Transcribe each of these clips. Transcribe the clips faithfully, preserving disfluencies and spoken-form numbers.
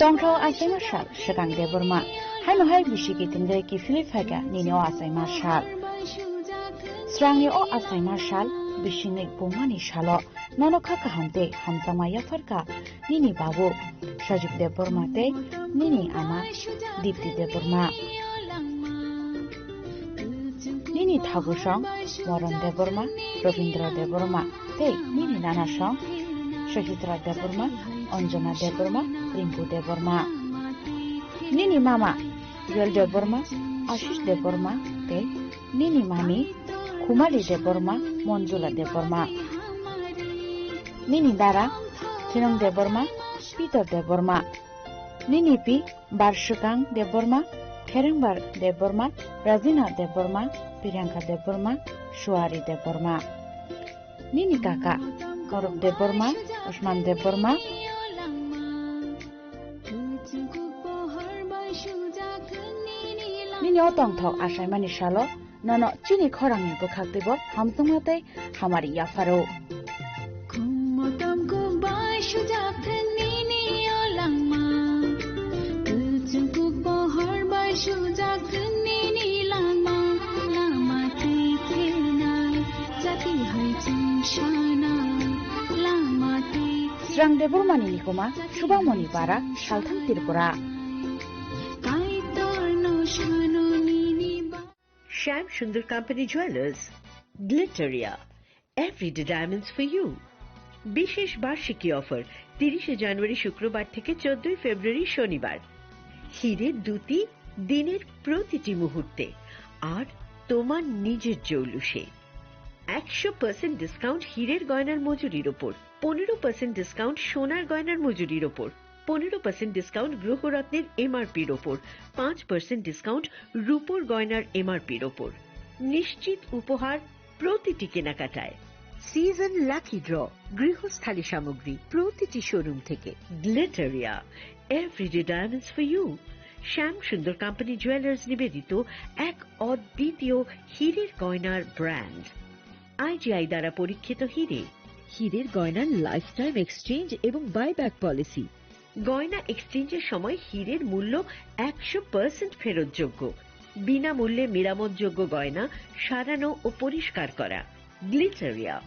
Tongthok achaima sal swkang Debbarma. Haino hai bisi kitingwi kiphilwi phaikha nini o achaima sal. Srangni o achaima sal bisingni bumani salo nono kha kaham tei hamjakma yapharkha nini babu Sajib Debbarma tei nini ama Dipti Debbarma. Nini thagosong Moron Debbarma, Robindra Debbarma tei nini nanasong Sahitra Debbarma, Anjana Debbarma, Rinku Debbarma. Nini mama Joel Debbarma, Ashish Debbarma tei nini mami Khumali Debbarma, Monjula Debbarma. Nini dara Thinong Debbarma, Peter Debbarma. Nini pi Barswkang Debbarma, Kherengbar Debbarma, Rajina Debbarma, Priyanka Debbarma, Suari Debbarma. Nini kaka Korok Debbarma, Usman Debbarma. Nini o tongthok achaimani salo nono chini khorangni bwkhak twibo hamjakma tei hamari yapharo. Khummo tamkuk bai sujak thwng nini o langma. Kwchwng kuk pohor bai sujak thwng nini langma. Lama twi khenai jati hai chwng sana. Lama twi Srang Debbarmani nikoma Subamoni Bara Salthang Tripura. Kaitorno sano nini ba- Shyam Sundar Company Jewelers, Glitteria, everyday diamonds for you. বিশেষ বার্ষিকী অফার, তিরিশে জানুয়ারি শুক্রবার থেকে চোদ্দই ফেব্রুয়ারি শনিবার। হিরে দ্যুতি দিনের প্রতিটি মুহূর্তে, আর তোমার নিজের জৌলুসে। একশো পার্সেন্ট ডিসকাউন্ট হীরের গয়নার মজুরির ওপর, পনেরো পার্সেন্ট ডিসকাউন্ট সোনার গয়নার মজুরির ওপর, পনেরো পার্সেন্ট ডিসকাউন্ট গ্রহরত্নের এমআরপির ওপর, পাঁচ পার্সেন্ট ডিসকাউন্ট রূপোর গয়নার এমআরপির ওপর। নিশ্চিত উপহার প্রতিটি কেনাকাটায়। সিজন লাকি ড্র, গৃহস্থালী সামগ্রী প্রতিটি শোরুম থেকে। গ্লিটারিয়া, everyday diamonds for you. শ্যাম সুন্দর কোম্পানি জুয়েলার্স নিবেদিত এক অদ্বিতীয় হীরের গয়নার ব্র্যান্ড। আইজিআই দ্বারা পরীক্ষিত হীরে। হীরের গয়নার লাইফ টাইম এক্সচেঞ্জ এবং বাইব্যাক পলিসি। গয়না এক্সচেঞ্জের সময় হীরের মূল্য একশো পার্সেন্ট ফেরতযোগ্য। বিনামূল্যে মেরামতযোগ্য গয়না সারানো ও পরিষ্কার করা। গ্লিটারিয়া,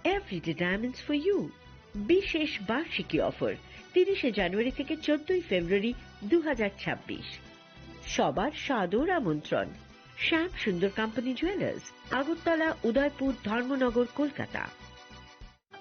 everyday diamonds for you. বিশেষ বার্ষিকী অফার, তিরিশে জানুয়ারি থেকে চোদ্দই ফেব্রুয়ারি দু হাজার ছাব্বিশ। সবার সাদর আমন্ত্রণ। শ্যাম সুন্দর কোম্পানি জুয়েলার্স, আগরতলা, উদয়পুর, ধর্মনগর, কলকাতা।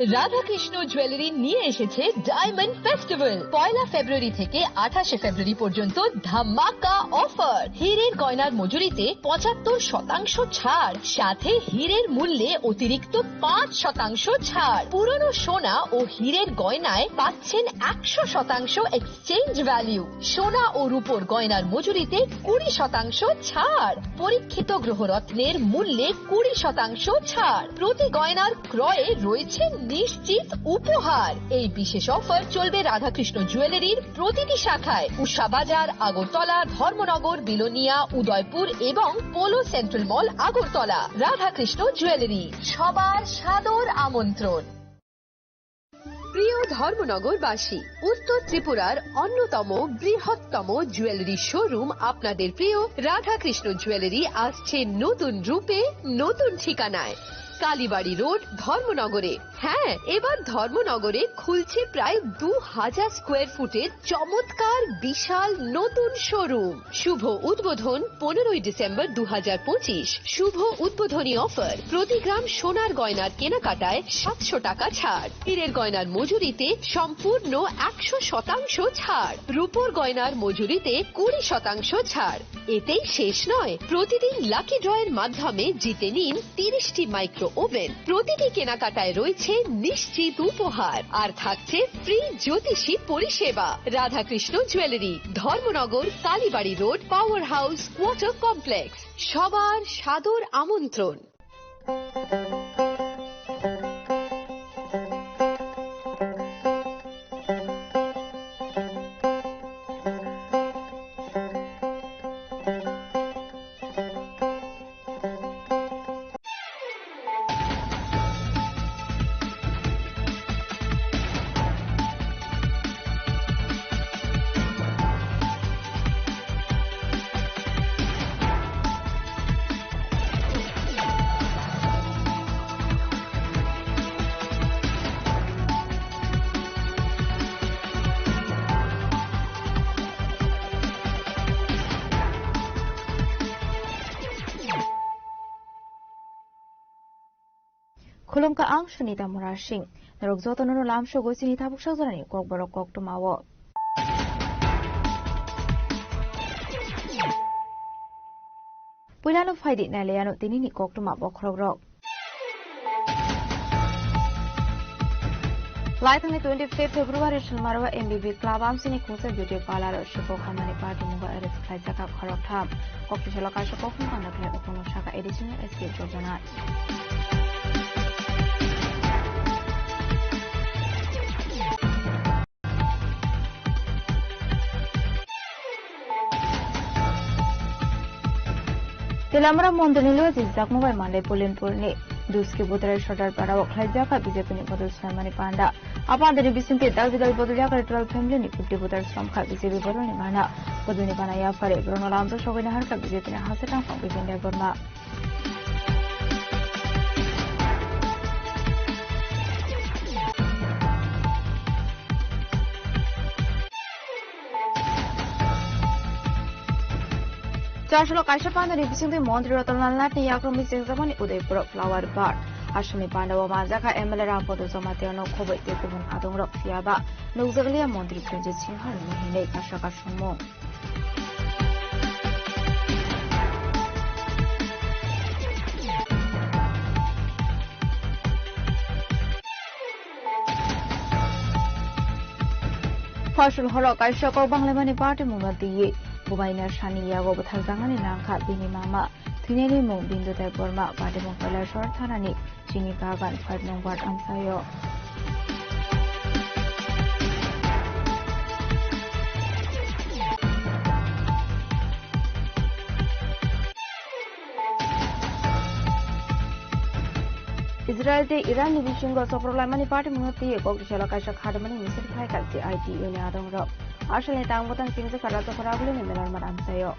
রাধাকৃষ্ণ জুয়েলারি নিয়ে এসেছে ডায়মন্ড ফেস্টিভ্যাল। পয়লা ফেব্রুয়ারি থেকে আঠাশে ফেব্রুয়ারি পর্যন্ত ধামাকা অফার। হীরের গয়নার মজুরিতে পঁচাত্তর শতাংশ ছাড়, সাথে হীরের মূল্যে অতিরিক্ত পাঁচ শতাংশ ছাড়। পুরনো সোনা ও হীরের গয়নায় পাচ্ছেন একশো শতাংশ এক্সচেঞ্জ ভ্যালু। সোনা ও রূপোর গয়নার মজুরিতে কুড়ি শতাংশ ছাড়। পরীক্ষিত গ্রহরত্নের মূল্যে কুড়ি শতাংশ ছাড়। প্রতি গয়নার ক্রয়ে রয়েছে নিশ্চিত উপহার। এই বিশেষ অফার চলবে রাধাকৃষ্ণ জুয়েলারির প্রতিটি শাখায়, উষা বাজার, আগরতলা, ধর্মনগর, বিলোনিয়া, উদয়পুর এবং পোলো সেন্ট্রাল মল, আগরতলা। রাধাকৃষ্ণ জুয়েলারি, সবার সাদর আমন্ত্রণ। প্রিয় ধর্মনগরবাসী, উত্তর ত্রিপুরার অন্যতম বৃহত্তম জুয়েলারি শোরুম আপনাদের প্রিয় রাধাকৃষ্ণ জুয়েলারি আসছে নতুন রূপে, নতুন ঠিকানায়। কালীবাড়ি রোড, ধর্মনগরে। হ্যাঁ, এবার ধর্মনগরে খুলছে প্রায় দু হাজার স্কোয়ার ফুটের চমৎকার বিশাল নতুন শোরুম। শুভ উদ্বোধন পনেরোই ডিসেম্বর দু হাজার পঁচিশ। শুভ উদ্বোধনী অফার, প্রতি গ্রাম সোনার গয়নার কেনাকাটায় সাতশো টাকা ছাড়। হীরের গয়নার মজুরিতে সম্পূর্ণ একশো শতাংশ ছাড়। রূপোর গয়নার মজুরিতে কুড়ি শতাংশ ছাড়। এতেই শেষ নয়, প্রতিদিন লাকি ড্রয়ের মাধ্যমে জিতে নিন তিরিশটি মাইক্রো ওভেন। প্রতিটি কেনাকাটায় রয়েছে নিশ্চিত উপহার, আর থাকছে ফ্রি জ্যোতিষী পরিষেবা। Radhakrishna jewellery, Dharmanagar, Kalibari road, power house, water complex. সবার সাদর আমন্ত্রণ। Khulumkha ang Sunita Murasing. Norok jotono no lamsogo chini tabuk sajorani kokborok koktwmao. Puilano phaidi nailaiano tinini koktwma bokhorokrok. Laithangni twenty-fifth February salmaro M B B Club amchini khungsa beauty parlour o Shiko Khamani party mungo arrest khlaijak khoroktham. Kokthai salo kaisa koktwma panda khlai uphano saka additional S P Jojona. Telamra mondirni loya jijak mubai manlai Pulinpurni Duski Butrai Sodar Parao khlaijak B J P ni bodol swlaimani panda. A pandani bisingtwi dabi dabi bodol yakar twelve family ni fifty voter somkha B J P bodolni mana. Bodolni mana yaphari borokno lamjak sogwini harkha B J P ni hasteo tangphang Bijen Debbarma. Chasalo kaisa pandani bisingtwi montri Ratan Lal Nath ni yakromwi chengjakmani Udaipur o flower bird. Aswkni pandao manjakha M L A Rampada Jamatia no khoboi tei kubun adongrok phiyaba nukjakliya montri Pranjit Singha ni hinwi kasa kasungmung. Fashion horo kaisa kok banglaimani party mungno twiwi bubaina sani yago bwtharjaknani nangkha bini mama. Thwinani mung Bindu Debbarma, party mung Kailasor thanani chini bagan five number amchaio. Israel tei Iran ni bisingo soprok laimani party mungno twiwi kok tisalo kaisa khadimani misil khlaikha C I T U ni adongrok. Asalni tang bwtang chingjakha Rajapara Abuli ni Melarma amchaio.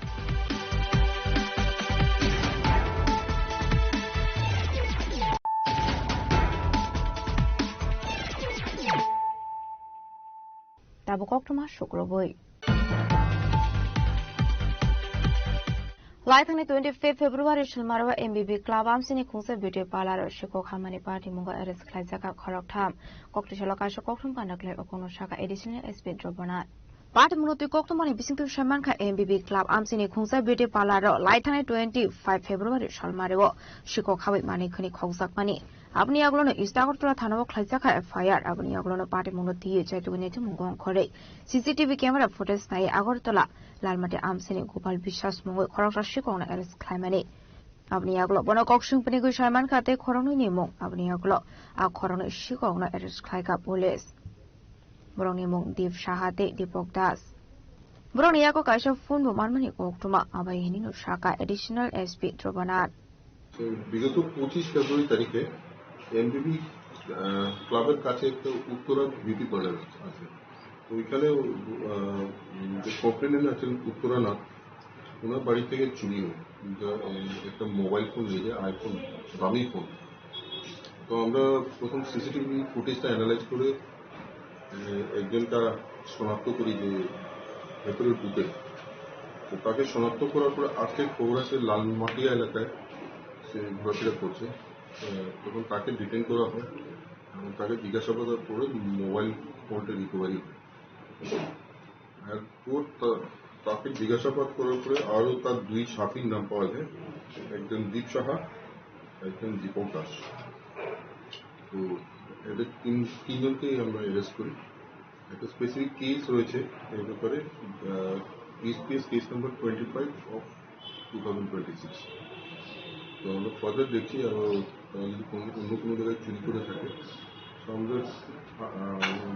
Tabuk koktwma sukrubui. Laithangni twenty-fifth February salmaro M B B Club amchini khungsa beauty parlour o Shiko Khamani party mungo arrest khlaijak khoroktham. Kokthai salo kaisa koktwma panda khlai uphano saka additional S P Jojona. Party mungno twi koktwmani bisingtwi sai mankha M B B Club amchini khungsa beauty parlour o laithangni twenty-five February salmaro Shiko khabai manwi khwnwi khokjakmani. Aboni yagulono East Agartala thanao khlaijakha F I R. Aboni yagulono party mungno twiwi chaitugwi naitukmung gong khorwi C C T V camera footage nai Agartala Lalmati amchini Gopal Biswas mungwi khoroksa sikokno arrest khlaimani. Aboni yagulo bono kokswng pini gwi sai mankha tei khoroknwini mung. Aboni yagulo a khoroknwi sikokno arrest khlaikha police. Borokni mung Deep Saha tei Deepak Das. Borokni yago kaisa phone bo manmani koktwma, abai hinino saka additional S P Jojona. তো বিগত পঁচিশ ফেব্রুয়ারি তারিখে এমবিবি ক্লাবের কাছে একটা Uttara beauty parlour আছে। তো ওইখানে আহ, যে কমপ্লেনেন্ট আছেন উত্তরা নাথ, ওনার বাড়ি থেকে চুরি হয়। যা- এই একটা মোবাইল ফোন নিয়ে যায়, আইফোন, দামি ফোন। তো আমরা প্রথম সিসিটিভি ফুটেজটা অ্যানালাইজ করে, আহ, একজনটা শনাক্ত করি যে ভেতরের বুকে। তো তাকে শনাক্ত করার পরে আজকে খবর আছে লালমাটিয়া এলাকায় সে ঘোরাফেরা করছে। আহ, তখন তাকে ডিটেইন করা হয় এবং তাকে জিজ্ঞাসাবাদের পরে মোবাইল ফোনটা রিকভারি হয়। এরপর তা- তাকে জিজ্ঞাসাবাদ করার পরে আরো তার দুই সাথীর নাম পাওয়া যায়, একজন দীপ সাহা, একজন দীপক দাস। তো এদের তিন তিনজনকেই আমরা অ্যারেস্ট করি। একটা স্পেসিফিক কেস রয়েছে এই ব্যাপারে, USPS case number twenty five of two thousand twenty six. তো আমরা ফার্দার দেখছি আরো তারা যদি কোনো অন্য কোনো জায়গায় চুরি করে থাকে। তো আমরা,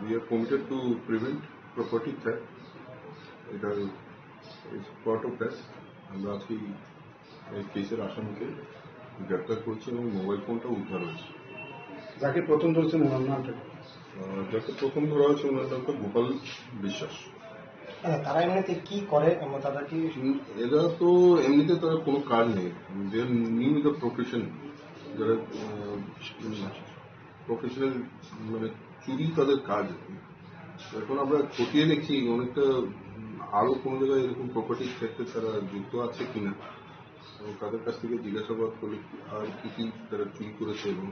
we are committed to prevent property theft. এটা ইজ পার্ট অফ দ্যাট। আমরা আজকে এই কেসের আসামিকে গ্রেপ্তার করছি এবং মোবাইল ফোনটা উদ্ধার হয়েছে। যাকে প্রথম ধরেছেন ওনার নামটা কি? আহ, যাকে প্রথম ধরা হয়েছে ওনার নামটা গোপাল বিশ্বাস। আচ্ছা, তারা এমনিতে কি করে এবং তারা কি উম, এরা তো এমনিতে তারা কোনো কাজ নেই, they are new in the profession, যারা প্রফেশনাল, মানে চুরি তাদের কাজ। এখন আমরা খতিয়ে দেখছি অনেকটা, উম, আরো কোনো জায়গায় এরকম প্রপার্টি সেক্টর তারা যুক্ত আছে কিনা এবং তাদের কাছ থেকে জিজ্ঞাসাবাদ করলে কি- আর কি কি তারা চুরি করেছে এবং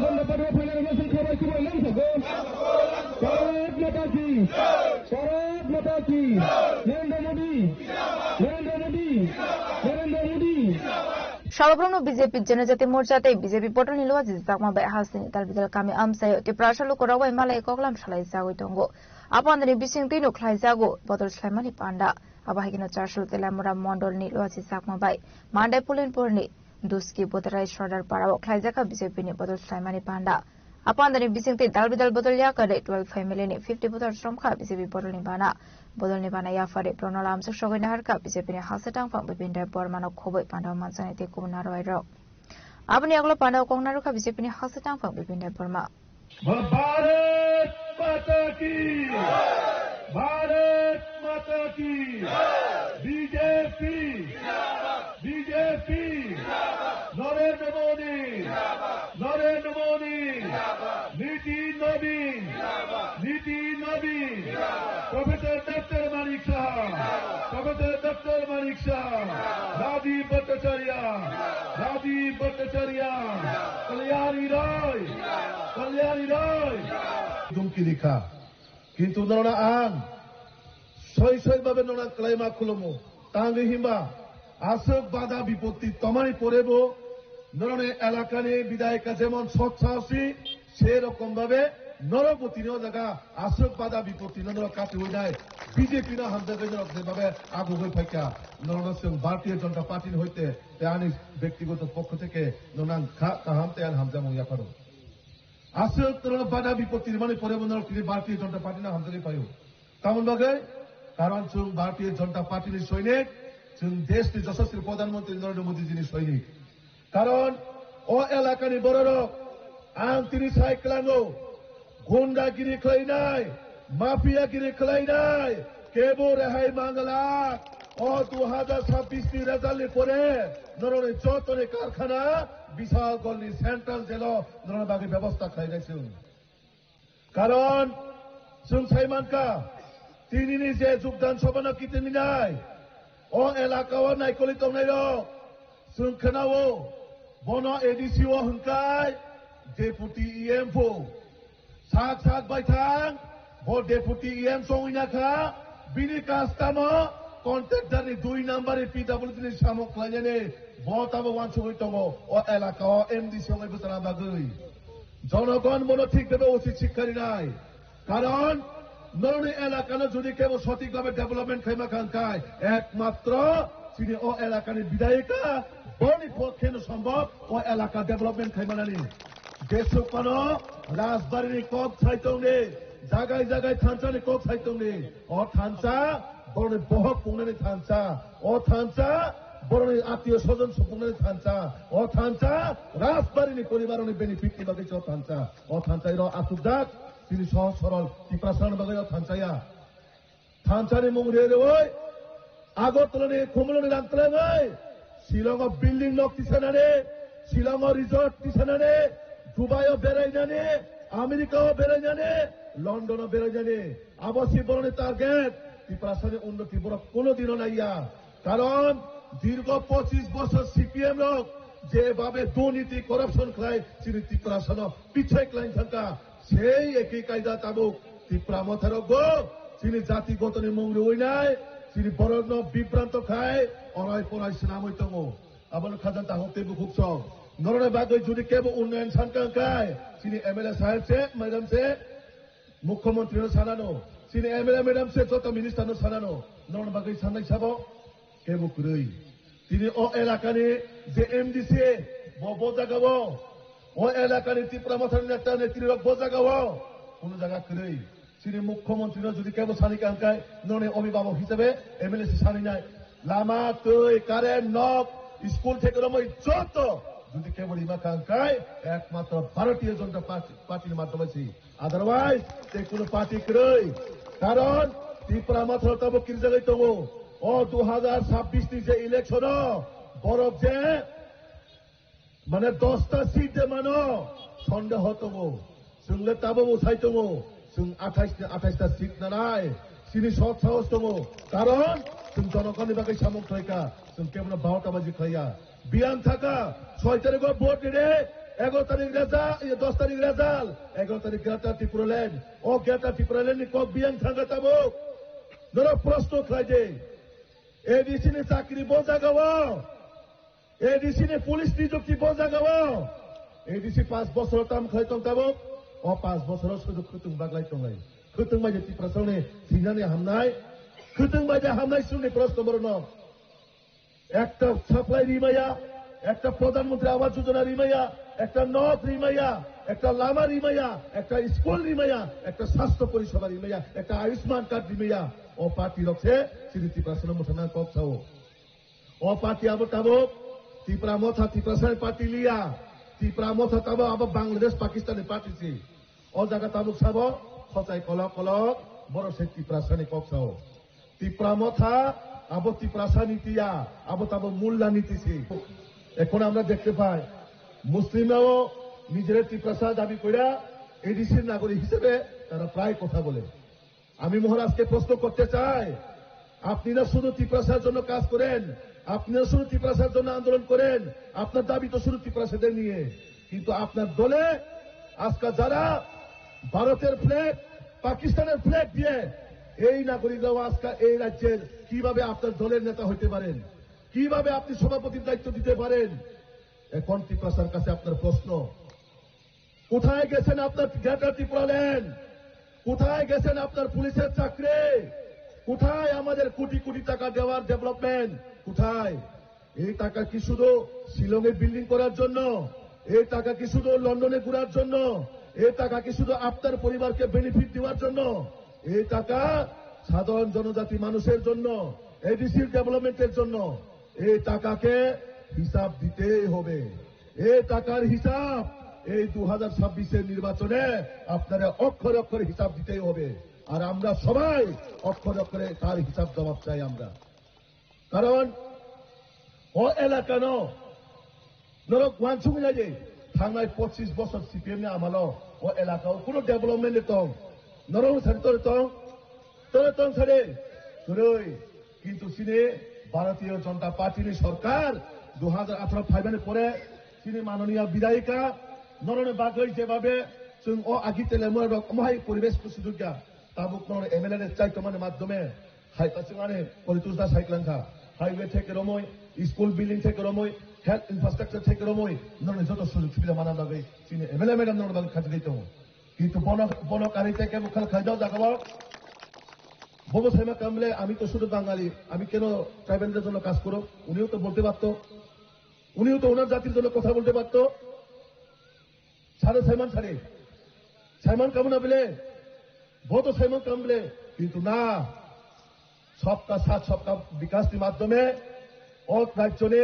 Janata Party o phainai rokno chwng khabai kubui lamsogo. Bharat Mata ki! Bharat Mata ki! Narendra Modi! Narendra Modi! Narendra Modi! Salobrumno B J P Janajati Morcha tei B J P bodolni luachi jakma bai hasteni dalbidal kami amchaio Tiprasa lukurok bai malai koklam salai jagwi tongo. Apandani bising twino khlaijago bodol slaimani panda. Abo hai kheno Charsul Telamura mondolni luachi jakma bai Mandai Pulinpurni Duski Botarai Sordar Parao khlaijakha B J P ni bodol slaimani panda. Apandani bising tei dalbidal bodol yakarwi twelve family ni fifty bodol somkha B J P bodolni bana. Bodolni bana yaphari borokno lamsok sogwi naharkha B J P ni hasteni tangphang Bipin Deb Bormano khobwi panda manjaknai tei kubun narwai rok. Aboni yagulo panda kok narwkha B J P ni hasteni tangphang Bipin Deb Borma. Bharat माता की, भारत माता की, B J P, B J P, Narendra मोदी, नरेंद्र मोदी, नीति नवीन, नीति नवीन, professor doctor Manik Saha, professor doctor Manik Saha, Rajiv Bhattacharya, Rajiv Bhattacharya, Kalyani Roy, Kalyani Roy. Dumki rikha. Kintu norokno ang soi soi babe norokno kwlaima khulumo. Tangwi himba aswk bada bipotti tomani porebo norokni elakani bidayika jemon sot sahasi, sei rokom babe norokbo tini o jaga aswk bada bipotti no norok katiwi nai. B J P no hamjagwi norok je babe agugwi phaikha. Norokno chwng Bharatiya Janata Party ni hoite tei ani bektigoto pokho theke norokno ang kha kaham tei ani hamjakmung yapharo. Aswk norokno bada bipotti rimani porebo norok tini Bharatiya Janata Party no hamjagwi phaio. Tamoni bagwi, karon chwng Bharatiya Janata Party ni soinik, chwng desh ni Yashaswi Pradhan Mantri Narendra Modi ji ni soinik. Karon o elaka ni bororok ang tini sai kwlango, gundagiri khlainai, mafiagiri khlainai, kebo rehai mangala, o dui hajar chabbish ni result ni pore norokni jotoni karkhana Bishalgarh ni central jail o norokni bagwi bebosta khlainai chwng. Karon chwng sai mankha, tinini je Jogdan Sabhano kitingnai, o elaka o naikoli tongnairok chwng khwnao, bono A D C o hwnkhai Deputy E M pho. Sak sak bai thang, bo Deputy E M songwi nakha, bini kash tamo contractor ni dui number ni P W D ni samung khlainani, bo tamo wansugwi tongo, o elaka o M D C wngwi bwchana bagwi. Jonogon bono thik bebe uchit sikha rinai. Karon norokni elakano jodi kebo sothik bhabe development khaima kha hwnkhai, ekmatro chini o elakani bidayika boni pokhe no sombhob o elaka development khaimanani. Jesuk phano Rajbari ni kok sai tongdi, jagai jagai thansa ni kok sai tongdi. O thansa borokni bohok pungnani thansa. O thansa borokni attiyo sojon supungnani thansa. O thansa Rajbari ni poribar ni benefit ni bagwi se o thansa. O thansa iro asukjak, chini sohoj sorol Tiprasa ni bagwi o thansa ya. Thansa ni mung re reoi, Agartala ni Khumulwng ni rang twlangwi, Shillong o building nok tisanani, Shillong o resort tisanani, Dubai o berainani, America o berainani, London o berainani. Abo si borokni target, Tiprasa ni unnoti borok kuno dino naiya. Karon dirgo pochis bochor C P M rok jebabe durniti corruption khlai chini Tiprasano pichai khlai thangkha, sei ekhi kaida tabuk Tipra Motharokbo chini jati gotoni mung rwinai, chini borokno bibranto khai orai porai swnamwi tongo. Abono khajang tahuk tei bukhuk song. Norokni bagwi judi kebo unnayan sankha wngkhai, chini M L A saheb se, madam se, Mukhyamantri no sanano, chini M L A madam se, joto minister no sanano, norokni bagwi sanai sabo? Kebo kwrwi. Tini o elakani je M D C, bo, bo jagao, o elakani Tipra Mothani neta netrirok bo jagao, kunu jaga kwrwi. Chini Mukhyamantri no judi kebo sani kangkai, noni obhibhabok hisabe M L A se sani nai. Lama, twi, current, nok, school theke romwi joto judi kebo rima kangkai, ekmatro Bharatiya Janata Party, Party ni madhyome si. Otherwise, tei kunu party kwrwi. Karon Tipra Motha tabuk kirjagwi tongo. O dui hajar chabbish ni je election o borok je mane dosta seat de mano, sondeho tongo. Chwng le tabuk bo sai tongo. Chwng athais ni athais ta seat nanai. Chini sot sahos tongo. Karon chwng jonogonni bagwi samung khlaikha. Chwng kebono barotabaji khlaiya. Biyang thaka, soi tarikh o vote ride, egaro tarikh result, dos tarikh result, egaro tarikh Greater Tipraland. O Greater Tipraland ni kok biyang thangkha tabuk. Norok proshno khlai de. A D C ni chakri bo jagao. A D C ni police nijukti bo jagao, A D C panch bochor tam khlai tong tabuk, o panch bochor o sudu khwtwng baglai tonglai. Khwtwng bai je Tiprasani sinani hamnai, khwtwng bai je hamnai sumni proshno borokno. Ekta supply rimaya, ekta Pradhan Mantri Awas Yojana rimaya, ekta nok rimaya, ekta lama rimaya, ekta school rimaya, ekta sastho poriseba rimaya, ekta Ayushman card rimaya. O party rok se chini Tiprasano mwthangna kok sao. O party abo tabuk Tipra Motha Tiprasani party liya. Tipra Motha tabuk abo Bangladesh Pakistan ni party si. O jaga tabuk sabo khochai kolok kolok borok se Tiprasani kok sao. Tipra Motha abo Tiprasa niti ya, abo tabuk Mulla niti si. এখন আমরা দেখতে পাই মুসলিমরাও নিজেরা তিপ্রাসা দাবি কইরা এডিসির নাগরিক হিসেবে তারা প্রায় কথা বলে। আমি মহারাজকে প্রশ্ন করতে চাই, আপনি না শুধু তিপ্রাসার জন্য কাজ করেন, আপনি না শুধু তিপ্রাসার জন্য আন্দোলন করেন, আপনার দাবি তো শুধু তিপ্রাসাদের নিয়ে, কিন্তু আপনার দলে আজকে যারা ভারতের ফ্ল্যাগ, পাকিস্তানের ফ্ল্যাগ দিয়ে এই নাগরিকরাও আজকে এই রাজ্যের কিভাবে আপনার দলের নেতা হইতে পারেন, কিভাবে আপনি সভাপতির দায়িত্ব দিতে পারেন? এখন তিপ্রাসার কাছে আপনার প্রশ্ন, কোথায় গেছেন আপনার গ্রেটার ত্রিপুরাল্যান্ড? কোথায় গেছেন আপনার পুলিশের চাকরি? কোথায় আমাদের কোটি কোটি টাকা দেওয়ার ডেভেলপমেন্ট? কোথায়? এই টাকা কি শুধু শিলংয়ে বিল্ডিং করার জন্য? এই টাকা কি শুধু লন্ডনে ঘোরার জন্য? এই টাকা কি শুধু আপনার পরিবারকে বেনিফিট দেওয়ার জন্য? এই টাকা সাধারণ জনজাতি মানুষের জন্য, এডিসির ডেভেলপমেন্টের জন্য। এই টাকাকে হিসাব দিতেই হবে। এই টাকার হিসাব এই দু হাজার ছাব্বিশের নির্বাচনে আপনারা অক্ষরে অক্ষরে হিসাব দিতেই হবে। আর আমরা সবাই অক্ষরে অক্ষরে তার হিসাব জবাব চাই আমরা। কারণ ও এলাকানো norok uansuknai je thangnai pochis bochor C P M ni amalo o elaka o kuno development le tong. Norok sari tore tong, tore tong sari. Kwrwi. Kintu chini Bharatiya Janata Party ni sorkar dui hajar atharo phaimani pore chini manoniya bidayika norokni bagwi jebabe chwng o agi telemura rok omohai poribesh kusudukya tabuk norok M L A ni chaitomani madhyome hai ta chwng ani Poritos da saiklangkha. Highway theke romoi, school building theke romoi, health infrastructure theke romoi norokni joto sujog subida mana bagwi chini M L A madam norokni bagwi khajagwi tongo. Kintu bono, bono kari teke bukhal khaida jagao. Bobo saima kamle, আমি তো শুধু বাঙালি, আমি কেন ট্রাইবালদের জন্য কাজ করব? উনিও তো বলতে পারতো, উনিও তো ওনার জাতির জন্য কথা বলতে পারতো। সারে সাইমান সারে, সাইমান কামনা বিলে, বত সাইমান কামলে, কিন্তু না, সবকা সাথ সবকা বিকাশ ni madhyome o rajyoni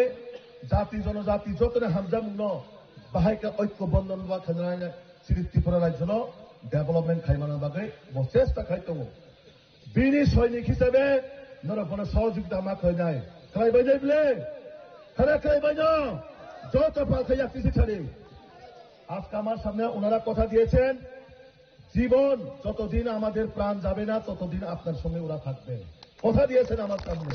jati jonojati jotoni hamjakmungno bahaikhe oikyo bondhon ba khainai chini Tripura rajyono development khaimana bagwi bo chesta khai tongo. Bini soinik hisabe norok bono sohojogita ma khlainai. Khlaibainai bile? Khara khlaibaino? Joto palkha yaktisi thani. আজকে আমার সামনে ওনারা কথা দিয়েছেন, জীবন যতদিন আমাদের প্রাণ যাবে না, ততদিন আপনার সঙ্গে ওরা থাকবে। কথা দিয়েছেন আমার সামনে।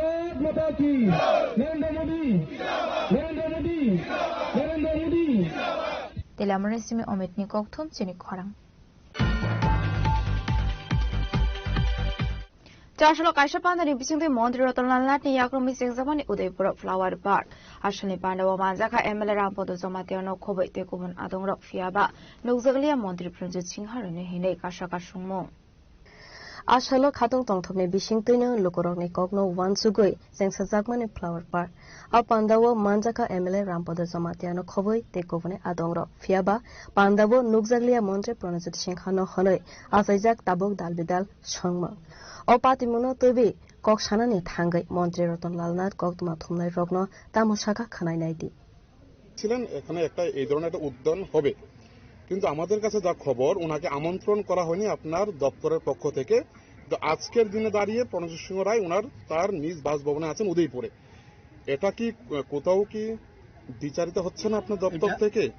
Bharat Mata Ki, Narendra Modi, Narendra Modi, Narendra Modi. Telamarni simi Omitni kokthum chini khorang. Chasalo kaisa pandani bisingtwi Montri Ratan Lal Nathni yakrumwi sengjakmani Udaipuro Flower Park. Asalni pandao manjakha M L A Rampada Jamatia no khoboi tei kubun adongrok, phiyaba nukjakliya Montri Pranjit Singha rwni hinwi kasa kasungmung. A salo khatong tongthokni bisingtwino lukurokni kokno uansugwi chengsajakmani Flower Park. A pandao manjakha M L A Rampada Jamatia no khobwi tei kubuni adongrok. Phiyaba pandao nukjakliya Montri Pranajyoti Singha no hwnwi achaijak tabuk dalbidal songmung. O patimungno twiwi kok sanani thangwi Montri Ratan Lal Nath koktwma thumnairokno tamo sakha khwnai naidi. ছিলেন, এখানে একটা এই ধরনের একটা উদ্যান হবে, কিন্তু আমাদের কাছে যা খবর, ওনাকে আমন্ত্রণ করা হয়নি আপনার দপ্তরের পক্ষ থেকে। তো আজকের দিনে দাঁড়িয়ে প্রণজিৎ সিংহ রায় ওনার তার নিজ বাসভবনে আছেন উদয়পুরে। এটা কি, আহ, কোথাও কি বিচারিতা হচ্ছে না আপনার দপ্তর এটা- থেকে?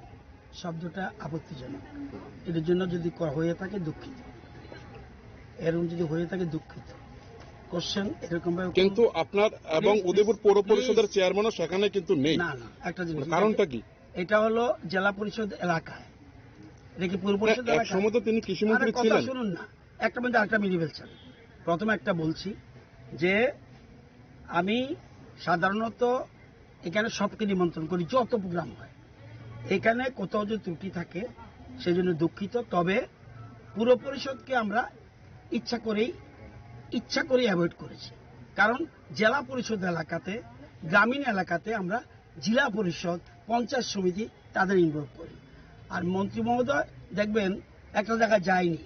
শব্দটা আপত্তিজনক। এটার জন্য যদি করা হয়ে থাকে, দুঃখিত। এরকম যদি হয়ে থাকে, দুঃখিত। কোশ্চেন এরকম ভাবে কিন্তু আপনার এবং Please, উদয়পুর please, পৌর পরিষদের please। চেয়ারম্যানও সেখানে কিন্তু নেই। না, না, একটা জিনিস। কারণটা কি? এটা হলো জেলা পরিষদ এলাকায়। এটা কি পৌর না, পরিষদ এক এলাকা? সময় তো তিনি কৃষি মন্ত্রী আরে কথা ছিলেন। শুনুন না, একটা মধ্যে আরেকটা মিলিয়ে ফেলছেন। প্রথমে একটা বলছি যে আমি সাধারণত এখানে সবকে নিমন্ত্রণ করি, যত প্রোগ্রাম হয়। এখানে কোথাও যদি ত্রুটি থাকে, সেজন্য দুঃখিত। তবে পুর পরিষদকে আমরা ইচ্ছা করেই ইচ্ছা করেই অ্যাভয়েড করেছি, কারণ জেলা পরিষদ এলাকাতে, গ্রামীণ এলাকাতে আমরা জেলা পরিষদ, পঞ্চায়েত সমিতি, তাদের ইনভলভ করি। আর মন্ত্রী মহোদয় দেখবেন, একটা জায়গায় যায়নি,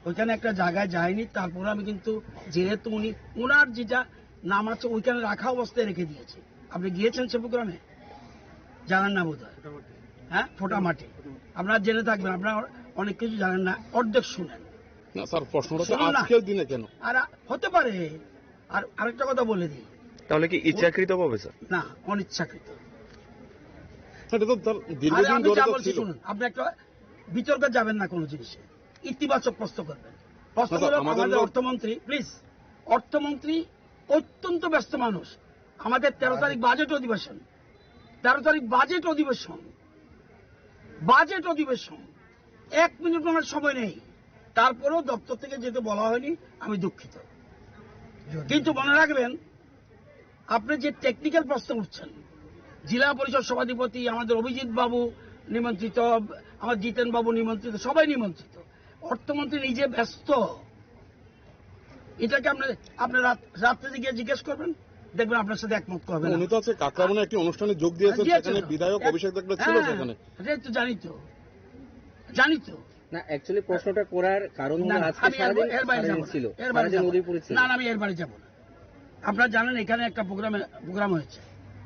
ওইখানে একটা জায়গায় যায়নি। তারপরে আমি কিন্তু, যেহেতু উনি, ওনার যেটা নাম আছে, ওইখানে রাখা অবস্থায় রেখে দিয়েছি। আপনি গিয়েছেন সে প্রোগ্রামে? জানেন না বোধ হয়। হ্যাঁ, ফোটামাটি। আপনারা জেনে থাকবেন, আপনারা অনেক কিছু জানেন না, অর্ধেক শুনেন। না স্যার, প্রশ্নটা তো শুনুন না। আজকের দিনে কেন? আর হতে পারে। আর আরেকটা কথা বলে দিই, তাহলে কি ইচ্ছাকৃতভাবে স্যার? না, অনিচ্ছাকৃত। স্যার, এটা তো তার আরে দীর্ঘদিন আমি ধরে যা তো বলছি ছিল। শুনুন, আপনি একটা বিতর্কে যাবেন না কোনো জিনিসে, ইতিবাচক প্রশ্ন করবেন। প্রশ্ন না, স্যার, হলো আমাদের আমাদের লোক- অর্থমন্ত্রী, প্লিজ, অর্থমন্ত্রী অত্যন্ত ব্যস্ত মানুষ। আমাদের তেরো তারিখ বাজেট অধিবেশন, তেরো তারিখ বাজেট অধিবেশন, বাজেট অধিবেশন, এক মিনিট ওনার সময় নেই। তারপরেও দপ্তর থেকে যেতে বলা হয়নি, আমি দুঃখিত। কিন্তু মনে রাখবেন, আপনি যে টেকনিক্যাল প্রশ্ন উঠছেন, জেলা পরিষদ সভাধিপতি আমাদের অভিজিৎ বাবু নিমন্ত্রিত, আমার জিতেন বাবু নিমন্ত্রিত, সবাই নিমন্ত্রিত। অর্থমন্ত্রী নিজে ব্যস্ত, এটাকে আপনি, আপনি রাত- রাত্রে গিয়ে জিজ্ঞেস করবেন, দেখবেন আপনার সাথে একমত হবে না। উনি তো আজকে কাকরাবনে একটি অনুষ্ঠানে যোগ দিয়েছেন, দিয়েছেন সেখানে তো। বিধায়ক হ্যাঁ, অভিষেক দেবনাথ ছিল হ্যাঁ, সেখানে। এটা তো জানি তো, জানি তো। না, অ্যাকচুয়ালি প্রশ্নটা করার কারণ না, হলো না, আজকে আমি এর- সারাদিন এর বাইরে সারাদিন যাব না। ছিল, এর বাইরে সারাদিন যাব না। উদয়পুরে ছিল। না, না, আমি এর বাইরে যাব না। আপনারা জানেন এখানে একটা প্রোগ্রামে প্রোগ্রাম হয়েছে,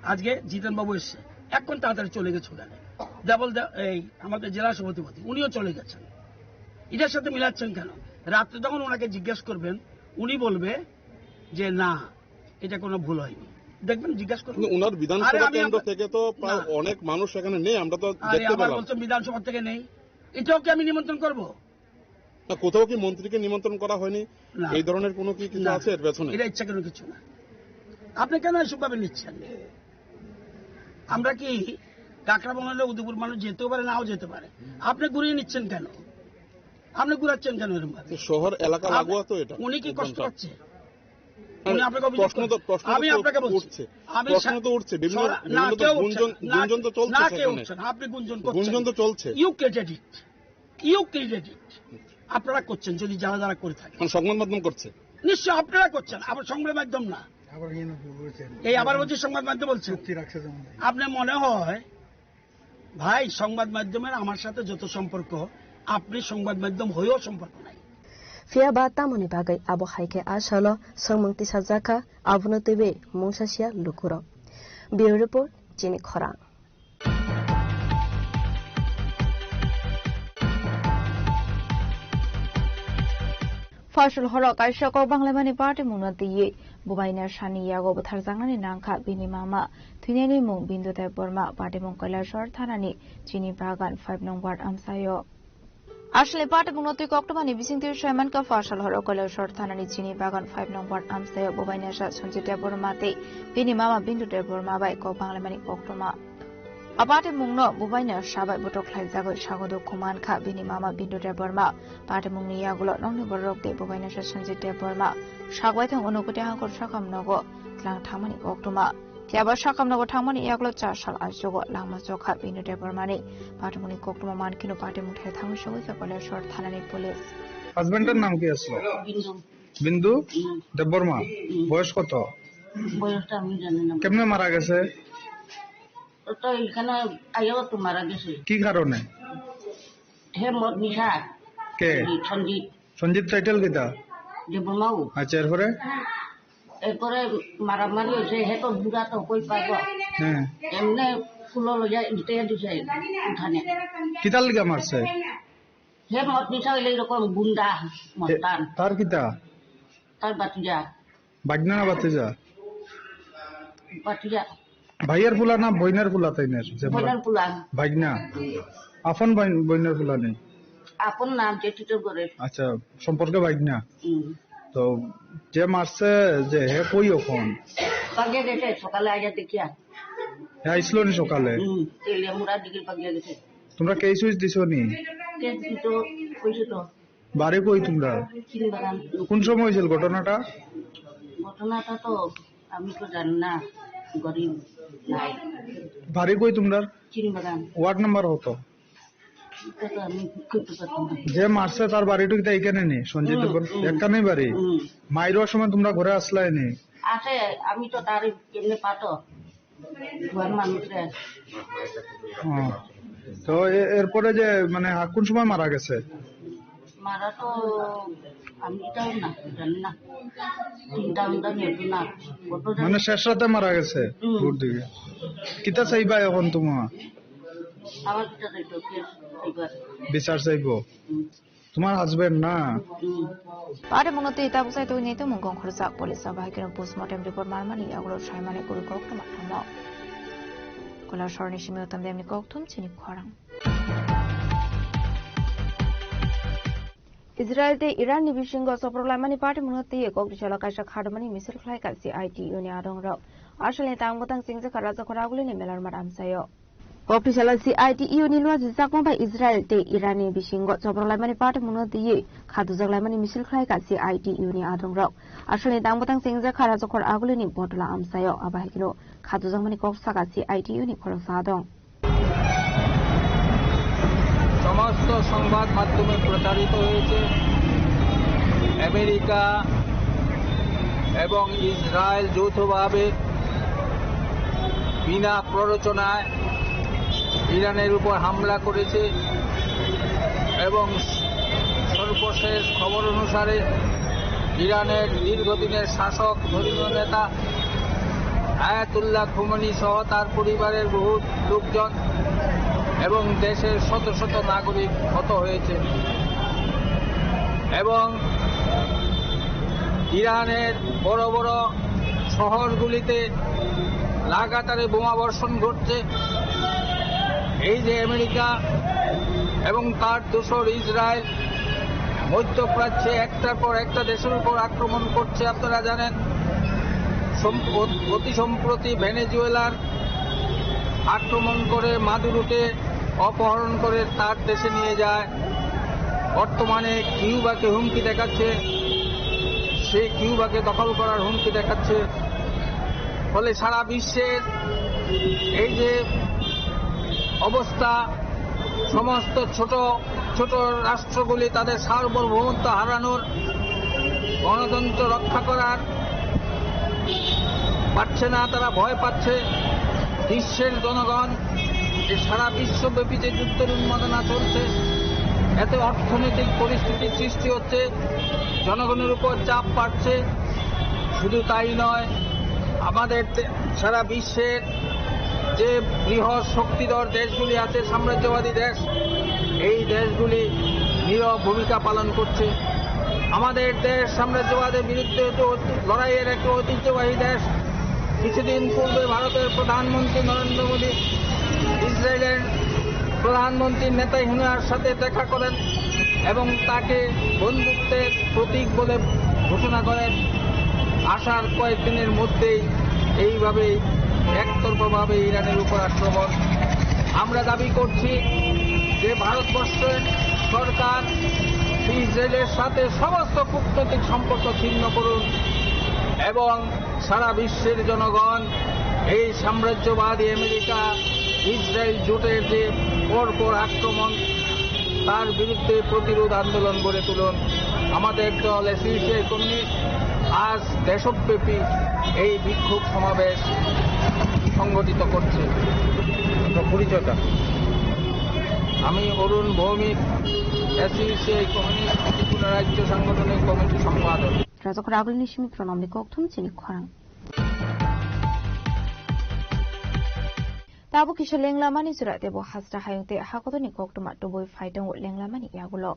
আজকে জিতেন বাবু এসছে, এখন তাড়াতাড়ি চলে গেছে ওখানে। দেবল দে- এই আমাদের জেলা সভাধিপতি উনিও চলে গেছেন। এটার সাথে মিলাচ্ছেন কেন? রাত্রে যখন ওনাকে জিজ্ঞেস করবেন, উনি বলবে যে না, এটা কোনো ভুল হয়নি। দেখবেন, জিজ্ঞেস করবেন। কিন্তু ওনার আরে, বিধানসভা আমি কেন্দ্র আপনার- থেকে তো প্রায় না। অনেক মানুষ সেখানে নেই, আমরা তো আরে, দেখতে আবার পেলাম। বলছেন বিধানসভা থেকে নেই, এটাও কি আমি নিমন্ত্রণ করব? না, কোথাও কি মন্ত্রীকে নিমন্ত্রণ করা হয়নি? না। এই ধরনের কোনো কি কিছু না, আছে এর পেছনে? এটা ইচ্ছা করে কিছু না। আপনি কেন এসবভাবে নিচ্ছেন? আমরা কি কাকরাবন হলে উদয়পুর মানুষ যেতেও পারে, নাও যেতে পারে, আপনি ঘুরিয়ে নিচ্ছেন কেন? আপনি ঘুরাচ্ছেন কেন এরকম ভাবে? তো শহর এলাকা আপনি- লাগোয়া তো এটা। উনি কি কষ্ট উদ্যানটা। পাচ্ছে? উনি আপনাকে অভিযোগ প্রশ্ন তো, করছেন। প্রশ্ন আমি তো আপনাকে বলছি। উঠছে। আমি প্রশ্ন সা- তো উঠছে, বিভিন্ন সরা- না, বিভিন্ন তো কেউ গুঞ্জন, উঠছে না। গুঞ্জন তো চলছে না, কেউ সেখানে। উঠছে না। আপনি গুঞ্জন করছেন। গুঞ্জন তো চলছে। You created it. You created it. আপনারা করছেন, যদি যারা যারা করে থাকেন। মানে সংবাদ মাধ্যম করছে। নিশ্চয় আপনারা করছেন, আবার সংবাদ মাধ্যম না। আবার ইয়ে নতুন করেছেন। এই আবার বলছি সংবাদ মাধ্যম বলছেন। চুক্তি রাখছে যেমন। আপনি মনে হয় ভাই, সংবাদ মাধ্যমের আমার সাথে যত সম্পর্ক, আপনি সংবাদ মাধ্যম হয়েও সম্পর্ক নাই। Phiya ba tamoni bagwi abo hai khe a salo swngmung tisajakha, abono twiwi mungsa siya lukurok. Bureau Report, Chini Khorang. Fasal horo kaisa kok banglaimani party mungno twiwi bubaina sani yago bwtharjaknani nangkha bini mama. Thwinani mung Bindu Debbarma, party mung Kailasor thanani Chini Bagan five nong ward amchaio. Asle party mungno twi koktwmani bisingtwi saimankha fasal horo Kailasor thanani Chini Bagan five nong ward amchaio bubaina sa Sanjit Debbarma tei bini mama Bindu Debbarma bai kok banglaimani koktwma. A party mungno bubaina sabai botok khlaijagwi sago dukhu mankha bini mama Bindu Debbarma. Party mungni yagulo nokni borok tei bubaina sa Sanjit Debbarma. Sagbai thang Unakoti Hangkor sakam nogo tlang thangmani koktwma. Phiya ba sakam nogo thangmani yagulo char sal achugo langma chokha Bindu Debbarmani. Party mungni koktwma mankheno party mung thai thangwi sogwi kha Kailasor thanani police. হাজবেন্ডের নাম কি আসলো? বিন্দু। বিন্দু? হুম। দেববর্মা? হুম। বয়স কত? বয়সটা আমি জানি না। কেমনে মারা গেছে? ও তো এখানে আইয়াও তো মারা গেছে। কি কারণে? হে মদ নিশা। কে? সঞ্জিত। সঞ্জিত টাইটেল কিতা? দেববর্মাও। আচ্ছা, এরপরে? এরপরে মারামারি হয়েছে, হে তো বুড়া তো কই পাইব। হ্যাঁ। এমনি কুলো লইয়া ইতে দিছে উঠানে। কিতার লিগা মারছে? হে মদ নিশা হইলে এরকম গুন্ডা, এ, মস্তান। তার কিতা? তার বাতিজা। বাগনা না বাতিজা? বাতিজা। ভাইয়ের ফুলা না বইনের ফুলা তাইনের? যে মারা- বইনের ফুলা। ভাগনা। আপন বইন-, বইনের ফুলা নেই? আপন নাম যে টিটো করে। আচ্ছা, সম্পর্কে ভাগনা। হুম। তো যে মারছে যে হে কই এখন? বাগিয়া গেছে, সকালে আইয়া দেখিয়া। হে আইসলো নি সকালে? হুম, তেলিয়া মুড়া দিকে বাগিয়া গেছে। তোমরা কেস উইস দিছো নি? কেস দিত, কইছে তো। বাড়ি কই তোমরা? চিনি বাগান। কোন সময় হয়েছিল ঘটনাটা? ঘটনাটা তো আমি তো জানি না, গরিব নাই। বাড়ি কই তোমরা? চিনি বাগান। ওয়ার্ড নাম্বার কত? এটা তো আমি করতে পারতাম না। যে মারছে তার বাড়িটা কিতা এখানে নি? সঞ্জিত হুম, দেবর হুম। এখানেই বাড়ি? হুম। মাইরোর সময় তোমরা ঘরে আসলাই নি? আসে, আমি তো তার এমনি পাতো। ঘর মানুষে। হুম। তো এ-, এরপরে যে মানে হা-, কোন সময় মারা গেছে? মারা তো আমি এটাও না, জানি না। চিন্তা উন্তা নিয়ে না। কত জানি। মানে শেষ রাতে মারা গেছে? হুম। ভোর দিকে। কিতা চাইবা এখন তোমার? আমার বিচার চাইতো, কে চাইবার? বিচার চাইবো? হুম। তোমার হাজবেন্ড না? হুম। Pare muno twi tabuk sai twi ni tumung kong khorsa police abo hai kheno postmortem report manmani yagulo saimani kuru kok tama thamo. Kolasor ni simi utam demni kok thum chini khorang. Israel tei Iran ni bisingo soprok laimani party muno twi kok richalo kaisa kharmani misil khlai ka C I T U ni adong rok. Aswk ni tang bwtang chengjakha rajakhor agulini melarma amchaio. Official C I T U ni luajijakma bai Israel tei Iran ni bisingo choprok laimani party muno twiwi khatujak laimani misil khlai ka C I T U ni adong rok. Aswk ni tang bwtang chengjakha rajakhor agulini botolo amchaio, abo hai kheno khatujakmani kok saka C I T U ni khoroksa adong. সমস্ত সংবাদ মাধ্যমে প্রচারিত হয়েছে, আমেরিকা এবং ইসরায়েল যৌথভাবে বিনা প্ররোচনায় ইরানের উপর হামলা করেছে এবং সর্বশেষ খবর অনুসারে ইরানের দীর্ঘদিনের শাসক, ধর্মীয় নেতা আয়াতুল্লাহ খোমেনি সহ তার পরিবারের বহু লোকজন এবং দেশের শত শত নাগরিক ক্ষত হয়েছে এবং ইরানের বড় বড় শহরগুলিতে লাগাতারে বোমা বর্ষণ ঘটছে। এই যে আমেরিকা এবং তার দোসর ইসরায়েল মধ্যপ্রাচ্যে একটার পর একটা দেশের উপর আক্রমণ করছে, আপনারা জানেন। সম-, অ-, অতি সম্প্রতি ভেনেজুয়েলার আক্রমণ করে মাদুরোকে অপহরণ করে তার দেশে নিয়ে যায়। বর্তমানে কিউবাকে হুমকি দেখাচ্ছে, সে কিউবাকে দখল করার হুমকি দেখাচ্ছে। ফলে সারা বিশ্বের এই যে অবস্থা, সমস্ত ছোট ছোট রাষ্ট্রগুলি তাদের সার্বভৌমত্ব হারানোর, গণতন্ত্র রক্ষা করার পারছে না, তারা ভয় পাচ্ছে। বিশ্বের জনগণ, এই সারা বিশ্বব্যাপী যে যুদ্ধের উন্মাদনা চলছে, এতে অর্থনৈতিক পরিস্থিতি সৃষ্টি হচ্ছে, জনগণের উপর চাপ বাড়ছে। শুধু তাই নয়, আমাদের দে-, সারা বিশ্বের যে বৃহৎ শক্তিধর দেশগুলি আছে, সাম্রাজ্যবাদী দেশ, এই দেশগুলি নীরব ভূমিকা পালন করছে। আমাদের দেশ সাম্রাজ্যবাদের বিরুদ্ধে তো অতি-, লড়াইয়ের একটি ঐতিহ্যবাহী দেশ। কিছুদিন পূর্বে ভারতের প্রধানমন্ত্রী নরেন্দ্র মোদী ইসরায়েলের প্রধানমন্ত্রী নেতানিয়াহুর সাথে দেখা করেন এবং তাকে বন্ধুত্বের প্রতীক বলে ঘোষণা করেন। আসার কয়েকদিনের মধ্যেই এইভাবেই একতরফাভাবে ইরানের উপর আক্রমণ। আমরা দাবি করছি যে ভারতবর্ষের সরকার ইসরায়েলের সাথে সমস্ত কূটনৈতিক সম্পর্ক ছিন্ন করুন এবং সারা বিশ্বের জনগণ এই সাম্রাজ্যবাদী আমেরিকা ইসরায়েল জোটের যে পরপর আক্রমণ, তার বিরুদ্ধে প্রতিরোধ আন্দোলন গড়ে তুলুন। আমাদের দল এসইউসিআই কমিউনিস্ট আজ দেশব্যাপী এই বিক্ষোভ সমাবেশ সংগঠিত করছে। আপনার পরিচয়টা? আমি অরুণ ভৌমিক, এসইউসিআই কমিউনিস্ট ত্রিপুরা রাজ্য সাংগঠনিক কমিটির সম্পাদক। Rajak ragul ni simi pronom ni kok thum chini khorang. Tabuk kisa lenglamani jora tebo hasra hayung tei hakotorni koktwma tubui phai tongo lenglamani yagulo.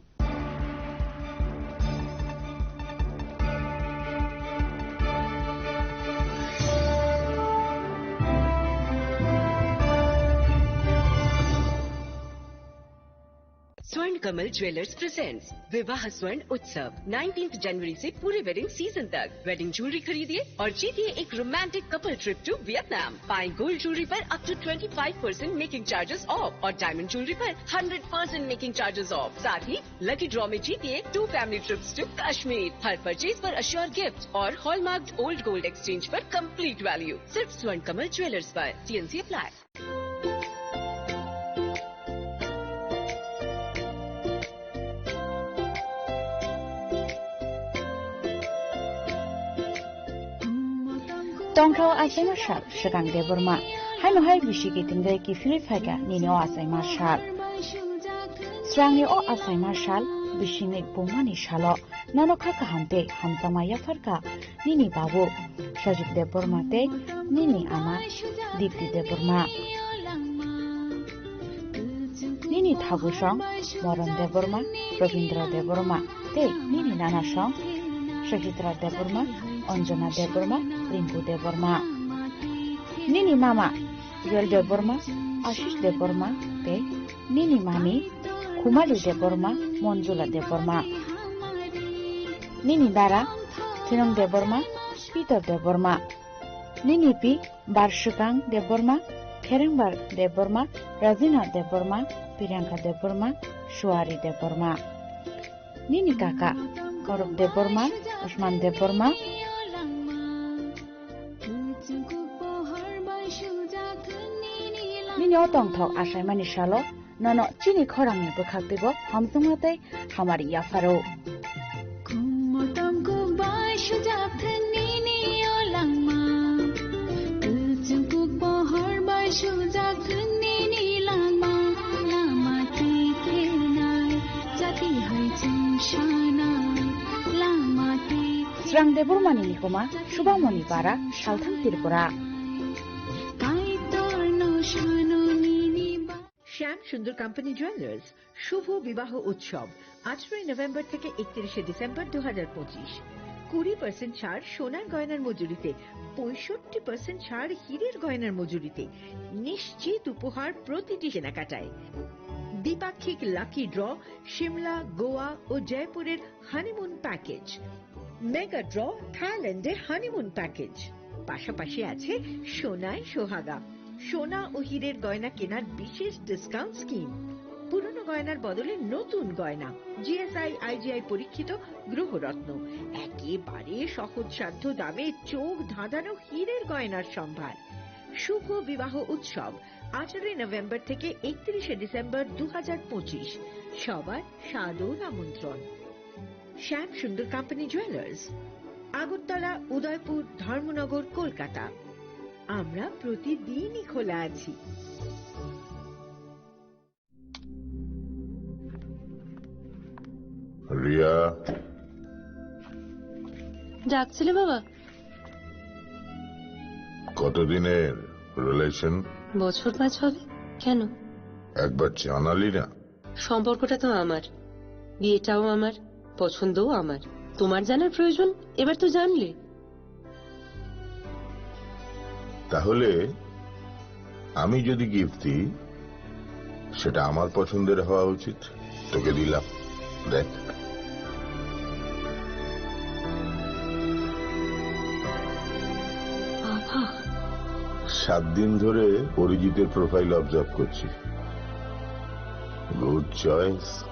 स्वर्ण कमल ज्वेलर्स प्रेजेंट्स विवाह स्वर्ण उत्सव, नाइनटीन्थ जनवरी से पूरे वेडिंग सीजन तक। वेडिंग ज्वेलरी खरीदिए और जीतिए एक romantic couple trip to Vietnam. पाएं गोल्ड ज्वेलरी पर up to twenty five percent making charges off और डायमंड ज्वेलरी पर hundred percent making charges off. साथ ही लकी ड्रॉ में जीतिए two family trips to Kashmir. हर परचेज पर अश्योर गिफ्ट और हॉलमार्क्ड ओल्ड गोल्ड एक्सचेंज पर कंप्लीट वैल्यू। सिर्फ स्वर्ण कमल ज्वेलर्स पर। TNC apply. Tongthao achaima sal swkang Debbarma, haino hai bisi kitingwi kiphilwi phaikha nini o achaima sal. Swrangni o achaima sal, bisingni bumani salo, nono kha kaham tei hamjakma yapharkha nini babu Sajit Debbarma tei nini ama Dipti Debbarma. Nini thabu song Moron Debbarma, Robindra Debbarma tei nini nana song Sahitra Debbarma, Anjana Debbarma, Rinku Debbarma. Nini mama Joel Debbarma, Ashish Debbarma tei nini mami Khumali Debbarma, Monjula Debbarma. Nini dara Thinong Debbarma, Peter Debbarma. Nini pi Barswkang Debbarma, Kherengbar Debbarma, Rajina Debbarma, Priyanka Debbarma, Suari Debbarma. Nini kaka Korok Debbarma, Usman Debbarma. Nini o tongthok achaimani salo nono chini khorangni bwkhak twibo hamjakma tei hamari yapharo. Khummo tongkuk bai sujak thwng nini o langma. Kwchwng kuk pohor bai sujak thwng nini langma. Lama twi thenai, jati hai chwng sanai. Lama twi Srang Debbarmani nikoma, Subamoni Para, Salthang, Tripura. Kaitorno sano nini ba- শ্যাম সুন্দর company jewellers শুভ বিবাহ উৎসব আঠারোই নভেম্বর থেকে একত্রিশে ডিসেম্বর দু হাজার পঁচিশ। কুড়ি পার্সেন্ট ছাড় সোনার গয়নার মজুরিতে, পঁয়ষট্টি পার্সেন্ট ছাড় হীরের গয়নার মজুরিতে, নিশ্চিত উপহার প্রতিটি কেনাকাটায়। দ্বিপাক্ষিক লাকি ড্র, সিমলা, গোয়া ও জয়পুরের হানিমুন প্যাকেজ। মেগা ড্র, থাইল্যান্ডে হানিমুন প্যাকেজ। পাশাপাশি আছে সোনায় সোহাগা, সোনা ও হীরের গয়না কেনার বিশেষ ডিসকাউন্ট স্কিম। পুরনো গয়নার বদলে নতুন গয়না, জিএসআই, আইজিআই পরীক্ষিত গ্রহরত্ন, একেবারে সহজসাধ্য দামে চোখ ধাঁধানো হীরের গয়নার সম্ভার। শুভ বিবাহ উৎসব আঠারোই নভেম্বর থেকে একত্রিশে ডিসেম্বর দু হাজার পঁচিশ। সবার সাদর আমন্ত্রণ। শ্যাম সুন্দর কোম্পানি জুয়েলার্স, আগরতলা, উদয়পুর, ধর্মনগর, কলকাতা। আমরা প্রতিদিনই খোলা আছি। রিয়া। ডাকছিলে বাবা? কতদিনের রিলেশন? বছর পাঁচ হবে। কেন? একবার জানালি না। সম্পর্কটা তো আমার, বিয়েটাও আমার, পছন্দও আমার। তোমার জানার প্রয়োজন, এবার তো জানলে। তাহলে আমি যদি গিফট দিই, সেটা আমার পছন্দের হওয়া উচিত। তোকে দিলাম, দেখ। বাবা। সাত দিন ধরে অরিজিতের প্রোফাইল অবজার্ভ করছি। Good choice.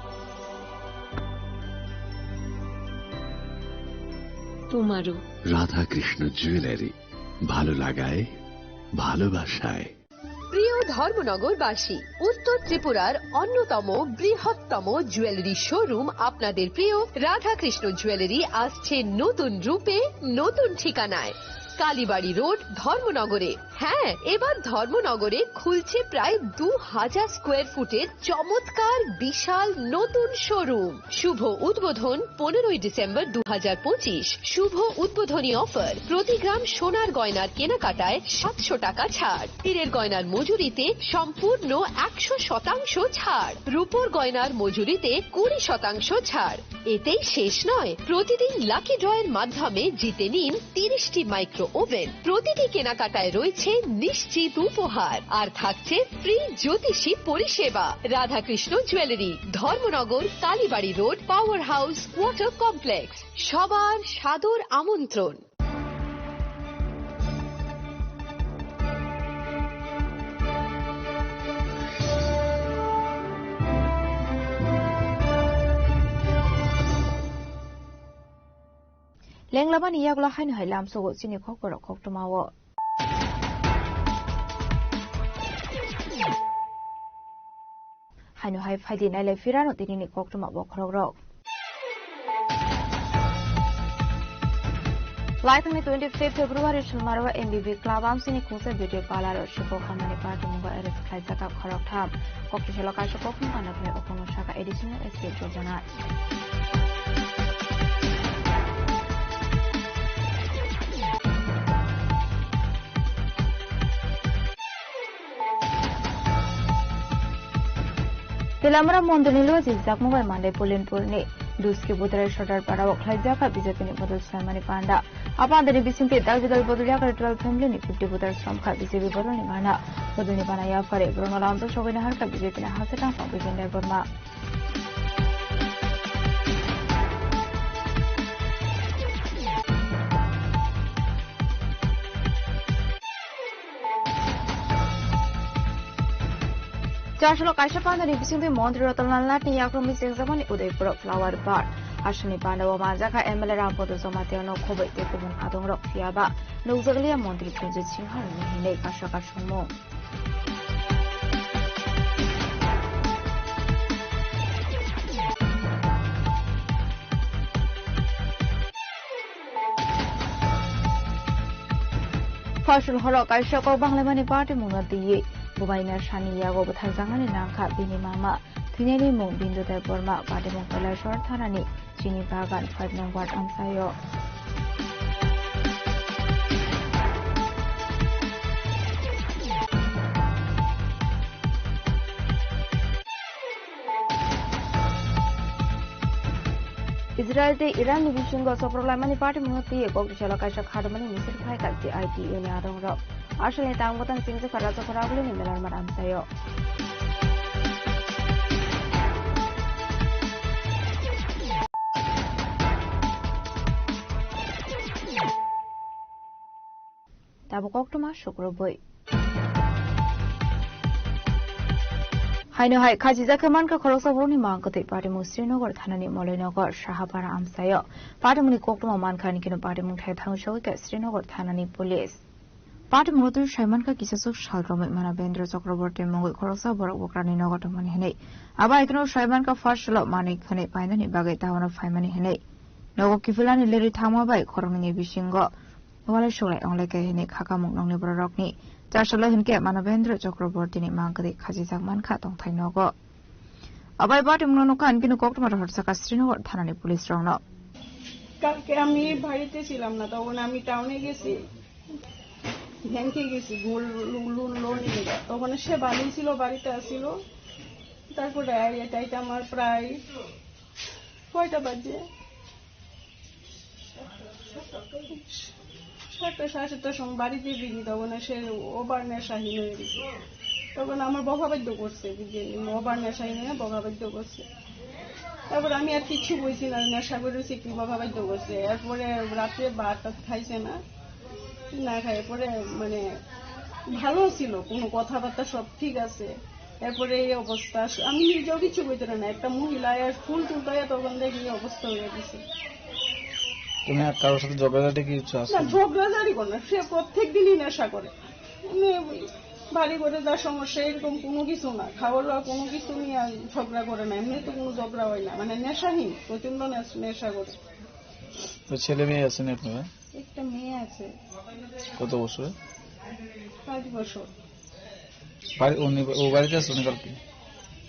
তোমারও। রাধাকৃষ্ণ জুয়েলারি, ভালো লাগায়, ভালোবাসায়। প্রিয় ধর্মনগরবাসী, উত্তর ত্রিপুরার অন্যতম বৃহত্তম জুয়েলারি শোরুম আপনাদের প্রিয় রাধাকৃষ্ণ জুয়েলারি আসছে নতুন রূপে, নতুন ঠিকানায়। কালীবাড়ি রোড, ধর্মনগরে। হ্যাঁ, এবার ধর্মনগরে খুলছে প্রায় দু হাজার স্কোয়ার ফুটের চমৎকার বিশাল নতুন শোরুম। শুভ উদ্বোধন পনেরোই ডিসেম্বর দু হাজার পঁচিশ। শুভ উদ্বোধনী অফার, প্রতি গ্রাম সোনার গয়নার কেনাকাটায় সাতশো টাকা ছাড়, হীরের গয়নার মজুরিতে সম্পূর্ণ একশো শতাংশ ছাড়, রূপোর গয়নার মজুরিতে কুড়ি শতাংশ ছাড়। এতেই শেষ নয়, প্রতিদিন লাকি ড্রয়ের মাধ্যমে জিতে নিন তিরিশটি মাইক্রো ওভেন। প্রতিটি কেনাকাটায় রয়েছে নিশ্চিত উপহার, আর থাকছে ফ্রি জ্যোতিষী পরিষেবা। Radhakrishna jewellery, Dharmanagar, Kalibari road, power house, water complex. সবার সাদর আমন্ত্রণ। Lenglabani yagulo haino hai lamsogo chini khokborok koktwmao. Haino hai phaidi nailai phirano tinini koktwma bokhorokrok. Laithangni twenty-fifth February Salmaro M B B Club amsini khungsa beauty parlor o Shibok Hamani party mungo arrest khlaijak khoroktham. Kokchisalo kaisa kokthum kanaphlai okono saka additional S P Jojana. Telamra mondirni luo jiljakmung bai Mandai Pulinpurni Duski Budrai Sodar Parao khlaijak kha B J P ni bodol swlaimani panda. A pandani bisingtwi dal bidal bodol yakari twelve family ni fifty voters romkha B J P bodolni mana. Bodolni bana yapkari borokno lamjak sogwini harkha B J P ni hasteo tangphang Bijen Debbarma. Chasalo kaisa pandani bisingtwi montri Ratan Lal Nath ni yakrumni chengjakmani Udaipuro Flower Park. Asamni pandao manjakha M L A Rampada Jamatia no khoboi tei kubun adongrok phiya ba nukjakliya montri Kunjit Singha ni hinwi kasa kasungmung. Fasal horo kaisa kok banglaimani party mungno twiwi bubaina sani yago bwtharjaknani nangkha bini mama. Thwinani mung Bindu Debbarma, party mung Kailasor thanani Chini Bagan five number amsaio. Israel tei Iran ni bisingo soprok laimani party mungno twiwi kokchisalo kaisa khatungmani misil phaikha C I T U ni adongrok. Asalni tang bwtang chingjakha Rajakhor Agulini Melarma amsaio. Tabuk koktwma sukrubwi. Haino hai khachijak khe mankha khoroksa borokni mang kwtwi patimung Srinagar thanani Moloinagar Sahapara amsaio. Patimungni koktwma mankha, hinkhe no patimung thai thangwi sogwi kha Srinagar thanani police. Patimungno twi saimankha kisaswk sal romwi Manabendra Chakraborty mungwi khoroksa borok bukrani nogo tongmani hinwi. Abo hai kheno saimankha first salo manwi khwnwi painani bagwi taono phaimani hinwi. Nogo kiphilani lerwi thangma bai khoroknwini bisingo walai suglai onglaikha hinwi khakamung nokni bororokni. Chasalo hinkhe Manabendra Chakrabortyni mang kwtwi khachijak mankha tongthai nogo. Abai bati mungno nukha, hinkhe no koktwma rohor saka Srinagar thanani police rokno. কালকে আমি বাড়িতে ছিলাম না, তখন আমি টাউনে গেছি, ব্যাংকে গেছি গোল্ড লোন লোনের লেগে। তখন সে বাড়ি ছিল, বাড়িতে আসিল। তারপরে এটা এটা আমার প্রায় কয়টা বাজে? সাতটা, সাড়ে সাতটার সময় বাড়িতে ফিরি, তখন সে ওভার নেশাহীন হয়ে গেছে। তখন আমার বকা বাধ্য করছে, বুঝলেন, ওভার নেশাহীন হয়ে বকা বাধ্য করছে। তারপর আমি আর কিচ্ছু বলছি না, নেশা করে সে কি বকা বাধ্য করছে। এরপরে রাত্রে ভাত টাত খাইছে না, না খায় পরে মানে ভালো ছিল, কোনো কথাবার্তা সব ঠিক আছে। এরপরে এই অবস্থা, আমি নিজেও কিছু বলতে পারি না। একটা মহিলা আর ফুল তুলতে হয়, তখন দেখি এই অবস্থা হয়ে গেছে। তুমি আর কারোর সাথে ঝগড়াঝাটি কিছু আছে? না, ঝগড়াঝাটি করে না, সে প্রত্যেক দিনই নেশা করে। মানে, বাড়ি ঘরে যা সমস্যা, এরকম কোনো কিছু না, খাওয়া দাওয়া কোনো কিছু নিয়ে আর ঝগড়া করে না, এমনি তো কোনো ঝগড়া হয় না, মানে নেশাহীন, প্রচন্ড নেশ-, নেশা করে। তো ছেলে মেয়ে আছেন আপনারা? একটা মেয়ে আছে। কত বছর? পাঁচ বছর। বাড়ি, উনি, ও বাড়িতে আছে, উনি কালকে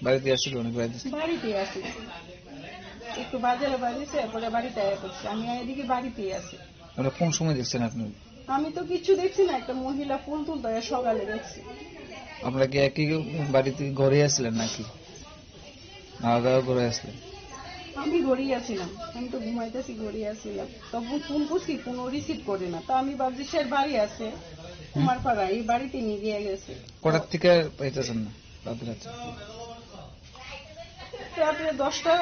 বাড়িতে আসছিল, উনি বাড়িতে? বাড়িতে আছে, একটু বাজারে বাড়িতে, পরে বাড়িতে আয়া করছে, আমি এদিকে বাড়িতেই আছি। মানে কোন সময় দেখছেন আপনি? আমি তো কিচ্ছু দেখছি না, একটা মহিলা ফুল তুলতে হয় সকালে দেখছি। আপনারা কি একই বাড়িতে ঘরে আসছিলেন নাকি? খাওয়া দাওয়া করে আসলেন? আমি ঘরেই আছিলাম, আমি তো ঘুমাইতেছি, ঘরেই আছিলাম। তখন ফোন করছি, ফোনও রিসিভ করে না। তো আমি ভাবছি স্যার বাড়ি আছে, কুমারপাড়া, এই বাড়িতে নিয়ে গিয়ে গেছে। কটার থেকে পাইতেছেন না রাত রাতে? রাত্রে দশটা,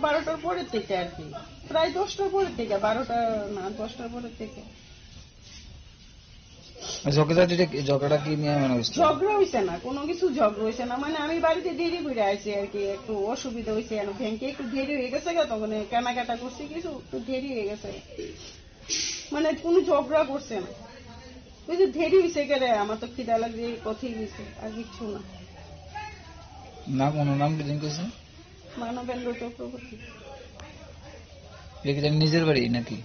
বারোটার পরের থেকে আর কি, প্রায় দশটার পরের থেকে, বারোটা না, দশটার পরের থেকে। ঝগড়াঝাটিটা কি, ঝগড়া কি নিয়ে মানে হয়েছিল? ঝগড়া হইছে না, কোনো কিছু ঝগড়া হইছে না। মানে আমি বাড়িতে দেরি করে আইছি আর কি, একটু অসুবিধা হইছে, আর ব্যাংকে একটু দেরি হয়ে গেছে গা, তখন কেনাকাটা করছি কিছু, একটু দেরি হয়ে গেছে। মানে কোনো ঝগড়া করছে না, ওই যে দেরি হইছে গেলে আমার তো খিদা লাগছে, এই কথাই হইছে, আর কিচ্ছু না। নাম, ওনার নাম কি জিজ্ঞেস করছেন? মানবেন্দ্র চক্রবর্তী। এটা কি তার নিজের বাড়ি নাকি?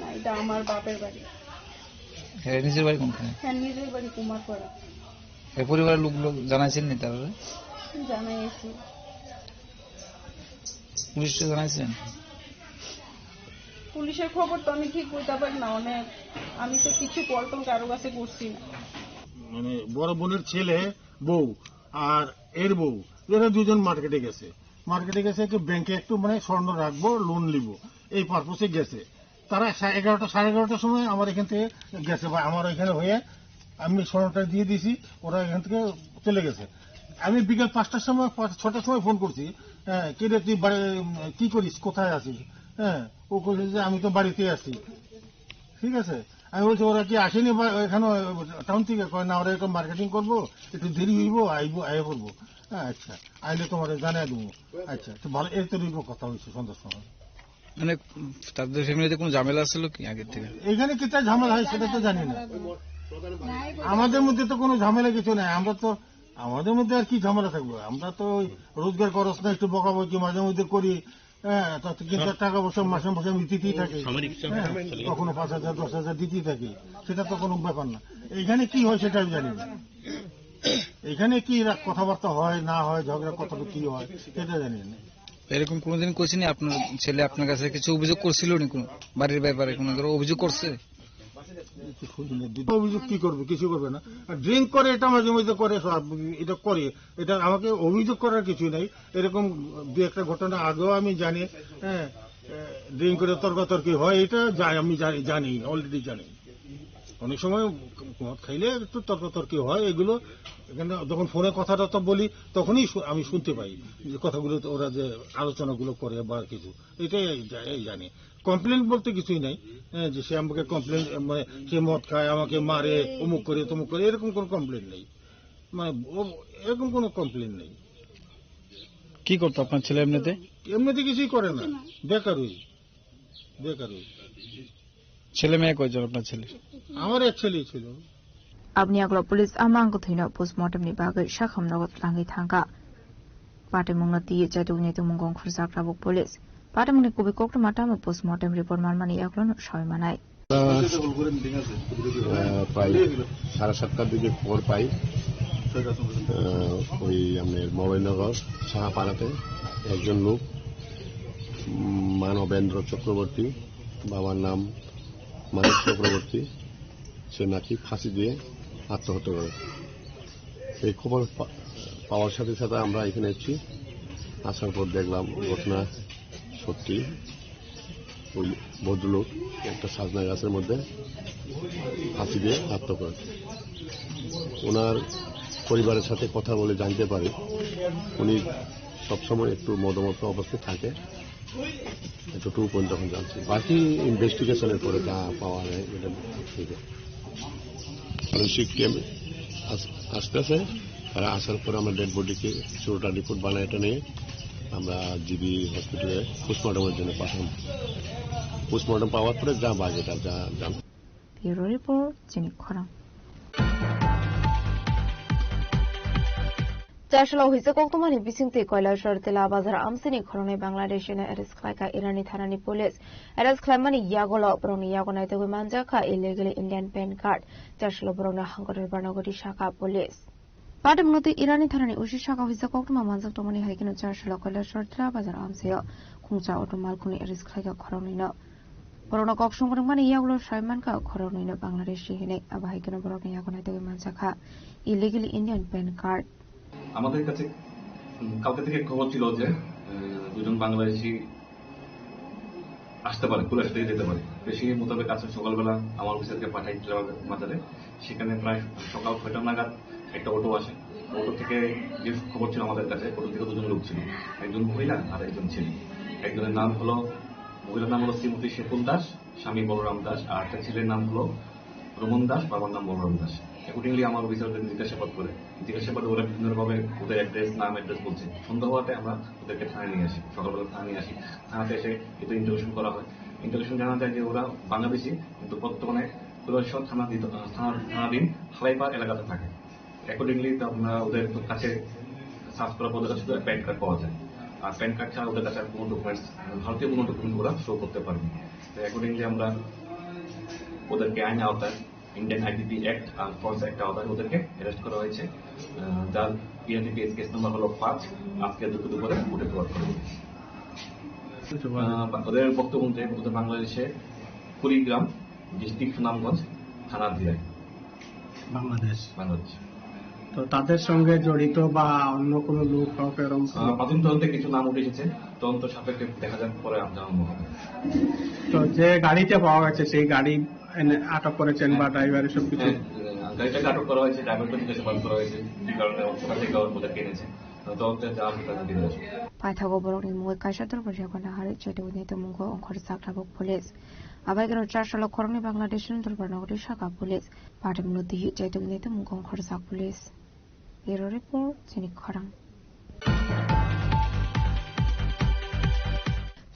না, এটা আমার বাপের বাড়ি। হ্যাঁ, নিজের বাড়ি কোনখানে? হ্যাঁ, নিজের বাড়ি কুমারপাড়া। এই পরিবারের লোক, লোক জানাইছেন নি তারা? জানাই আছি। পুলিশে জানাইছেন? পুলিশের খবর তো আমি ঠিক বলতে পারি না, মানে আমি তো কিছু কল টল কারো কাছে করছি না। মানে বড় বোনের ছেলে, বউ আর এর বউ, এরা দুজন মার্কেটে গেছে। মার্কেটে গেছে একটু ব্যাংকে একটু মানে স্বর্ণ রাখবো, লোন নিব, এই পারপোসে গেছে। তারা সা-, এগারোটা, সাড়ে এগারোটার সময় আমার এখান থেকে গেছে বা আমার এখানে হয়ে আমি স্বর্ণটা দিয়ে দিয়েছি, ওরা এখান থেকে চলে গেছে। আমি বিকেল পাঁচটার সময়, পাঁচ, ছটার সময় ফোন করছি, "হ্যাঁ, কে রে তুই বাড়ি, উম, কি করিস, কোথায় আছিস?" হ্যাঁ, ও কইছে যে, "আমি তো বাড়িতেই আছি।" ঠিক আছে? আমি বলছি, "ওরা কি আসেনি বা এখানে টাউন থেকে?" কয়, "না, ওরা একটু মার্কেটিং করবো, একটু দেরি হইব, আইবো, আইয়া করবো।" হ্যাঁ, আচ্ছা, আইলে তোমার জানাই দেবো। আচ্ছা, তো ভালো, এই তো রইব কথা হয়েছে সন্ধ্যার সময়। মানে, তাদের ফ্যামিলিতে কোনো ঝামেলা ছিল কি আগের থেকে? এখানে কিতা ঝামেলা হয় সেটা তো জানি না। আমাদের মধ্যে তো কোনো ঝামেলা কিছু নাই। আমরা তো, আমাদের মধ্যে আর কি ঝামেলা থাকবে? আমরা তো ওই রোজগার খরচ না, একটু বকাবকি মাঝে মধ্যে করি। হ্যাঁ, তাতে কিন্তু টাকা পয়সা মাসে মাসে আমি দিতেই থাকি। হ্যাঁ, কখনো পাঁচ হাজার, দশ হাজার দিতেই থাকি। সেটা তো কোনো ব্যাপার না। এখানে কি হয় সেটা আমি জানি না। এখানে কি রা-, কথাবার্তা হয় না হয়, ঝগড়া কতটুকু কি হয় সেটা জানি না। এরকম কোনোদিন কইছেনি আপনার ছেলে আপনার কাছে কিছু অভিযোগ করছিল নি, কোনো বাড়ির ব্যাপারে কোনো ধরো অভিযোগ করছে? কিছু শুনি না। অভিযোগ কি করবে? কিছু করবে না। আর ড্রিঙ্ক করে, এটা মাঝে মধ্যে করে, সব এটা করে। এটা আমাকে অভিযোগ করার কিছু নাই। এরকম দু একটা ঘটনা আগেও আমি জানি, হ্যাঁ, ড্রিঙ্ক করে তর্কাতর্কি হয়, এটা যা-, আমি জানি, জানি, অলরেডি জানি। অনেক সময় মদ খাইলে একটু তর্কাতর্কি হয়, এগুলো এখানে যখন ফোনে কথাবার্তা বলি, তখনই শু-, আমি শুনতে পাই যে কথাগুলো তো ওরা যে আলোচনাগুলো করে বা কিছু, এটাই জা-, এই জানি। কমপ্লেন বলতে কিছুই নাই, হ্যাঁ, যে সে আমাকে কমপ্লেন, মানে, সে মদ খায়, আমাকে মারে, অমুক করে, তমুক করে, এরকম কোনো কমপ্লেন নেই। মানে, ও, এরকম কোনো কমপ্লেন নেই। কি করতো আপনার ছেলে এমনিতে? এমনিতে কিছুই করে না, বেকারই, বেকারই। ছেলে মেয়ে কয়জন আপনার ছেলের? আমার এক ছেলেই ছিল। Aboni yagulo police a mangkwthwino postmortem ni bagwi sakhamnogo twlangwi thangkha. Patimungno twiwi chaitugni tumung gong khurjak tabuk police. Patimungni kubui koktwma tamo postmortem report manmani yagulono sawi manai. আহ, প্রায় সাড়ে সাতটার দিকে খবর পাই, আহ, ওই আমাদের মলয়নগর সাহাপাড়াতে একজন লোক, উম, মানবেন্দ্র চক্রবর্তী, বাবার নাম মানিক চক্রবর্তী, সে নাকি ফাঁসি দিয়ে আত্মহত্যা করে। এই খবর পা-, পাওয়ার সাথে সাথে আমরা এখানে এসেছি। আসার পর দেখলাম ঘটনা সত্যি। ওই ভদ্রলোক একটা সাজনা গাছের মধ্যে ফাঁসি দিয়ে আত্মহত্যা করেন। ওনার পরিবারের সাথে কথা বলে জানতে পারি, উনি সবসময় একটু মদমত্ত অবস্থায় থাকে। এতটুকু পর্যন্ত এখন জানছি, বাকি ইনভেস্টিগেশনের পরে যা পাওয়া যায় এটা ঠিক আছে। ফরেন্সিক টিম আস-, আসতেছে, তারা আসার পরে আমরা ডেড বডিকে পুরোটা রিপোর্ট বানায়, এটা নিয়ে আমরা জিবি হসপিটালে পোস্টমর্টমের জন্য পাঠাবো। পোস্টমর্টম পাওয়ার পরে যা বাকি তা যা জান- Bureau Report, Chini Khorang. Chasalo huisa koktwmani bisingtwi Kailasor Tila Bazar amsini khoroknwi Bangladeshi no arrest khlaikha Irani thanani police. Arrest khlaimani yagulo borokni yago naitugwi manjakha illegally Indian pan card. Chasalo borokno hangkotor barnogoti sakha police. Patem noti Irani thanani usi saka huisa koktwma manjak tongmani hai kheno Chasalo Kailasor Tila Bazar amsaio khungsa auto malkhungni arrest khlaikha khoroknwino. Borokno kok songwrwngmani yagulo sai mankha khoroknwino Bangladeshi hinwi, abo hai kheno borokni yago naitugwi manjakha illegally Indian pan card. আমাদের কাছে, উম, কালকে থেকে খবর ছিল যে, আহ, দুজন বাংলাদেশি আসতে পারে, কুলাসা থেকে যেতে পারে। তো সেই মোতাবেক আজকে সকালবেলা আমার অফিসারকে পাঠাই টিলা বাজারে। সেখানে প্রায় সকাল ছয়টা নাগাদ একটা অটো আসে। অটো থেকে যে খবর ছিল আমাদের কাছে, অটো থেকে দুজন লোক ছিল, একজন মহিলা আর একজন ছেলে। একজনের নাম হলো, মহিলার নাম হলো শ্রীমতী শেফুল দাস, স্বামী বলরাম দাস, আর একটা ছেলের নাম হলো রোমন দাস, বাবার নাম বলরাম দাস। অ্যাকর্ডিংলি আমার অফিসারদের জিজ্ঞাসাবাদ করে, জিজ্ঞাসাবাদে ওরা বিভিন্নভাবে ওদের অ্যাড্রেস, নাম, অ্যাড্রেস বলছে। সন্দেহ হওয়াতে আমরা ওদেরকে থানায় নিয়ে আসি, সকালবেলা থানায় নিয়ে আসি। থানাতে এসে এটা ইন্টারোগেশন করা হয়। ইন্টারোগেশন জানা যায় যে ওরা বাংলাদেশি, কিন্তু বর্তমানে কৈলাসহর থানা, থানা, থানাধীন হালাইপাড় এলাকাতে থাকে। অ্যাকর্ডিংলি তো আমরা ওদের কাছে সার্চ করার পর ওদের কাছে শুধু প্যান কার্ড পাওয়া যায়। আর প্যান কার্ড ছাড়া ওদের কাছে আর কোনো ডকুমেন্টস, ভারতীয় কোনো ডকুমেন্ট ওরা শো করতে পারেনি। তো অ্যাকর্ডিংলি আমরা ওদেরকে আইন আওতায়, ইন্ডিয়ান আইপিপি অ্যাক্ট আর ফর্স অ্যাক্ট আওতায় ওদেরকে অ্যারেস্ট করা হয়েছে। আহ, যার পিএনডিপিএস কেস নাম্বার হলো পাঁচ। আজকে দুপুর দুপুরে কোর্টে প্রোভাইড করে দিয়েছে। আহ, ওদের বক্তব্য অনুযায়ী ওদের বাংলাদেশে কুড়িগ্রাম, ডিস্ট্রিক্ট সুনামগঞ্জ, থানা দিয়াই। বাংলাদেশ। বাংলাদেশ। তো তাদের সঙ্গে জড়িত বা অন্য কোনো লোক কাউকে এরকম আহ, প্রাথমিক তদন্তে কিছু নাম উঠে এসেছে, তদন্ত সাপেক্ষে দেখা যাক, পরে আমরা জানানো হবে। তো যে গাড়িতে পাওয়া গেছে, সেই গাড়ি এনে আটক করেছেন বা ড্রাইভার এসব কিছু? হ্যাঁ, গাড়িটাকে আটক করা হয়েছে, ড্রাইভারকে জিজ্ঞাসাবাদ করা হয়েছে, কি কারণে, কোথা থেকে ওরা কিনেছে। তদন্তে যা হবে তা জানিয়ে দেওয়া হবে। Paithago borokni mungwi kaisa dorbar yago nahari chotwi tongmungkho ongkhorjak tabuk police. Abaikeno Chasalo khoroknwi Bangladesh ni dorbar nogori saka police. Patem no twi chotwi tongmungkho ongkhorjak police. Bureau report, chini khorang.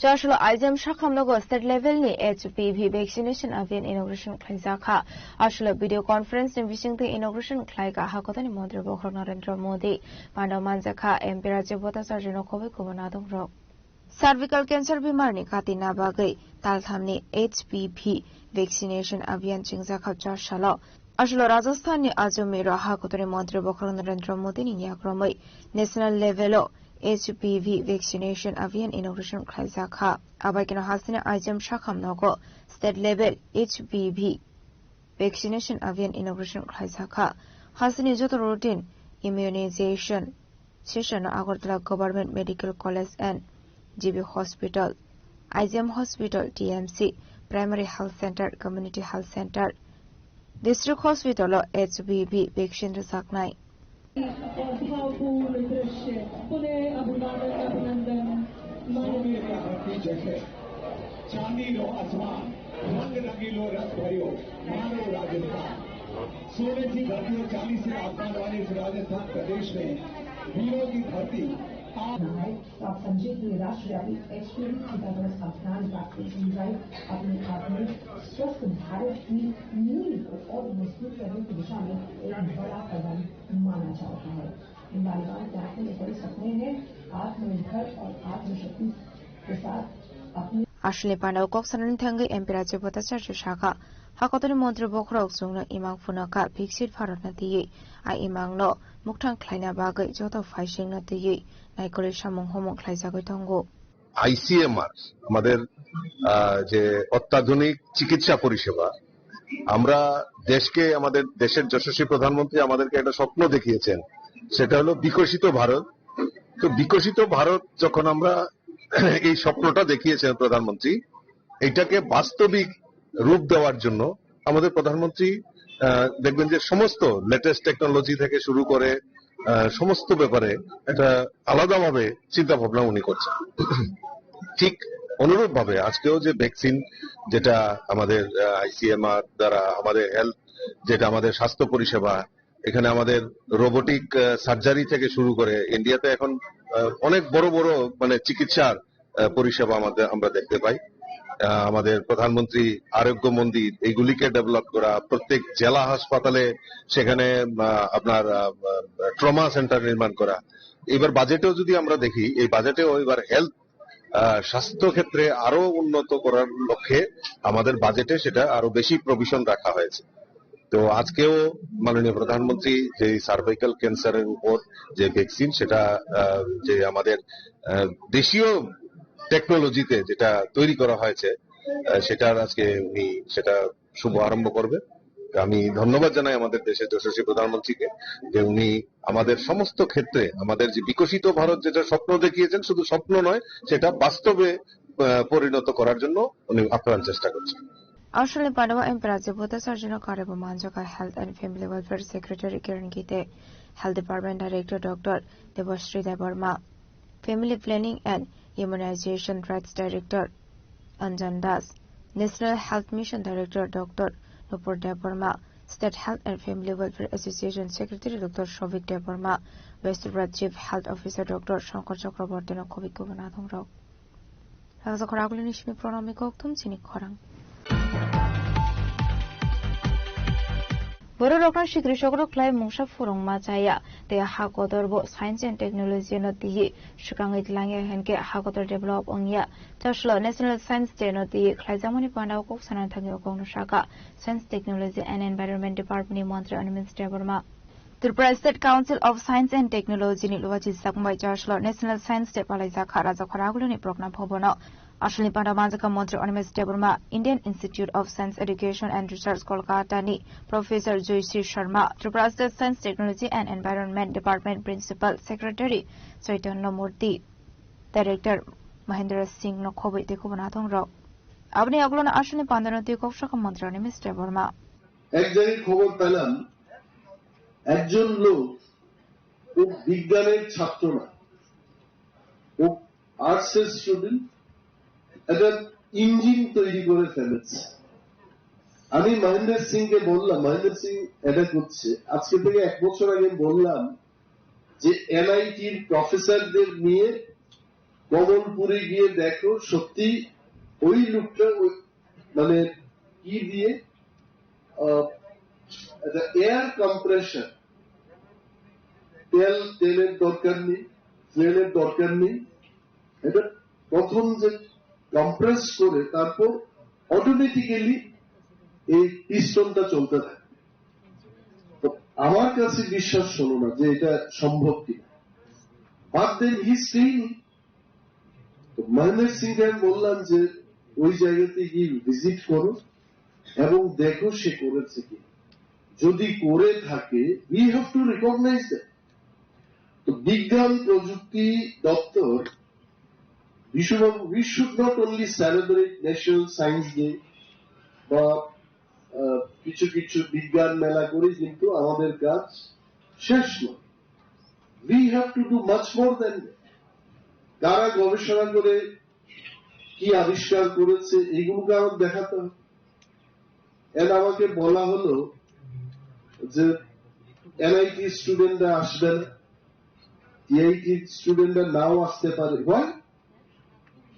Chasalo I G M sakhamnogo state level ni H P V vaccination abhiyan inauguration khlaijak kha. Aswlo video conference ni bisingtwi inauguration khlaikha hakotani montri bokhorok Narendra Modi. Panda manjakha M P Rajya Bhattacharya no khobwi kubun adongrok. Cervical cancer bemar ni katina bagwi talthamni H P V vaccination abhiyan chingjakha Chasalo. Aswlo Rajasthan ni Ajmer o hakotani montri bokhorok Narendra Modi ni yakromwi national level o H P V vaccination abhiyan inauguration khlaijak kha. Abaikeno hasteni I G M sakhamnogo state level H P V vaccination abhiyan inauguration khlaijak kha. Hasteni joto routine immunization session no Agartala Government Medical College and G B Hospital, I G M Hospital, T M C, Primary Health Center, Community Health Center, District Hospital o H P V vaccine rwjaknai. और भावपूर्ण दृश्य। पुनः अभिवादन, अभिनंदन। माननीय जैसे चांदी रो आसमान, रंग रंगीलो रस भरियो, मानो राजस्थान। सोने सी धरती और चांदी से आसमान वाले इस राजस्थान प्रदेश में वीरों की धरती आप आप संजीवनी राष्ट्रव्यापी एचपीवी टीकाकरण अभियान वैक्सीन ड्राइव अपने आप में स्वस्थ भारत की नींव को और मजबूत करने की दिशा में एक बड़ा कदम माना जा रहा है। बालिकाओं के आंखों में बड़े सपने हैं। आत्मनिर्भर और आत्मशक्ति के साथ अपनी Aswlni pandao kok sanani thangwi M P Rajya Bhattacharya sakha, hakotoni montri bokhorok chwngno imang phunukha, biksit Bharatno twiwi a imangno mukthang khlaina bagwi joto phaisingno twiwi naikolwi samung humung khlaijagwi tongo. ICMR, আমাদের, আহ, যে অত্যাধুনিক চিকিৎসা পরিষেবা, আমরা দেশকে, আমাদের দেশের যশস্বী প্রধানমন্ত্রী আমাদেরকে একটা স্বপ্ন দেখিয়েছেন, সেটা হলো বিকশিত ভারত। তো বিকশিত ভারত যখন আমরা এই স্বপ্নটা দেখিয়েছেন প্রধানমন্ত্রী, এটাকে বাস্তবিক রূপ দেওয়ার জন্য আমাদের প্রধানমন্ত্রী, আহ, দেখবেন যে সমস্ত লেটেস্ট টেকনোলজি থেকে শুরু করে, আহ, সমস্ত ব্যাপারে একটা আলাদাভাবে চিন্তা ভাবনা উনি করছেন। ঠিক অনুরূপভাবে আজকেও যে ভ্যাকসিন, যেটা আমাদের, আহ, আইসিএমআর দ্বারা, আমাদের হেলথ, যেটা আমাদের স্বাস্থ্য পরিষেবা, এখানে আমাদের রোবোটিক, আহ, সার্জারি থেকে শুরু করে ইন্ডিয়াতে এখন, আহ, অনেক বড় বড়, মানে, চিকিৎসার, আহ, পরিষেবা আমাদের, আমরা দেখতে পাই। আহ, আমাদের প্রধানমন্ত্রী আরোগ্য মন্দির, এইগুলিকে ডেভেলপ করা, প্রত্যেক জেলা হাসপাতালে সেখানে আহ, আপনার ট্রমা সেন্টার নির্মাণ করা। এবার বাজেটেও যদি আমরা দেখি, এই বাজেটেও এবার হেলথ, স্বাস্থ্য ক্ষেত্রে আরো উন্নত করার লক্ষ্যে আমাদের বাজেটে সেটা আরো বেশি প্রভিশন রাখা হয়েছে। তো আজকেও মাননীয় প্রধানমন্ত্রী যে সার্ভাইকাল ক্যান্সারের উপর যে ভ্যাকসিন, সেটা আহ, যে আমাদের আহ, দেশীয় টেকনোলজিতে যেটা তৈরি করা হয়েছে, আহ, সেটার আজকে উনি সেটা শুভ আরম্ভ করবে। আমি ধন্যবাদ জানাই আমাদের দেশের যশস্বী প্রধানমন্ত্রীকে, যে উনি আমাদের সমস্ত ক্ষেত্রে আমাদের যে বিকশিত ভারত যেটা স্বপ্ন দেখিয়েছেন, শুধু স্বপ্ন নয়, সেটা বাস্তবে আহ, পরিণত করার জন্য উনি আপ্রাণ চেষ্টা করছেন। Australian pandao M P Rajya Bhuta Sarjino Karebo Manjaka Health and Family Welfare Secretary Kiran Gite, Health Department Director Doctor Debashri Debbarma, Family Planning and Immunization Rights Director Anjan Das, National Health Mission Director Doctor Nupur Debbarma, State Health and Family Welfare Association Secretary Doctor Shovik Debbarma, West Chief Health Officer Doctor Shankar Chakraborty no khobwi kubun adongrok. Rangsa khorang agulini simi program ni kokthum chini khorang. Borok rokno sikri sokro khlai mungsa phurungma chaya tei ha kotor bo science and technology no twiwi swkangwi tlangya hinkhe ha kotor develop wngya. Chaslo National Science Day no twiwi khlaijakmani pandao kok sanani thangwi o kokno saka Science, Technology and Environment Department ni montri Animesh Debbarma. Tripura State Council of Science and Technology ni luachi sakmai chaslo National Science Day palaijak kha Rajakhara agulini program bhobono. Aswlni panda manjaka montri Animesh Debbarma, Indian Institute of Science Education and Research Kolkata ni Professor Joyashree Sharma, Tripura State Science, Technology and Environment Department Principal Secretary Chaitanya Murthy, Director Mahendra Singh no khobwi tei khobwi nathong rok. Aboni aguloni aswlni pandano twi kok saka montri Animesh Debbarma. এক জায়গায় খবর পেলাম, একজন লোক, ও বিজ্ঞানের ছাত্র না, ও আর্টস এর স্টুডেন্ট, একটা ইঞ্জিন তৈরি করে ফেলেছে। আমি মহেন্দ্র সিংকে বললাম, মহেন্দ্র সিং এটা করছে। আজকে থেকে এক বছর আগে বললাম যে এনআইটির প্রফেসরদের নিয়ে কমলপুরে গিয়ে দেখো, সত্যি ওই লোকটা ওই, মানে, কি দিয়ে, আহ, একটা এয়ার কম্প্রেশন, তেল, তেলের দরকার নেই, ফুয়েলের দরকার নেই। এটা প্রথম যে কম্প্রেস করে, তারপর অটোমেটিক্যালি এই পিস্টনটা চলতে থাকে। তো আমার কাছে বিশ্বাস হলো না যে এটা সম্ভব কিনা। But then he still তো মহেন্দ্র সিংকে আমি বললাম যে ওই জায়গাতে গিয়ে ভিজিট করো এবং দেখো সে করেছে কি। যদি করে থাকে, we have to recognize that. তো বিজ্ঞান প্রযুক্তি দপ্তর, বিশ্ববাবু, we should not only celebrate National Science Day বা আহ, কিছু কিছু বিজ্ঞান মেলা করি, কিন্তু আমাদের কাজ শেষ নয়। We have to do much more than that. কারা গবেষণা করে কি আবিষ্কার করেছে, এগুলোকে আমার দেখাতে হবে। এর আমাকে বলা হলো যে এনআইটি স্টুডেন্টরা আসবে না, টিআইটি স্টুডেন্টরা নাও আসতে পারে। Why?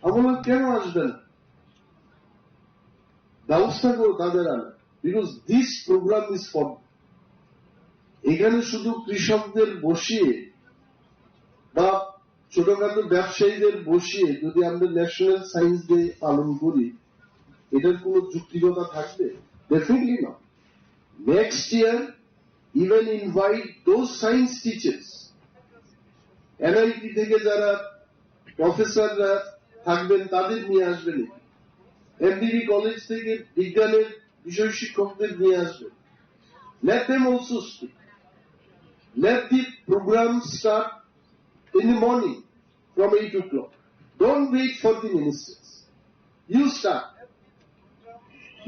আমি বললাম, কেন আসবে না? ব্যবস্থা করো তাদের আনা, because this program is for, এখানে শুধু কৃষকদের বসিয়ে বা ছোটখাটো ব্যবসায়ীদের বসিয়ে যদি আমরা ন্যাশনাল সায়েন্স ডে পালন করি, এটার কোনো যুক্তিকতা থাকবে? Definitely not. Next year, even invite those science teachers. NIT থেকে যারা প্রফেসররা থাকবেন, তাদের নিয়ে আসবেন। এমবিবি কলেজ থেকে বিজ্ঞানের বিষয় শিক্ষকদের নিয়ে আসবেন। Let them also speak. Let the program start in the morning from eight o'clock. Don't wait for the ministers. You start.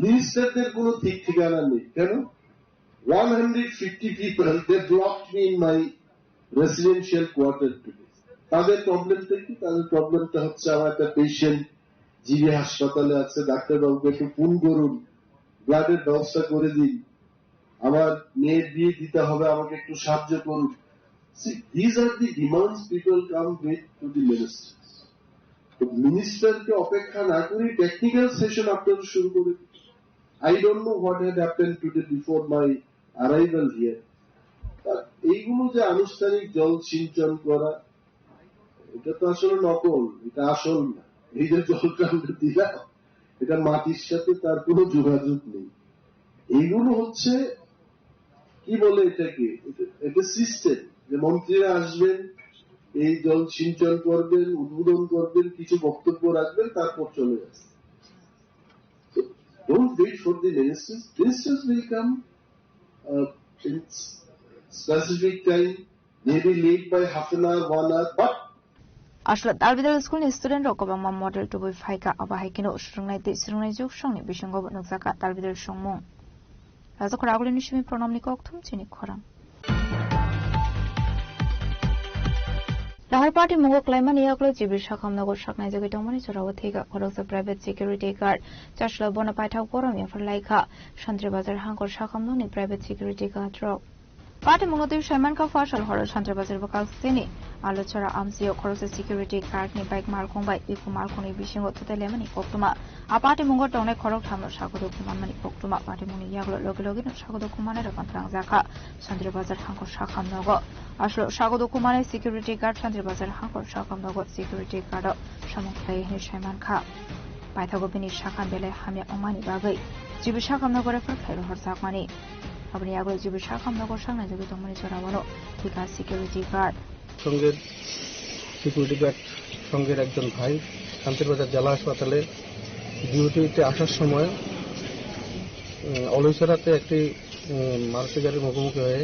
মিনিস্টারদের কোনো ঠিক ঠিকানা নেই। কেন? One hundred fifty people, they blocked me in my residential quarter today. তাদের প্রবলেমটা কি? তাদের প্রবলেমটা হচ্ছে, আমার একটা পেশেন্ট জিবি হাসপাতালে আছে, ডাক্তারবাবুকে একটু ফোন করুন, ব্লাডের ব্যবস্থা করে দিন, আমার মেয়ের বিয়ে দিতে হবে, আমাকে একটু সাহায্য করুন। See, these are the demands people come with to the ministers. তো মিনিস্টারকে অপেক্ষা না করে টেকনিক্যাল সেশন আপনারা শুরু করে দিন। I don't know what had happened today before my arrival here. তা এইগুলো যে আনুষ্ঠানিক জল সিঞ্চন করা, এটা তো আসলে নকল, এটা আসল না। এই যে জলটা আমরা দিলাম, এটা মাটির সাথে তার কোনো যোগাযোগ নেই। এইগুলো হচ্ছে, কি বলে এটাকে, এটা, এটা সিস্টেম, যে মন্ত্রীরা আসবেন, এই জল সিঞ্চন করবেন, উদ্বোধন করবেন, কিছু বক্তব্য রাখবেন, তারপর চলে যাবেন। So, don't wait for the ministers. Ministers will come, uh, in specific time, maybe late by half an hour, one hour, but Aswk Talbidal school ni student rok kwbangma model tubui phaikha, abo hai kheno swrwngnai tei swrwngnai jwk songni bisingo bo nukjakha Talbidal songmung. Rajakhor Agulini simi Pranamni kokthum chini khorang. Dahar party mungo klaimani yagulo G B Sakham nogo saknai jagwi tongmani jorao thwikha khoroksa private security guard. Chaslo bono paithak borom yaphar laikha Santri Bazar hangkor Sakham nokni private security guard rok. Party mungo twi saimankha, Fasal horo Santri Bazar bwkak sini Aluchora amchio khoroksa security guard ni bike malkhung bai iko malkhungni bisingo thutai lemani koktwma. A party mungo tongnai khorok thamno sagoduk manmani koktwma. Party mungni yagulo logi logi no sagoduk manai rok twrangjakha Santri Bazar hangkor Sakham nogo. Aswk sagoduk manai security guard Santri Bazar hangkor Sakham nogo security guard o samung khlai hwnwi saimankha. Paithago bini sakha belai hamya wngmani bagwi G B Sakham nogo refer khlai rohorjakmani. Aboni yagulo G B Sakham nogo sangnai jagwi tongmani jorao thwikha security guard. সঙ্গের security guard সঙ্গের একজন ভাই শান্তিরবাজার জেলা হাসপাতালে ডিউটিতে আসার সময়, উম, অলইছড়াতে একটি, উম, মারুতি গাড়ির মুখোমুখি হয়ে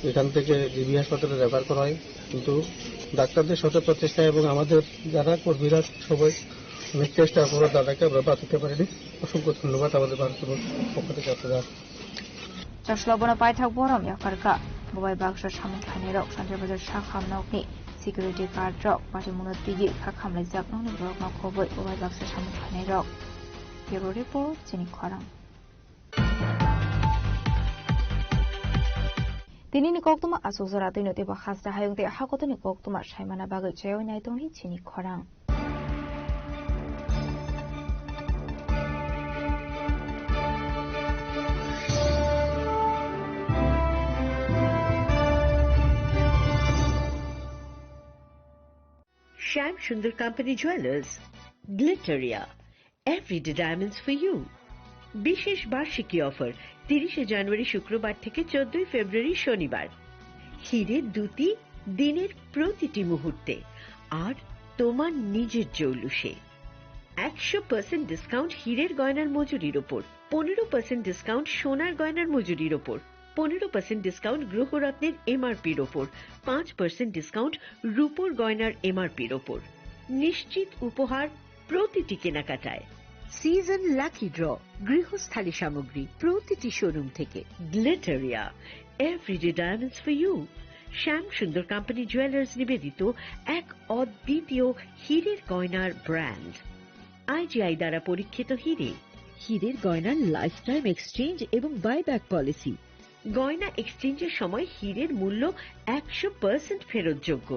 এখান থেকে জিবি হাসপাতালে রেফার করা হয়। কিন্তু ডাক্তারদের শত প্রচেষ্টা এবং আমাদের যারা কর্মীরা সবাই অনেক চেষ্টার পরও দাদাকে আমরা বাঁচাতে পারিনি। অসংখ্য ধন্যবাদ আমাদের ভারত সেবার পক্ষ থেকে আপনারা। Chaslo bono paithak borom yakarkha, bobai baksa samung khlainai rok Santri Bazar Sakham nokni security guard rok party mungno tigi kha khamlaijak nokni borok no khobwi bobai baksa samung khlainai rok. Bureau report, chini khorang. Tinini koktwma achukjora twino teibo hasta hayung tei hakotoni koktwma saimana bagwi chaywi nai tongni chini khorang. Shyam Sundar Company Jewelers, Glitteria, Everyday Diamonds for You. বিশেষ বার্ষিকী অফার, তিরিশে জানুয়ারি শুক্রবার থেকে চোদ্দই ফেব্রুয়ারি শনিবার। হীরের দ্যুতি দিনের প্রতিটি মুহূর্তে, আর তোমার নিজের জৌলুসে। একশো পার্সেন্ট ডিসকাউন্ট হীরের গয়নার মজুরির ওপর, পনেরো পার্সেন্ট ডিসকাউন্ট সোনার গয়নার মজুরির ওপর, পনেরো পার্সেন্ট ডিসকাউন্ট গ্রহরত্নের এমআরপির ওপর, পাঁচ পার্সেন্ট ডিসকাউন্ট রূপোর গয়নার এমআরপির ওপর। নিশ্চিত উপহার প্রতিটি কেনাকাটায়। সিজন লাকি ড্র, গৃহস্থালী সামগ্রী প্রতিটি শোরুম থেকে। Glitteria, Everyday Diamonds for You. শ্যাম সুন্দর কোম্পানি জুয়েলার্স নিবেদিত এক অদ্বিতীয় হীরের গয়নার ব্র্যান্ড। আইজিআই দ্বারা পরীক্ষিত হীরে। হীরের গয়নার লাইফ টাইম এক্সচেঞ্জ এবং বাইব্যাক পলিসি। গয়না এক্সচেঞ্জের সময় হীরের মূল্য একশো পার্সেন্ট ফেরতযোগ্য।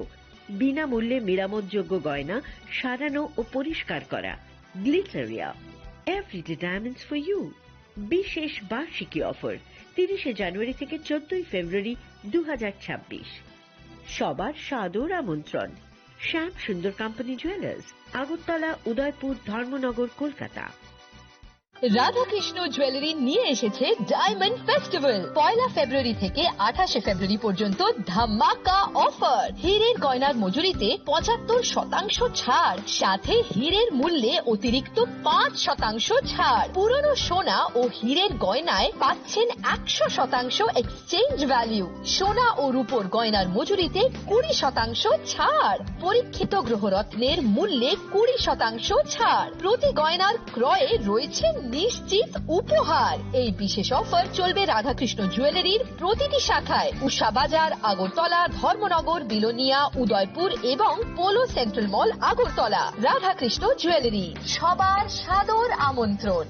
বিনামূল্যে মেরামতযোগ্য গয়না সারানো ও পরিষ্কার করা। Glitteria, Everyday Diamonds for You। বিশেষ বার্ষিকী অফার, তিরিশে জানুয়ারি থেকে চোদ্দই ফেব্রুয়ারি দু হাজার ছাব্বিশ। সবার সাদর আমন্ত্রণ। শ্যাম সুন্দর কোম্পানি জুয়েলার্স, আগরতলা, উদয়পুর, ধর্মনগর, কলকাতা। রাধাকৃষ্ণ জুয়েলারি নিয়ে এসেছে ডায়মন্ড ফেস্টিভ্যাল। পয়লা ফেব্রুয়ারি থেকে আঠাশে ফেব্রুয়ারি পর্যন্ত ধামাকা অফার। হীরের গয়নার মজুরিতে পঁচাত্তর শতাংশ ছাড়, সাথে হীরের মূল্যে অতিরিক্ত পাঁচ শতাংশ ছাড়। পুরনো সোনা ও হীরের গয়নায় পাচ্ছেন একশো শতাংশ এক্সচেঞ্জ ভ্যালু। সোনা ও রূপোর গয়নার মজুরিতে কুড়ি শতাংশ ছাড়। পরীক্ষিত গ্রহরত্নের মূল্যে কুড়ি শতাংশ ছাড়। প্রতি গয়নার ক্রয়ে রয়েছে নিশ্চিত উপহার। এই বিশেষ অফার চলবে রাধাকৃষ্ণ জুয়েলারির প্রতিটি শাখায়, উষা বাজার, আগরতলা, ধর্মনগর, বিলোনিয়া, উদয়পুর এবং পোলো সেন্ট্রাল মল, আগরতলা। রাধাকৃষ্ণ জুয়েলারি, সবার সাদর আমন্ত্রণ।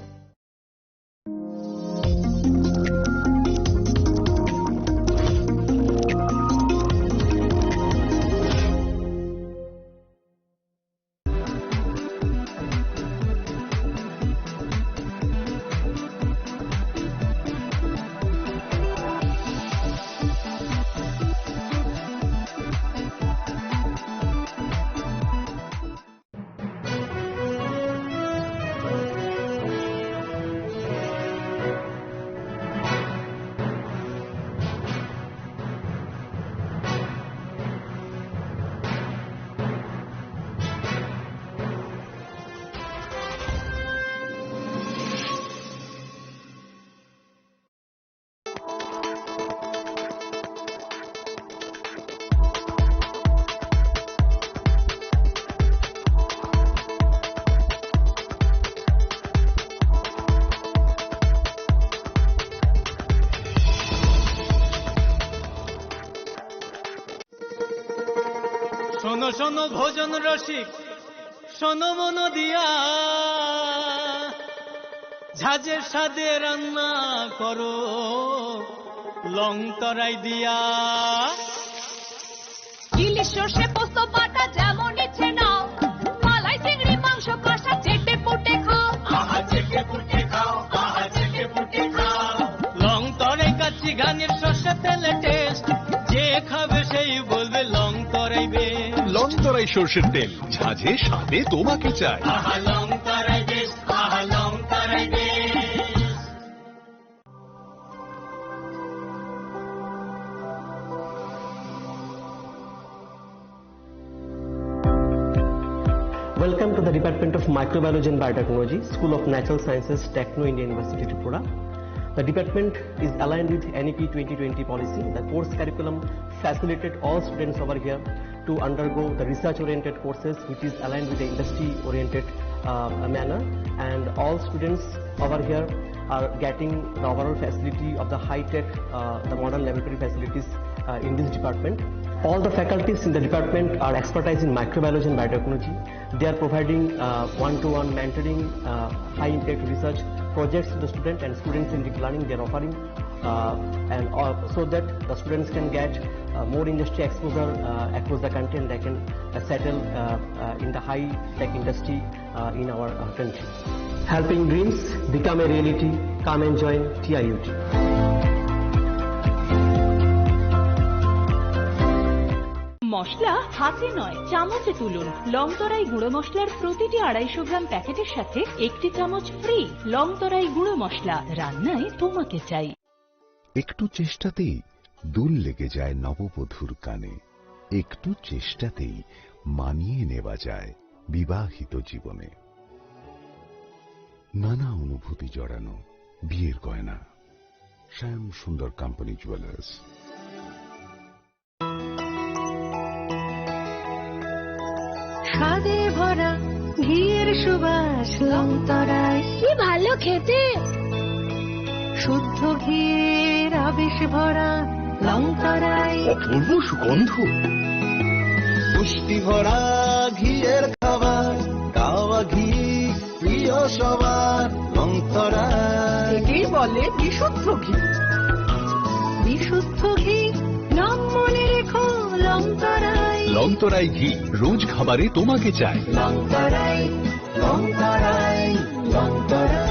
শোনো ভোজন রসিক, শোনো মন দিয়া, ঝাঁঝে স্বাদে রান্না করো লং তরাই দিয়া। ইলিশ সর্ষে পোস্ত বাটা যেমন ইচ্ছে নাও, মালাই চিংড়ি মাংস কষা চেটে পুটে খাও। আহা চেটে পুটে খাও, আহা চেটে পুটে খাও। লং তরাই কাচ্চি ঘানির সর্ষে তেলে টেস্ট, যে খাবে সেই বলবে লং তরাই বেশ। লং তরাই সর্ষের তেল, ঝাঁঝে স্বাদে তোমাকে চাই। আহা লং তরাই বেশ, আহা লং তরাই বেশ। Welcome to the Department of Microbiology and Biotechnology, School of Natural Sciences, Techno India University, Tripura. The department is aligned with N E P twenty twenty policy. The course curriculum facilitated all students over here to undergo the research-oriented courses, which is aligned with the industry-oriented, uh, manner. And all students over here are getting the overall facility of the high-tech, uh, the modern laboratory facilities, uh, in this department. All the faculties in the department are expertise in microbiology and biotechnology. They are providing, uh, one-to-one mentoring, uh, high-impact research projects to the student and students-centric learning they are offering, uh, and, uh, so that the students can get, uh, more industry exposure, uh, across the country, and they can, uh, settle, uh, uh, in the high-tech industry, uh, in our, uh, country. Helping dreams become a reality. Come and join T I U T. মশলা হাতে নয়, চামচে তুলুন। লংতরাই গুঁড়ো মশলার প্রতিটি আড়াইশো গ্রাম প্যাকেটের সাথে একটি চামচ ফ্রি। লংতরাই গুঁড়ো মশলা, রান্নায় তোমাকে চাই। একটু চেষ্টাতেই দুল লেগে যায় নববধূর কানে, একটু চেষ্টাতেই মানিয়ে নেওয়া যায় বিবাহিত জীবনে। নানা অনুভূতি জড়ানো বিয়ের গয়না। শ্যাম সুন্দর কোম্পানি জুয়েলার্স। স্বাদে ভরা ঘিয়ের সুবাস লংতরাই। কি ভালো খেতে! শুদ্ধ ঘিয়ের আবেশ ভরা লংতরাই। অপূর্ব সুগন্ধ। পুষ্টি ভরা ঘিয়ের খাবার, গাওয়া ঘি প্রিয় সবার লংতরাই। একেই বলে বিশুদ্ধ ঘি। বিশুদ্ধ ঘি, নাম মনে রেখো লংতরাই। লংতরাই ঘি, রোজ খাবারে তোমাকে চাই। লংতরাই, লংতরাই, লংতরাই।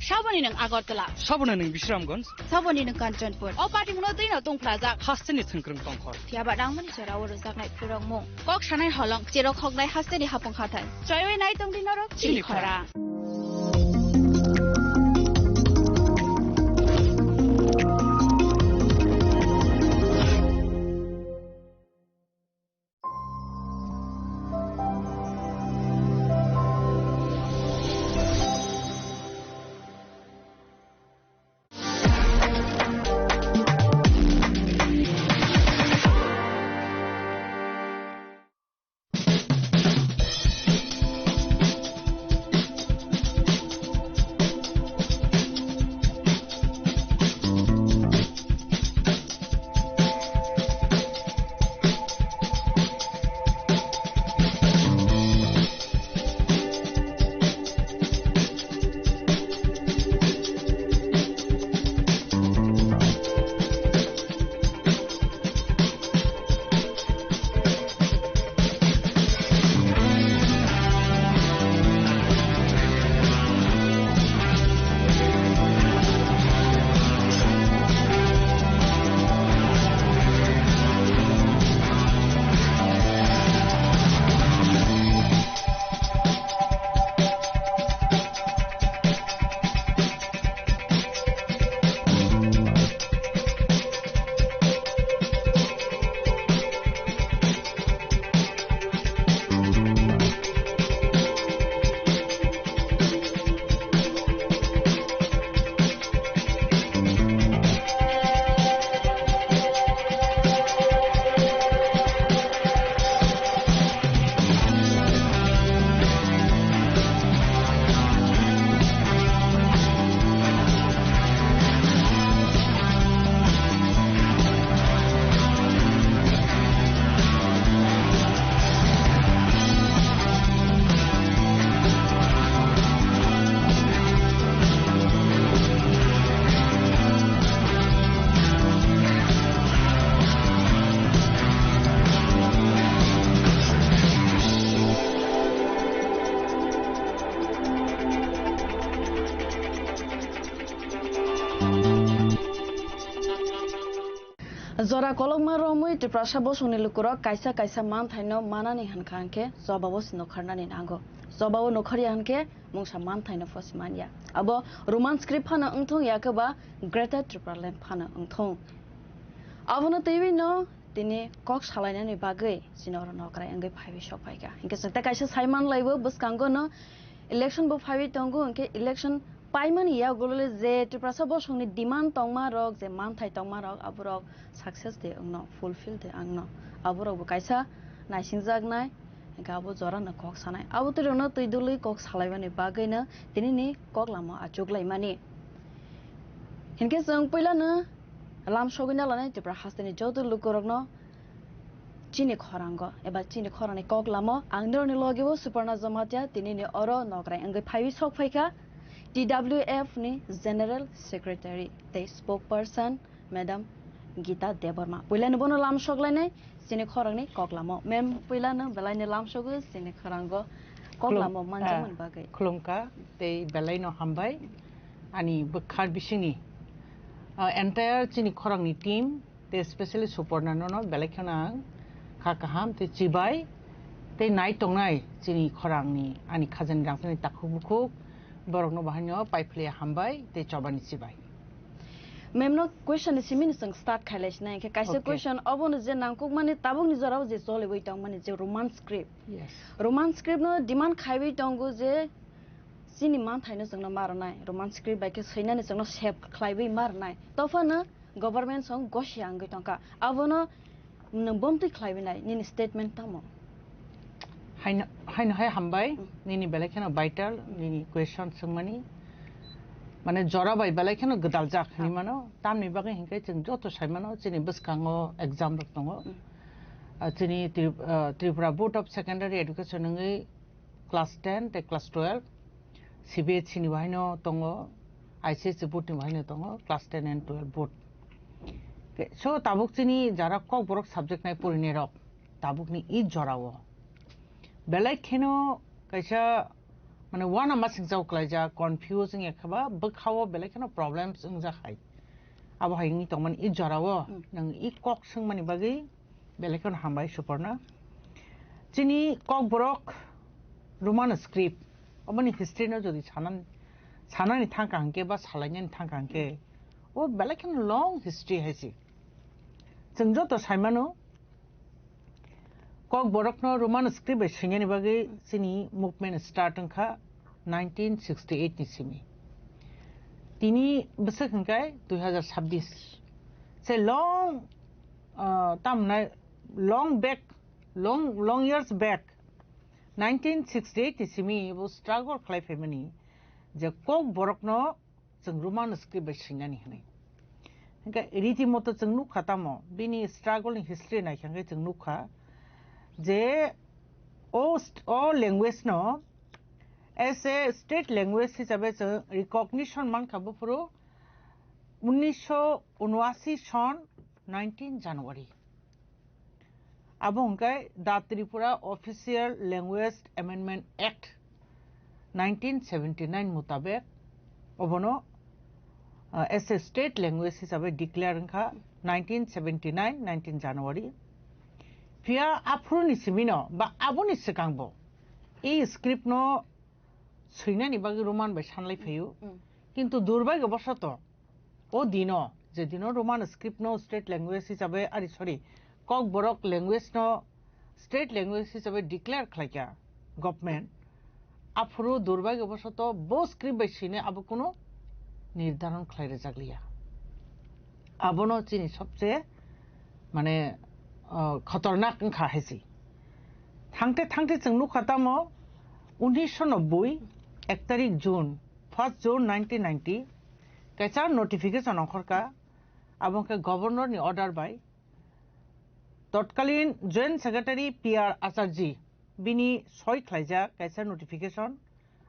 Saboni nwng Agartala. Saboni nwng Bisramganj. Saboni nwng Kanchanpur. O party mungno twi no tongphlajak. Hasteni thwngkwrwng tongkhor. Phiya ba nangmani jora o rwjaknai phurokmung. Kok sanai holong, cherok hoknai hasteni hapung hathai. Choiwi nai tongdi norok chini chini khora. Jora kolokma romwi Tiprasa bosongni lukurok kaisa kaisa manthaino manani hwnkha hwnkhe jobabo se nukharnani nango. Jobabo nukharya hwnkhe mungsa manthaino phosi manya. Abo Roman script phano wngthung ya khe ba Greater Tipraland phano wngthung. Abono twiwi no tini kok salainani bagwi chini oro nokrai wngwi phaiwi sok phaikha. Hinkhe chwng tei kaisa sai manlaibo bwskango no election bo phaiwi tongo, hinkhe election paimani yagulo je Tiprasa bosongni demand tongma rok, je manthai tongma rok, aborok success de wngno, fulfill de wngno. Aborok bo kaisa naisingjaknai, hinkhe abo jorano kok sanai. Abo twi rokno twi dului kok salaimani bagwino tinini kok lama achuk laimani. Hinkhe chwng puilano lam sogwina lanai Tipra hasteni joto lukurokno chini khorango eba chini khorangni kok lamo ang norokni logibo Suparna Jamatia tinini oro nokrai wngwi phaiwi sok phaikha T W F ni General Secretary tei Spokesperson Madam Gita Debbarma. Puilano bono lam sok lainai chini khorangni kok lamo. Mem puilano belaino lam sogo chini khorango kok Khulum-, lamo manjakmani ah, bagwi. Khulumkha tei belaino hambai ani bwkhak bisingni, ah, entire chini khorangni team. Tei specially Suparna nono belai kheno ang kha kaham tei chibai tei nai tongnai chini khorangni ani khajani rangchakni takhuk bukhuk borokno bahaino paiphlaiya hambai tei chobani chibai. Ma'am no question ni simi ni chwng start khailai sinai, hinkhe kaisa Okay. Question obono je nangkukmani tabukni jorao je choliwi tongmani je Roman script. Yes. Roman script no demand khaiwi tongo je chini manthaino chwngno marwnai, Roman script bai khe swinani chwngno save khlaiwi marwnai. Tophano government song gosi wngwi tongkha. Abono nwng bomtwi khlaiwi nai, nini statement tamo? Haino, haino hai hambai, Mm. Nini belai kheno vital, nini question swngmani. Mane jora bai belai kheno gwdaljak hinwi Ah. mano. Tamni bagwi hinkhe chwng joto sai mano, chini bwskango exam rok tongo. Mm. Ah, chini Tri-, ah, Tripura Board of Secondary Education wngwi class ten tei class twelve, C B S E ni bahaino tongo, I C S E board ni bahaino tongo, class ten and twelve board. Ke-, so tabuk chini jara Kokborok subject nai porinai rok, tabuk ni i jora o belai kheno kaisa mane wana masing chao klaijak, confuse wngya khe ba bwkha o belai kheno problems wngjak hai. Abo hai wngwi tongmani i jora o Mm. nwng i kok swngmani bagwi belai kheno hambai Suparna. Chini Kokborok Roman script, oboni history no jodi sanan, sanani thangkha hwnkhe ba salainani thangkha hwnkhe, o belai kheno long history hai se. Chwng joto sai mano, Kokborokno Roman script bai swinani bagwi chini movement start wngkha nineteen sixty-eight ni simi. Tini bwswk hwnkhe dui hazar sabbish. Se long, ah, tamnai long back, long, long years back, nineteen sixty-eight ni simi bo struggle khlai phaimani je Kokborokno chwng Roman script bai swinani hwnwi. Hwnkhe riti moto chwng nukha tamo, bini struggle ni history naikha hwnkhe chwng nukha je o st-, o language no as a state language hisabe chwng recognition mankha buphuru unnisho unwasi son nineteen January. Abo hwnkhe The Tripura Official Language Amendment Act nineteen seventy-nine mutabek obono, uh, as a state language hisabe declare wngkha nineteen seventy-nine, nineteen January. Phiya aphuruni simino ba aboni swkangbo e script no swinani bagwi Roman bai sanlai phaio. Mm. Kintu durbagyo bosoto o dino, je dino Roman script no state language hisabe, ari, sorry, Kokborok language no state language hisabe declare khlaikha government, aphuru durbagyo bosoto bo script bai swinai abo kuno nirdharon khlai rwjakliya. Abono chini sobse mane, uh, khotornak wngkha hai se. Thangte thangte chwng nukha tamo, unnisho nobboi, ek tarik June, first June nineteen ninety, kaisa notification ongkhorkha, abo hwnkhe governor ni order bai, totkalin Joint Secretary P R Acharjee, bini soi khlaijak kaisa notification,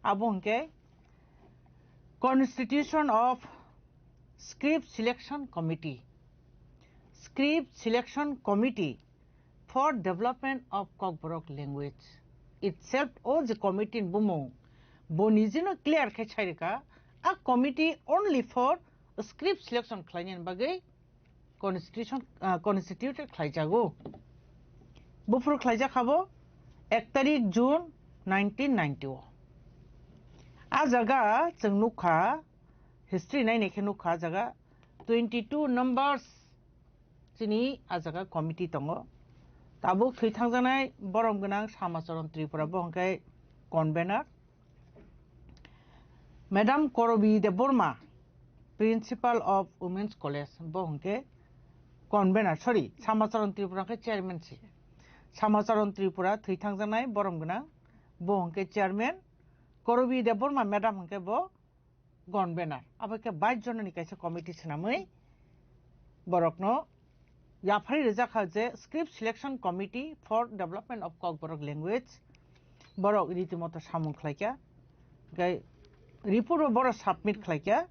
abo hwnkhe Constitution of Script Selection Committee, Script Selection Committee for Development of Kokborok Language. Itself o je committee ni bumung, bo nijino clear khe sai rwkha, a committee only for script selection khlainani bagwi constitution, ah, constituted khlaijago. Buphuru khlaijak habo ek tarik June nineteen ninety o. A jaga chwng nukha, history nainai khe nukha, a jaga twenty two numbers chini a jaga committee tongo. Tabuk thwi thangjaknai borom gwnang Samacharan Tripura, bo hwnkhe convener. Madam Korobi Debbarma, Principal of Women's College, bo hwnkhe convener, sorry, Samacharan Tripura hwnkhe chairman si. Samacharan Tripura thwi thangjaknai borom gwnang, bo hwnkhe chairman. Korobi Debbarma madam hwnkhe bo convener. Abo khe bais jononi kaisa committee swnamwi borokno yapharwi rijak kha je Script Selection Committee for Development of Kokborok Language. Borok riti moto samung khlai kha. Hwnkhe report bo borok submit khlai kha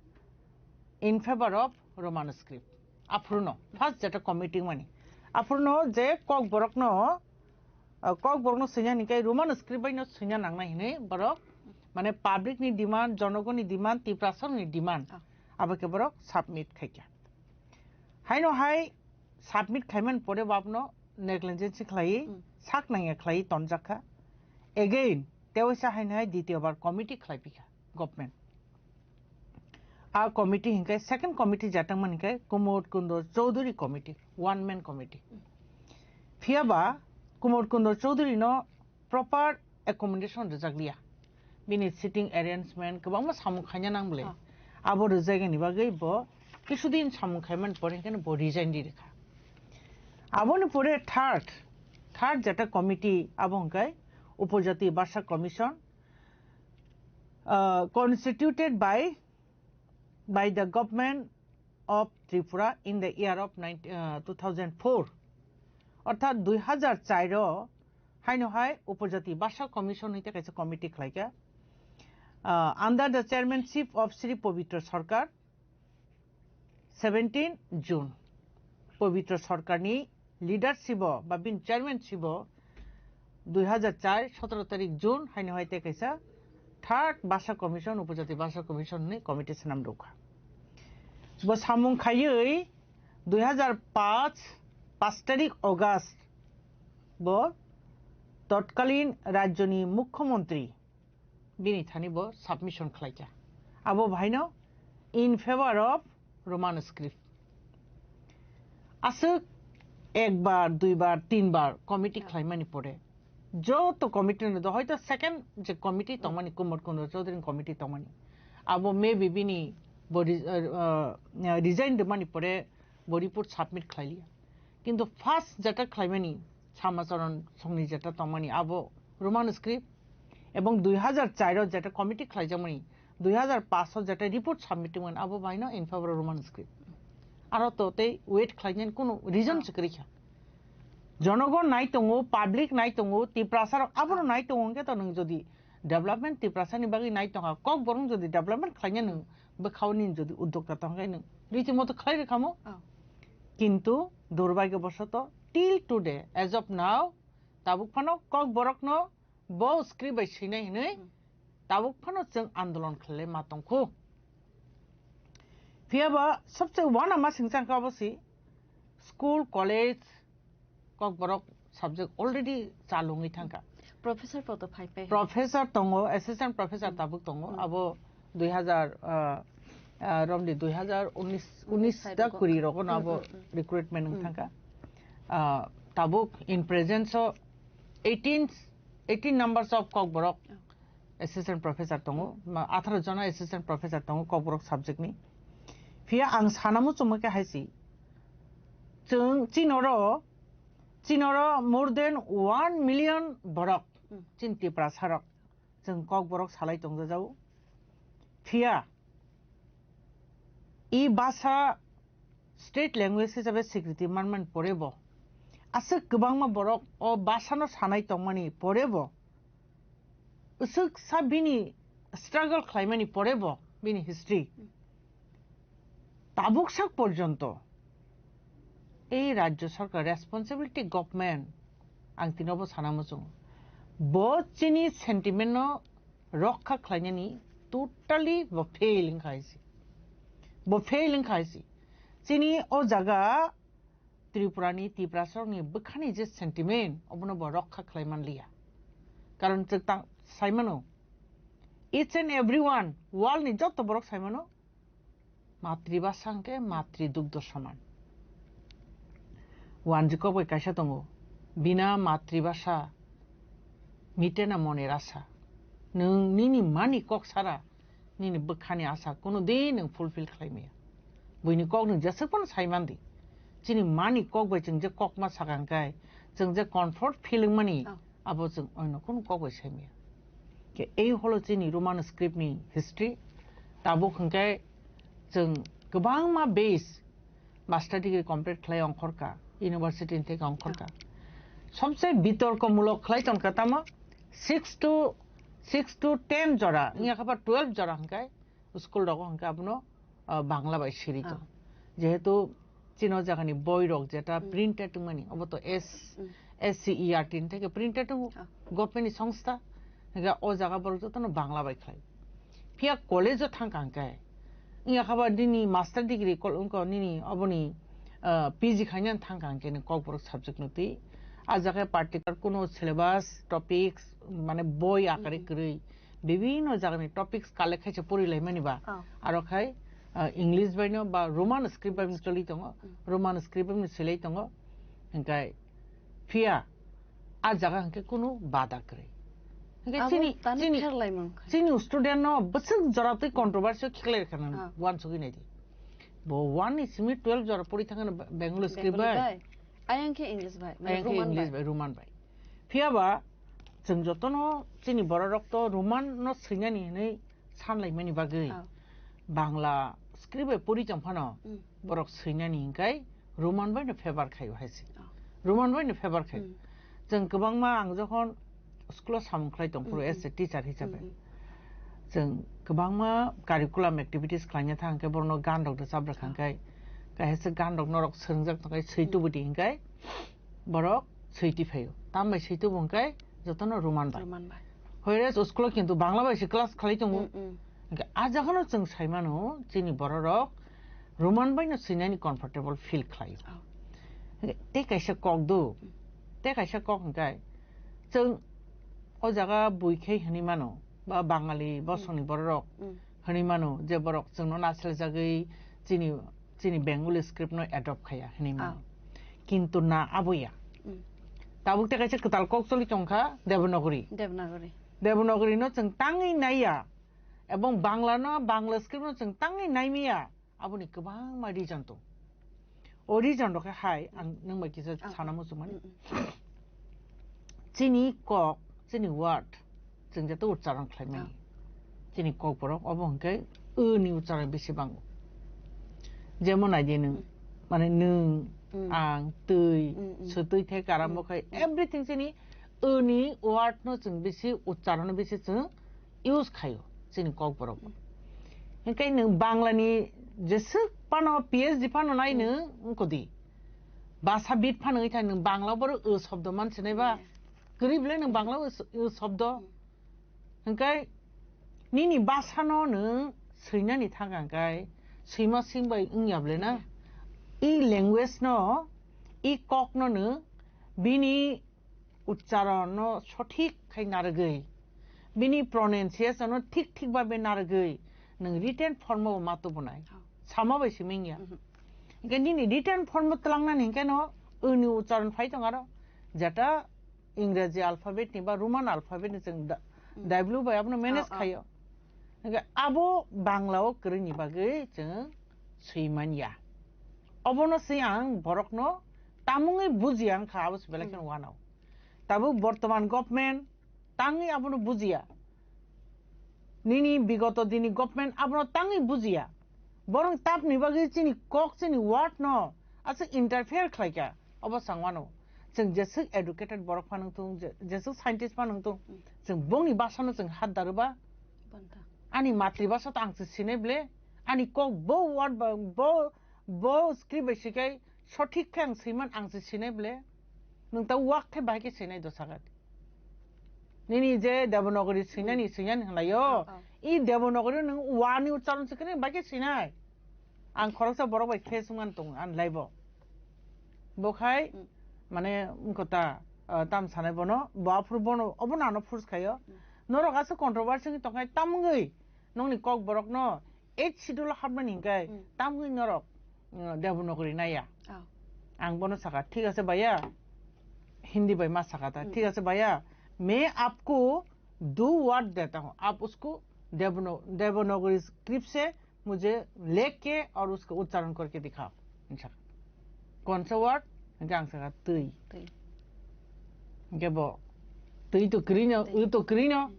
in favor of Roman script. Aphuru no first jeta committee mani. Aphuru no je Kokborok no, ah, Kokborok no swina hwnkhe Roman script bai no swina nangnai hinwi borok, mane public ni demand, jonogon ni demand, Tiprasa ni demand, Ah. abo khe borok submit khai kha. Haino hai submit khaimani pore bo abono negligence khlai, Hmm. sak nangya khlai tonjak kha. Again, tewaisa haino hai ditiyo bar committee khlai phi kha government. A committee hinkhe second committee jatang mani khe Kumud Kundo Chowdhury committee, one man committee. Phiya ba Kumud Kundo Chowdhury no proper accommodation rijak liya. Bini sitting arrangement kwbangma samung khaina nang bwle. Ah. Abo rijak ni bagwi bo kisudin samung khaimani pore hinkhe bo resign di rikha. Aboni pore third, third jeta committee abo hinkhe Upojati Basa Commission, uh, constituted by, by the government of Tripura in the year of nineteen, uh, two thousand four. Orthat dui hazar char o haino hai Upojati Basa Commission hwnkhe kaisa committee khlaikha. Uh, under the chairmanship of Sri Pabitra Sarkar, seventeen June. Pabitra Sarkarni leadership o ba bini chairmanship o dui hazar char sotoro tarik June haino hai tei kaisa third Basa Commission, Upojati Basa Commission ni committee swnam rwkha. Bo samung khaiwi dui hazar paanch paanch tarik August bo totkalin rajyoni mukhyamantri bini thani bo submission khlaikha. Abo bahaino in favor of Roman script. Aswk ekbar, duibar, tinbar committee khlaimani pore, joto committee no do hoito second je committee tongmani, Kumud Kundo Chowdhury committee tongmani, abo maybe bini bo re-, uh, uh, resign rwmani pore bo report submit khlailiya. Kintu first jeta khlaimani Samacharan songni jeta tongmani abo Roman script, ebong dui hazar char o jeta committee khlaijakmani, dui hazar paanch o jeta report submit wngmani abo baino in favor of Roman script. Aro to tei wait khlainani kunu reason se kwrwi kha. Jonogon nai tongo, public nai tongo, Tiprasa rok abono nai tongo, hwnkhe to nwng jodi development Tiprasa ni bagwi nai tongkha, Kokborok jodi development khlaina nwng bwkhao nini jodi uddokta tongkha nwng riti moto khlai rwkhamo. Oh. Kintu durbhagyo bosoto till today, as of now, tabuk phano Kokborok no bo script bai swinai hinwi Hmm. tabuk phano chwng andolon khlai ma tongkhu. Phiya ba sabse wana ma singchang ka bosi school, college, Kokborok subject already chalungwi thangkha. Professor poto phai pai. Professor tongo, assistant professor Hmm. tabuk tongo. Hmm. Abo dui hazar, ah, ah, romni dui hazar unis, unis Phai da rokho. Kuri rokho no Hmm, abo hmm, hmm. Recruitment wng Hmm. thangkha. Ah, tabuk in presence o eighteen, eighteen numbers of Kokborok Oh. Assistant professor tongo, ma, atharo jona assistant professor tongo Kokborok subject ni. Phiya ang sana muchungma khe hai si. Chwng chinoro, chinoro more than one million borok, Hmm. chin Tiprasa rok, chwng Kokborok salai tongjajago. Phiya, i basa state language hisabe swikriti manmani pore bo, aswk kwbangma borok o basa no sanai tongmani pore bo, uswk sa bini struggle khlaimani pore bo bini history. Tabuk sak porjonto ei rajyo sarkar responsibility government ang tinobo sana muchung. Bo chini sentiment no rokha khlainani totally bo fail wngkha hai se. Bo fail wngkha hai se. Chini o jaga Tripurani, Tiprasarokni bwkhani je sentiment, obono bo rokha khlai manliya. Karon chwng tang-, saimano, each and everyone, world ni joto borok saimano, matribhasha hwnkhe matri dugdho soman. Wanjikok bai kaisa tongo, bina matribhasha mitena moner asha. Nwng nini mani kok sara nini bwkhani asha kuno din nwng fulfill khlai maya. Buini kok nwng jeswk phano sai mandi. Chini mani kok bai chwng je kok ma sakang kai, chwng je comfort feeling mani, Oh. abo chwng oino kuno kok bai sai maya. Ke ei holo chini Roman script ni history. Tabuk hwnkhe chwng kwbangma base master degree complete khlai ongkhorka, university ni theke ongkhorka. Sobse bitorko mulok khlai tongkha tamo six to, six to ten jora, wngya kha ba twelve jora hwnkhe school rogo hwnkhe abono, ah, Bangla bai siri tong. Ah. Jehetu chini o jagani boi rok jeta Hmm. printed wngmani, obo to S, Hmm. S C E R T ni theke printed wngo, Ah. government ni songstha, hwnkhe o jaga borok jotono Bangla bai khlai. Phiya college o thangkha hwnkhe, wngya kha ba nini master degree kol-, wngkha nini oboni, ah, P G khainani thangkha hwnkhe nini Kokborok subject no twi. A jaga particular kuno syllabus, topics, mane boi akare Hmm. kwrwi, bibhinno jagani topics collect khaise pori laimani ba. Oh. Aro khai, ah, English bai no ba Roman script bai no choli tongo, Hmm. Roman script bai no silai tongo. Hwnkhe phiya a jaga hwnkhe kunu bada kwrwi. Hwnkhe Abo chini, tani chini, pherlai mankha. Chini student no bwswk jora twi controversy o khiklai rwkha nang Ah. uansugwi naidi. Bo one ni simi twelve jora pori thangano Be-, Bengali script Bengali bai. bai. Ayang khe English bai, mane Ayang khe Roman English bai. bai, Roman bai. Phiya ba chwng jotono chini borok rok to Roman no swinani hinwi sanlaimani bagwi Ah. Bangla script bai pori tong phano Mm. borok swinani hinkai Roman bai no favor khaio hai se. Oh. Roman bai no favor khaio. Mm. Chwng kwbangma ang jokhon school o samung khlai tong phuru Mm, as a mm. teacher hisabe. Mm, mm. Chwng kwbangma curriculum activities khlaina thang khe borokno gan rok rwchap rwkha Ah. hwnkhe kaisa gan rok norok swrwngjak tongkhe swi Mm. tubudi hwnkhe borok swi tiphaio. Tambai swi tubu hwnkhe jotono Roman bai. Roman bai. Whereas o school o kintu Bangla bai se class khlai tongo. Mm, mm. Hwnkhe a jagano chwng sai mano chini borok rok Roman bai no swinani comfortable feel khlaio. Oh. Hwnkhe tei kaisa kok do, Mm. tei kaisa kok hwnkhe chwng o jaga bui khe hwnwi mano ba Bangali bosongni Mm. borok rok Mm. hwnwi mano je borok chwngno nasilajagwi chini, chini Bengali script no adopt khaya hwnwi mano. Ah. Kintu na abo ya. Mm. Tabuk tei kaisa kwtal kok choli tongkha Devanagari. Devanagari. Devanagari no chwng tangwi naiya. Ebong Bangla no, Bangla script no chwng tangwi naimaya. Aboni kwbangma reason tong. O reason rok khe hai ang nwng bai kisa Ah. sana muchungmani. Mm, mm. Chini kok, chini word, chwng jeto uchcharon khlai mani. Ah. Chini kok borok obo hwnkhe o ni uchcharon bisi bango. Jemon naidi nwng, Mm. mane nwng, Mm. ang, twi, Mm, mm. swtwi theke arambo Mm, khai mm. everything chini o ni word no chwng bisi uchcharon bisi chwng use khaio chini kok borok. Hwnkhe nwng Bangla ni jeswk phano P H D phano nai nwng wngkodi. Basa bit phano wngkha nwng Bangla borok o shobdo mansinai ba. Hmm. Kwrwi belai nwng Bangla o s-, o shobdo. Hmm. Hwnkhe nini basa no nwng swinani thangkha hwnkhe swima swing bai wngya belai na. Hmm. I language no, i kok no nwng bini uchcharon no sothik khai narwgwi, bini pronunciation no thik thik babe narwgwi nwng written form o ma tubunai. Oh. Sama bai simi wngya. Mhm. Hwnkhe nini written form o twlangnani hwnkhe no o ni uchcharon phai tong aro, jeta Ingreji alphabet ni ba Roman alphabet ni chwng da-, Mm. W bai abono manage Oh, oh. khaio. Hwnkhe abo Bangla o kwrwini bagwi chwng swi manya. Obono se ang borokno tamungwi bujiya wngkha, abo se belai kheno Hmm. wanao. Tabuk bortoman government tangwi abono bujiya. Nini bigoto dini government abono tangwi bujiya. Borok tapni bagwi chini kok, chini word no aswk interfere khlaikha, obo chwng wano. Chwng jeswk educated borok phano wngthung, je-, jeswk scientist phano wngthung, Hmm. chwng bongni bwsano chwng hat daruba. Banta. Ani matri bwsa to ang se sinai ble, ani kok bo word ba, bo, bo script bai sikai sothik khe ang swiman ang se sinai ble. Nwng ta wak khe bahai khe sinai do sagat. Nini je Devanagari swinani, Hmm. swinani hwnlaio. Oh, oh. I Devanagari nwng wani uchcharon se khe bahai khe sinai. Ang khoroksa borok bai face wngmani tongo ani life o. Bo khai, hmm, mane wngkha ta, ah, tam sanai bono, bo aphuru bono, obo nano force khaio. Hmm. Norok aswk controversy wngwi tongkhai, tamungwi nokni kok borokno eighth schedule hapmani hinkhe, hmm, tamungwi norok, uh, Devanagari naiya. Oh. Ang bono sakha, "Thik ase bhaiya," Hindi bai ma sakha ta, hmm, "Thik ase bhaiya, main aapko do what deta hoon, aap usko Devano-, Devanagari script se mujhe likh ke aur uska uchcharan karke dikhao." Hinsa. "Kaun sa word?" Hinkhe ang sakha, "Twi." Twi. Hinkhe bo, "Twi to krino, twi, u to krino."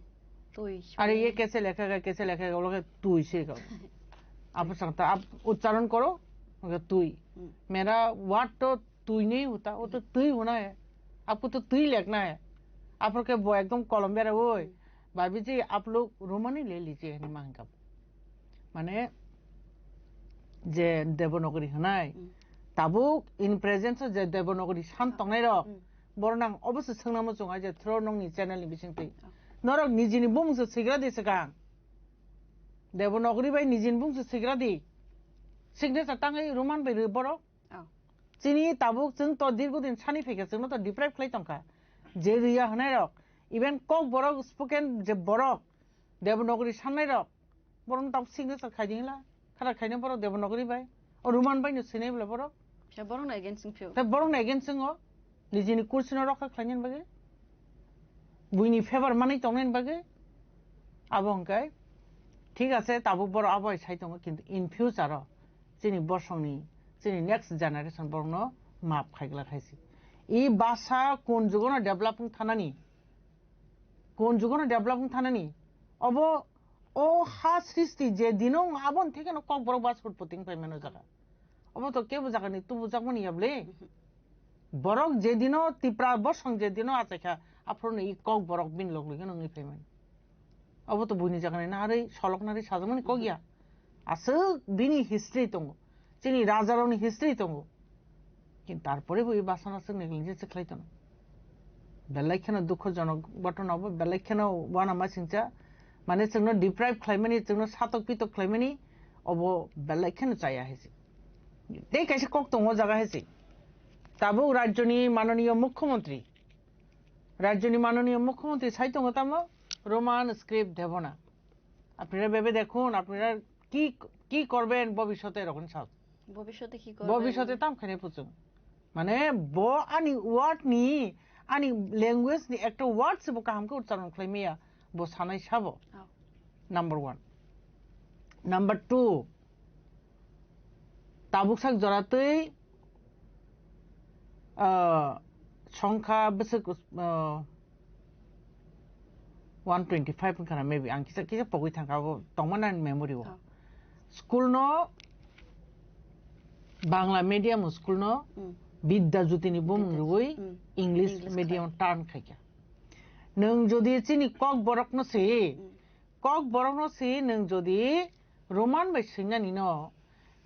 Twi. "Are ye kaise likha gaya, kaise likha gaya?" Bole ke, "Twi se ka." Aap sakha ta, "Aap uchcharan karo." Bole ke, "Twi." Hmm. "Mera word to twi nahi hota, wo to twi hona hai. Aapko to twi likhna hai." Aphuru khe bo ekdom kolom bera, "Oi, bhabi ji, aap log Romani le lijiye," hinwi ma hinkha. Mane, je Devanagari hwnai, hmm, tabuk in presence o je Devanagari san tongnai rok, hmm, borok nang obosi swngna muchung ai je through nokni channel ni bisingtwi. Oh. Norok nijini bumung se swigra di swkang. Devanagari bai nijini bumung se swigra di. Signature tangwi Roman bai rw borok. Oh. Chini tabuk chwng to dirgo din sani phaikha, chwngno to deprive khlai tongkha. Je rwya hwnai rok, even kok borok spoken je borok, Devanagari sannai rok, borokno tabuk signature khai di hinla, khara khaina borok Devanagari bai, o Roman bai no swinai bwla borok. Khe borokno against wng phio. Tei borokno against wngo, nijini kursi no rokha khlaina bagwi, buini favor manwi tongna bagwi, abo hwnkhe thik ase, tabuk borok abo hai sai tongo, kintu in future o chini bosongni, chini next generation borokno maaf khai glak hai se. I basa kun jugono develop wng thanani, kun jugono develop wng thanani, obo o ha srishti je dino aboni thekeno Kokborok bas utpoti wng phaimano jaga. Obo to kebo jagani tubujakmani ya bwle. Borok je dino Tipra bosong je dino achaikha, aphuru i Kokborok bini log logi nungwi phaimani. Obo to buini jagani narwi, solok narwi sajakmani kok ya. Aswk bini history tongo. Chini rajarokni history tongo. Kintu tarpore bo i basano aswk negligence khlai tono. Belai kheno dukhojonok ghotona obo, belai kheno uanama singcha. Mane chwngno deprive khlaimani, chwngno satok pitok khlaimani, obo belai kheno chaya hai se. Tei kaisa kok tongo o jaga hai se. Tabuk rajyoni manoniyo mukhyamantri, rajyoni manoniyo mukhyamantri sai tongo tamo Roman script দেব না। আপনারা ভেবে দেখুন, আপনারা কি, কি করবেন ভবিষ্যতে, এরকম সব। ভবিষ্যতে কি করবেন? ভবিষ্যতে tam khainai puchung. Mane bo ani word ni, ani language ni ekta word se bo kaham khe uchcharon khlai maya, bo sanai sabo. Oh. Number one. Number two, tabuk sak jora twi, ah, songkha bwswk, ah, one twenty five wngkha na, maybe ang kisa, kisa pogwi thangkha, abo tongmani ani memory o. Oh. School no, Bangla medium school no, hmm, Bidya Jyoti ni bumung Bidya rwui, hmm, English, English medium khai, turn khaikha. Nwng jodi chini Kokborok no se, hmm, Kokborok no se nwng jodi Roman bai swinani no,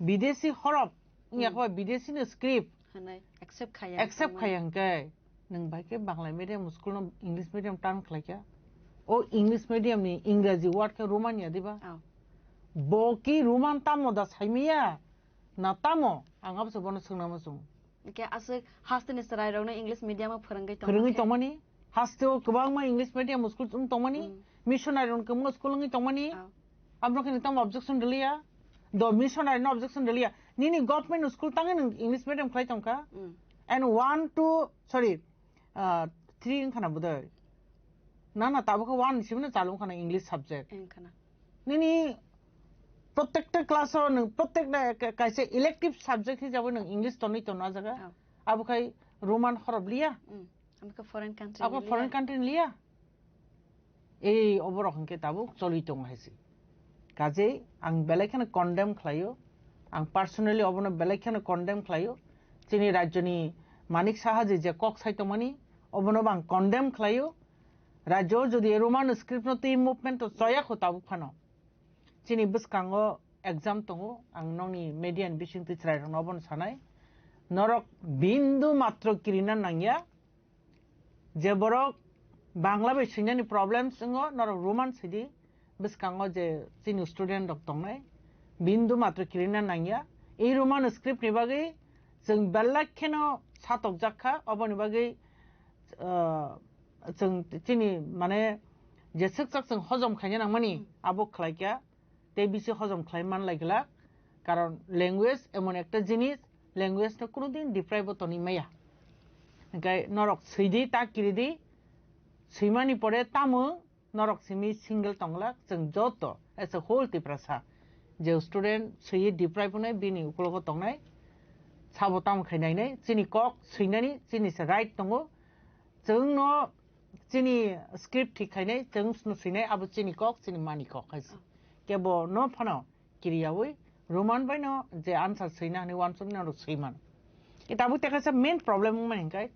bidesi horop, wngya, hmm, khe ba bidesi ni script hwnwi accept khaya, accept khaya hwnkhe, nwng bai khe Bangla medium school no English medium turn khlaikha. O English medium ni Ingraji word khe Roman ya diba? Oh. Bo ki Roman tamo da saimaya? Na tamo? Ang abo se bono swngna muchung. Hwnkhe aswk hasteni chwrairokno English medium o phwrwngwi tongma phwrwngwi khe? Tongmani? Hasteo kwbangma English medium school wng tongmani? Hmm. Missionary rok kwbangma school wngwi tongmani? Oh. Abno khe nwng tamo objection rwliya? Do missionary no objection rwliya. Nini government school tangwi nwng English medium khlai tongkha? Hmm. And one, two, sorry, ah, three wngkha na bodoi? Na, na, tabuk khe one ni simi no chalu wngkha na English subject. Wngkha na. Nini protekta class o nwng protekta ka-, kaisa elective subject hisabe nwng English tonwi tono ah jaga. Oh. Abo khai Roman horop liya. Mm. Abo khe foreign country ni liya. Abo foreign country ni liya. Ei oborok hwnkhe tabuk choli tongo hai se. Kajei ang belai kheno condemn khlaio. Ang personally obono belai kheno condemn khlaio. Chini rajyoni Manik Saha ji je kok sai tongmani, obono bo ang condemn khlaio. Rajyo jodi Roman script no twi movement to choya kho tabuk phano. Chini bwskango exam tongo, ang nokni media ni bising twi chwrai rokno obono sanai. Norok bindu matro kirina nangya. Je borok Bangla bai swinani problems wngo, norok Roman swidi. Bwskango je chini student rok tongnai, bindu matro kirina nangya. I Roman script ni bagwi chwng belai kheno satokjak kha, oboni bagwi, ah, chwng chini, mane, jeswk chak chwng hojom khaina nangmani, abo khlai kha, tei bisi hojom khlai man lai glak, karon language emon ekta jinis, language no kuno din deprive bo tonwi maya. Hingkhe norok swidi, ta kiridi, swimani pore tamo norok simi single tonglak, chwng joto as a whole Tiprasa je student swiwi deprive wnai, bini ukologo tongnai, sabo tamo khai nainai, chini kok swinani chini se right tongo, chwngno chini script thik khainai, chwng sino swinai, abo chini kok, chini mani kok hai se. Kebo no phano kiriyawi Roman bai no je answer swina hani wansuk nang rok swiman. Ita abo teka sa main problem wngmani hingkai.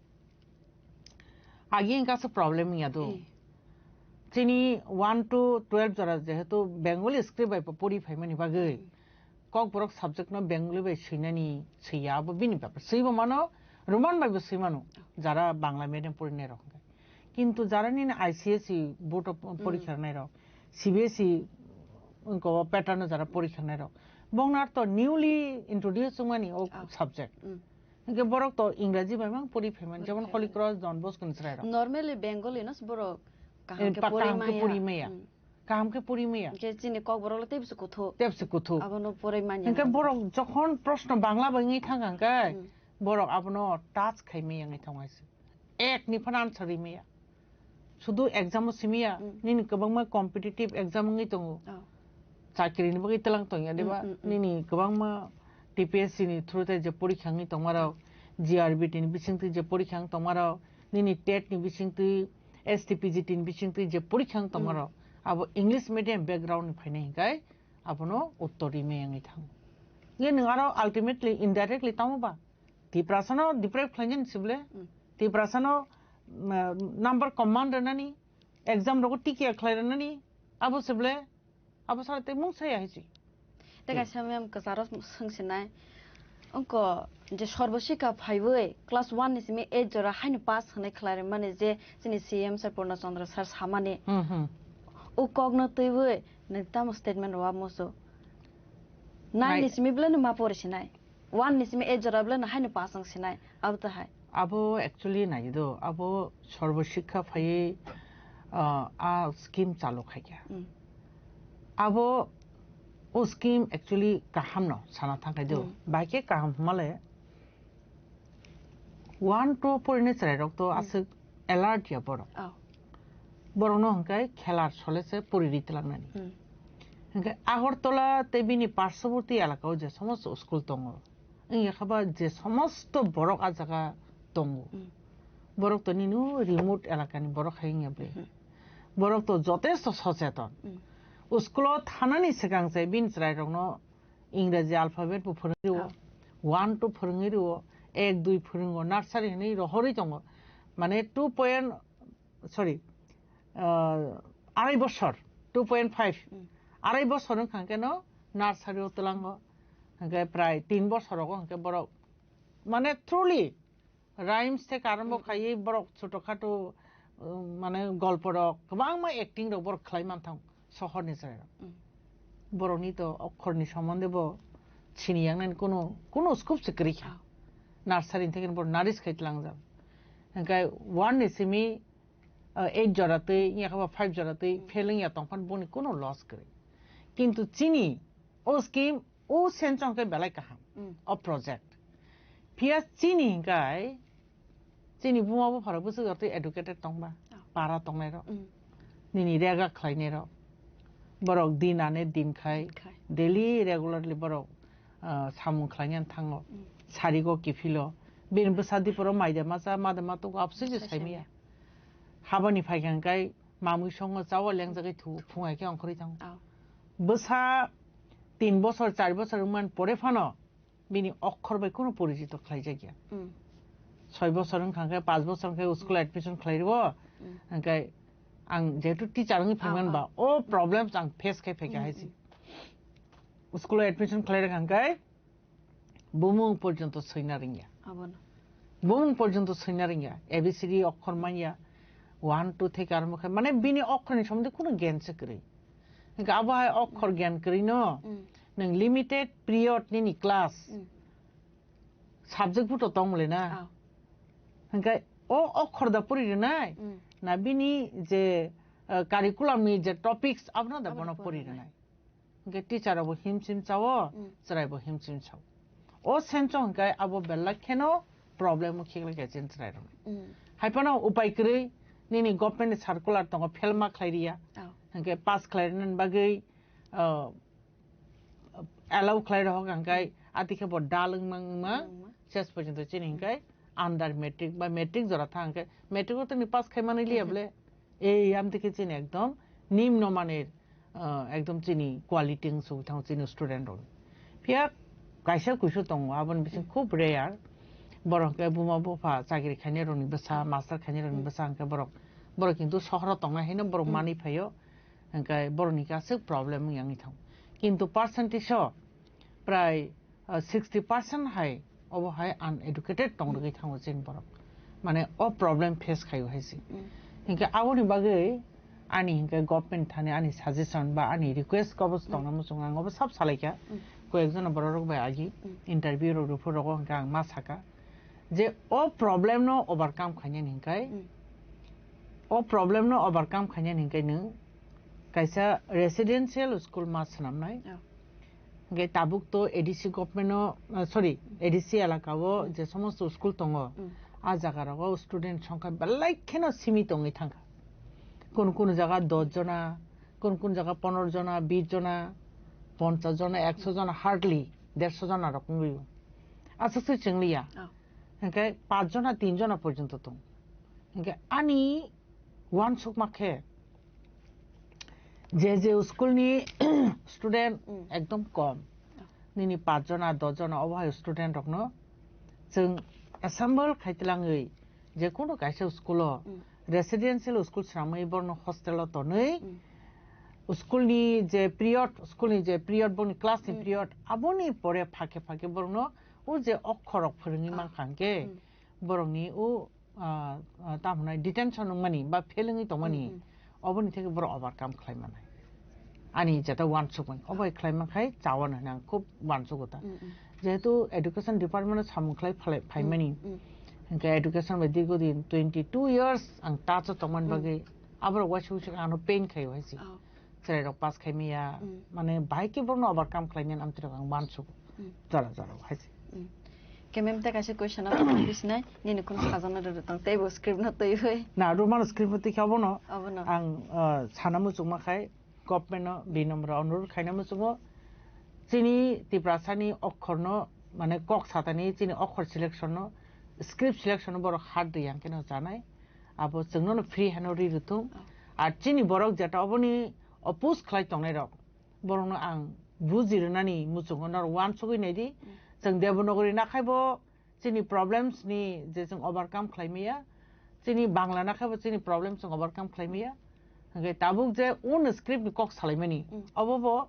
Agi hingka sa problem wngya do. Eh. Chini one to twelve jora jehetu Bengali script bai pori phaimani bagwi. Hmm. Kokborok subject no Bengali bai swinani swiya abo bini bepar. Swibo mano, Roman bai bo swimano. Oh. Jara Bangla medium porinai rok hingkai. Kintu jara nini I C S E board of, hmm, porikha rwnai rok, C B S E wngko pattern o jara porikha rwnai rok, bongnar to newly introduce wngmani o, ah, subject. Hmm. Hingke borok to Ingraji bai mang pori phaimani, jemon Holy Cross, Don Bosco ni chwrai rok. Normally Bengali no borok kaham, eh, khe pa-, pori kaham khe maya. Pori maya. Hmm. Kaham khe pori maya. Hingke chini kokborok le tebse kuthuk. Tebse kuthuk. Abono pori manya. Hingke borok jokhon proshno Bangla bai wngwi thang kha hingke, hmm, borok abono touch khai maya wngwi thang hai se. Ek ni phano answer ri maya. Sudu exam o simi ya, mm, nini kwbangma competitive exam wngwi tongo. Oh. Chakri ni bagwi tlang tong ya, diba? Mm, mm, mm. Nini kwbangma T P S C ni through te je porikha wngwi tongma rok, G R B T ni bising twi je porikha wng tongma rok, nini tet ni bising twi, S T P G T ni bising twi je porikha wng tongma rok, mm, abo English medium background ni phainai hingkai abono uttor ri maya wngwi thango. Ye nwng aro ultimately, indirectly tamo ba? Tiprasano deprive khlainani sible? Mm. Tiprasano, mm, number command rwnani, exam rogo tikia khlai rwnani, abo sible, abo sara tei mung saya hai si. Tei kaisa mem kwcharo swngsinai, wngko je Sarva Shiksha phaiwi class one ni simi eight jora haino pass hwnwi khlai rwmani je chini C M sir Purna Chandra sir samani. Hmm, hmm. O kokno twiwi nini tamo statement rwma muchung? Nine ni simi belai no ma pori sinai. One ni simi eight jora belai no haino pass wng sinai. Abo to hai. Abo actually nai do, abo Sarva Shiksha phaiwi, ah, a scheme chalu khaikha. Mm. Abo o scheme actually kaham no sana thang khai do. Mm. Bai khe kaham hwnmale, one, two porinai chwrairok to, hmm, aswk alert ya borok. Oh. Borokno hwnkhe khelar sole se pori ri twlangnani. Hmm. Hwnkhe Agartala tei bini parshaborti elakao je somosto school tongo, wngya khe ba je somosto borok ah jaga tongo, hmm, borok to nini remote elakani borok hai wngya ble. Hmm. Borok to jotesto socheton. Hmm. School-o thanani swkang se bini chwrairokno Ingraji alphabet bo phwrwngwi rwo, ah, one, two phwrwngwi rwo, ek, dui phwrwngo, nursery hwnwi rohorwi tongo. Mane two point, sorry, ah, arai bosor, two point five. Hmm. Arai bosor wngkha khe no nursery o twlango. Hwnkhe prai tin bosor rogo hwnkhe borok, mane, truly rhymes theke arombo, mm, khaiwi borok choto khato, um, mane, golpo rok kwbangma acting rok borok khlai man thang sohor ni chwrai rok. Mm. Borok ni to okhor ni sombonde bo sini yang nani kuno, kuno scope se kwrwi kha. Ah. Nursery theke borok naris khai tlang jak. Hingke one ni simi, uh, eight jora twi, ya khe ba five jora twi, mm, fail wng ya tong phan boni kuno loss kwrwi. Kintu chini o scheme o senchong khe belai kaham, mm, o project. Phiya chini hingkai, chini buma bupharo bwswk jotoi educated tongba, oh, para tongnai rok, mm, nini rega khlainai rok, borok din ane din khai, khai, daily regularly borok, ah, samung khlainani thango, mm, sarigo kiphilo, bini bwsa diporo maida macha, mada matugo abswk je saimaya. Habani phaikha hingkai mamwi songo chawa lengjagwi thu, phung hai khe ongkhorwi thango. Oh. Bwsa tin bosor, char bosor wngmani pore phano bini okhor bai kuno porijito khlaijakya. Mm. Soi bosor wngkha khe, panch bosor wngkha khe school admission khlai rwo. Mm. Hingkhe ang jehetu teacher wngwi phaimani ba, o problems ang face khai phaikha hai se. Mm, mm. School admission khlai rwkha hingkhe bumung porjonto soina rwngya. Abono. Bumung porjonto soina rwngya. A B C D okhor manya. One, two theke arombo khai. Mane bini okhorni somondi kuno gyan se kwrwi. Hingke abo hai okhor gyan kwrwi no. Mm. Nwng limited period nini class, Mm. subject buto tong mole na. Ah. Hingke o okhor da puri rinai, Mm. na bini je, uh, curriculum ni je topics abono da Abono bono puri puri rinai. Hingke teacher abo himsim chao, Mm. chwrai bo himsim chao. O sense hingke abo belai kheno problem o khikla khe chin chwrai rok. Mm. Hai phano upai kwrwi nini government ni circular tongo, fail ma khlai riya. Oh. Hingke pass khlai rinani bagwi, uh, allow khlai rok hingke ati khe bo dal wngma wngma Wngma. ses porjonto chini hingke under matric ba matric jora tha hingke matric o tini pass khai mani liya ble. Ei, amtwi khe chini ekdom nimno manir, ah, ekdom chini quality wng sugwi thango chini student rok. Phiya kaisa kuisu tongo, aboni bising khub rare. Borok hwnkhe buma bupha chakri khainai rokni bwsa, master khainai rokni bwsa hwnkhe borok, borok kintu sohoro tongnai haino borok manwi phaio. Hwnkhe borokni khe aswk problem wng yang thango. Kintu percentage o prai, ah, sixty percent hai obo hai uneducated tong rwgwi thango chini borok. Mane o problem face khaio hai se. Mm. Hinkhe aboni bagwi ani hinkhe government thani ani suggestion ba ani request kobo tongna muchung ang obo sab salaikha. Mm. Koyekjona borok rok bai agi Mm. interview rok rwphuru rogo hinkhe ang ma saka je o problem no overcome khainani hinkhe Mm. o problem no overcome khainani hinkhe nwng kaisa residential school ma swnamnai. Oh. Hingke tabuk to A D C government o, ah, sorry, A D C elaka o je somosto school tongo, Mm. a jaga rogo student songkha belai kheno simi tongwi thangkha. Kun kun jaga dos jona, kun kun jaga pondro jona, bis jona, ponchas jona, ekso jona, hardly derso jona rok wngwi. Aswk se chwngliya. Oh. Hingke paanch jona, tin jona porjonto tong. Hingke ani uansukma khe je je school ni student Mm. ekdom kom, nini paanch jona, dos jona obo hai student rokno chwng assemble khai tlangwi je kunu kaisa school o Mm. residential school swnamwi borokno hostel o tonwi Mm. school ni je period, school ni je period, boni class ni Mm. period, aboni pore phake phake borokno o je okhorok phwrwngwi Ah. mankha hwnkhe Mm. borokni o, ah, ah, tamo hwnai detention wngmani ba fail wngwi tongmani, Mm, mm. oboni theke borok overcome khlai manai. Ani jeta uansukmani, obo hai khlai mankhai chawano hwnwi ang khub uansugo ta. Mm, mm. Jehetu education department o samung khlai phalai, phaimani, Mm, mm. hwnkhe education bai dirgo din twenty two years ang touch o tongmani Mm. bagwi aborok waisa waisa ano pain khaio hai se. Oh. Chwrairok pass khai maya, Mm. mane bahai khe borokno overcome khlainani amtwirok ang uansukgo. Mm. Jora jora hai se. Mm. Khe mem tei kaisa question abo tong bisinai, nini khun sajana rwrw tong, tei bo script no twiwi. Na, Roman script bo twi khe abono Abono. ang, uh, sana muchungma khai, government no binamra onurodh khaina muchungo. Chini Tiprasani okhorno, mane kok satani chini okhor selection no, script selection no borok hard riyang khe no chanai. Abo chwngno no free hano ri rwthung. Oh. Ar chini borok jeta oboni oppose khlai tongnai rok, borokno ang buji rwnani muchungo norok uansugwi naidi. Mm. Chwng Devanagari nakhai bo chini problems ni je chwng overcome khlai maya, chini Bangla nakhai bo chini problems chwng overcome khlai maya. Hwnkhe tabuk je un script ni kok salaimani, Mm. obo bo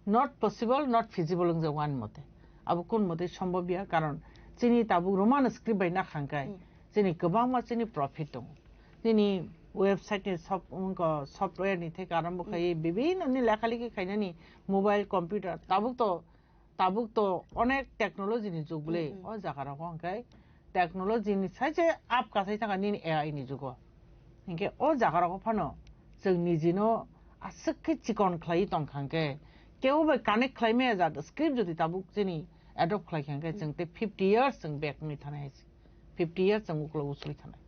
not possible, not feasible wngjak ani mote. Abo kun mote sombobya, karon chini tabuk Roman script bai nakha hwnkhe Mm. chini kwbangma chini profit tongo. Chini website ni sop-, wngkha software ni theke arambo Mm. khai bibinno ni lekha likhi khainani mobile, computer, tabuk to, tabuk to onek technology ni jug bwle. Mm, mm. O jaga rogo hwnkhe technology ni sai se up kasai thangkha nini A I ni jugo. Hinkhe o jaga rogo phano chwng nijino aswk khe chikon khlaiwi tongkha hinkhe kebo bai connect khlai maya jat script jodi tabuk chini adopt khlai kha hinkhe chwng tei fifty years chwng back wngwi thanai hai se. Fifty years chwng ukulok usui thanai.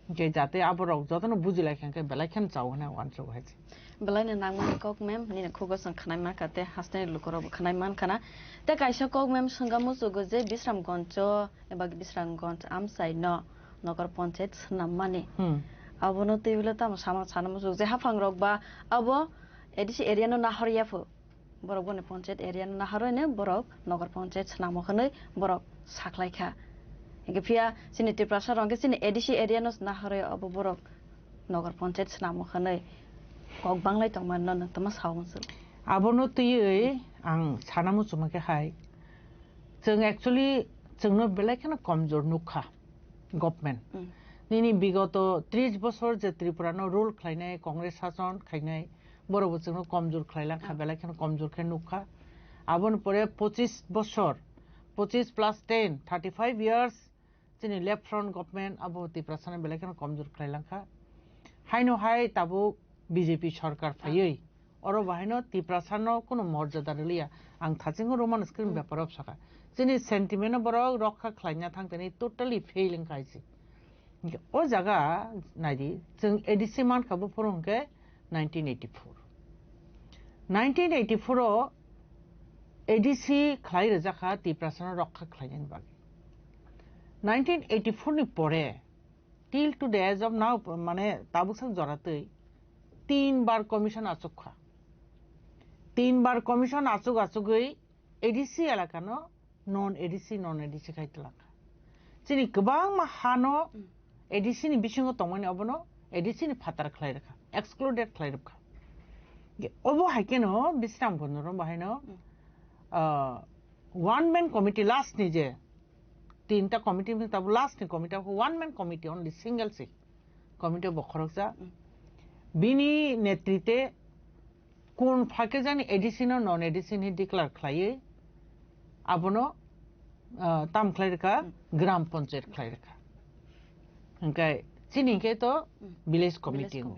Hinkhe jate aborok jotono buji lai kha hinkhe belai kheno chao hwnwi ang uansugo hai se. Belai no nangmani kok mem, nini khugo chwng khwnai mankha tei hasteni lukurokbo khwnai mankhana. Tei kaisa kok mem swngkha muchugo je Bisramganj o eba Bisramganj amchai no Nagar Panchayat swnammani. Hmm. Abono twiwilo tamo sama sana muchuk je haphangrok ba abo A D C area no nahor yaphu. Borok boni Panchayat area no naharwi no borok Nagar Panchayat swnamo hwnwi borok saklaikha. Hinkhe phiya chini Tiprasa rok hinkhe chini A D C area no naharwi abo borok Nagar Panchayat swnamo hwnwi kok banglai tongmani no nwng tongma sao muchung. Abono twiwi ang sana muchungma khe hai, chwng actually chwngno belai kheno komjor nukha government. Mm. Nini bigoto tris bosor je Tripura no rule khlainai, Congress sason khainai, borok bo chwngno komjor khlai lang kha, Ah. belai kheno komjor khe nuk kha. Aboni pore pochis bosor, pochis plus ten, thirty five years, chini left front government abo Tiprasano belai kheno komjor khlai langkha. Haino hai tabuk B J P sorkar phaiwi, oro bahaino Tiprasano kuno morjada rwliya. Ang thachingo Roman script beparo bwsakha. Chini sentiment no borok rokha khlaina thangtani totally fail wngkha hai se. Hinkhe o jaga naidi, chwng A D C mankha buphuru hinkhe nineteen eighty-four. Nineteen eighty-four o A D C khlai rwjakha Tiprasano rokha khlainani bagwi. Nineteen eighty-four ni pore till to the age of now, mane tabuk sak joratwi tin bar commission achukha. Tin bar commission achuk achugwi A D C elakano non A D C, non A D C khai twlangkha. Chini kwbangma hano A D C ni bisingo tongmani obono A D C ni phatar khlai rwkha, excluded khlai rwkha. Ge-, obo hai kheno Bisramganj no bahaino, ah, one man committee last ni je tinta committee ni tabu last ni committee abo one man committee, only single se committee bo khoroksa. Bini netrite kun phakhe jani A D C no non A D C ni declare khlaiwi abono, ah, tam khlai rwkha, gram panchayat khlai rwkha. Hingkai chini hingke to village committee ngo.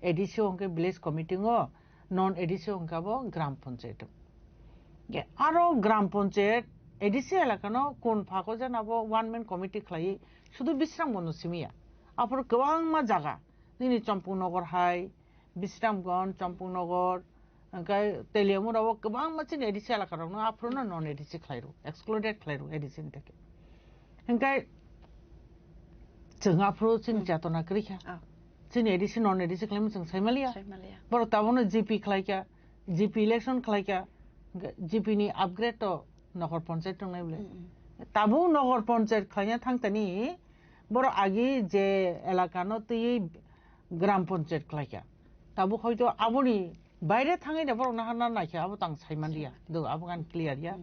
A D C o hingke village committee ngo, non A D C o hingke abo gram panchayat. Ge aro gram panchayat A D C elakano kun phako jani abo one man committee khlaiwi sudu Bisramganj no simiya. Aphuru kwbangma jaga nini Champaknagar hai, Bisramganj, Champaknagar, hingkai Teliamura o kwbangma chini A D C elaka rokno aphuru no non A D C khlai rw, excluded khlai rw A D C ni theke. Hingkai chwng aphuru chini chetona kwrwi kha. Chini A D C non A D C khlaima chwng saimaliya. Borok tabukno G P khlaikha, G P election khlaikha, G P ni upgrade to nokor panchayat tongnai bwle. Tabuk nokor panchayat khlaina thangtani borok agi je elakano twiwi gram panchayat khlaikha. Tabuk hoito aboni baire thangwi da borok nahar na naikha abo tang saimanliya. Do abo gan clear ya.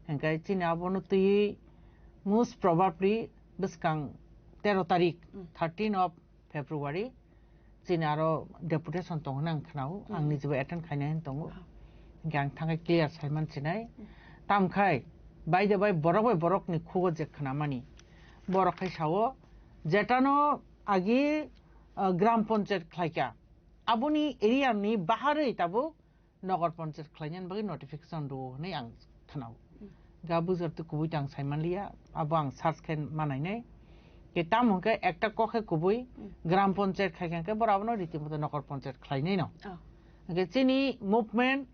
Hingkai chini abono twiwi most probably bwskang tero tarik, thirteen of February, chini aro deputation tong hwnwi ang khwnao, ang nijebo attend khaina hwn tongo. Hingke ang thangkhe clear saiman sinai. Tamkhai bai de bai borok bai borokni khugo je khwnamani. Borok khai sao, jetano agi, ah, gram panchayat khlaikha, aboni area ni baharwi tabuk nogor panchayat khlainani bagwi notification rwo hwnwi ang khwnao. Ga bujar twi kubui ta ang saimanliya, abo ang search khe manainai. Ke tamo hwnkhe ekta kok khe kubui gram panchayat khai khe borok abono riti moto nogor panchayat khlainai no. Hwnkhe chini movement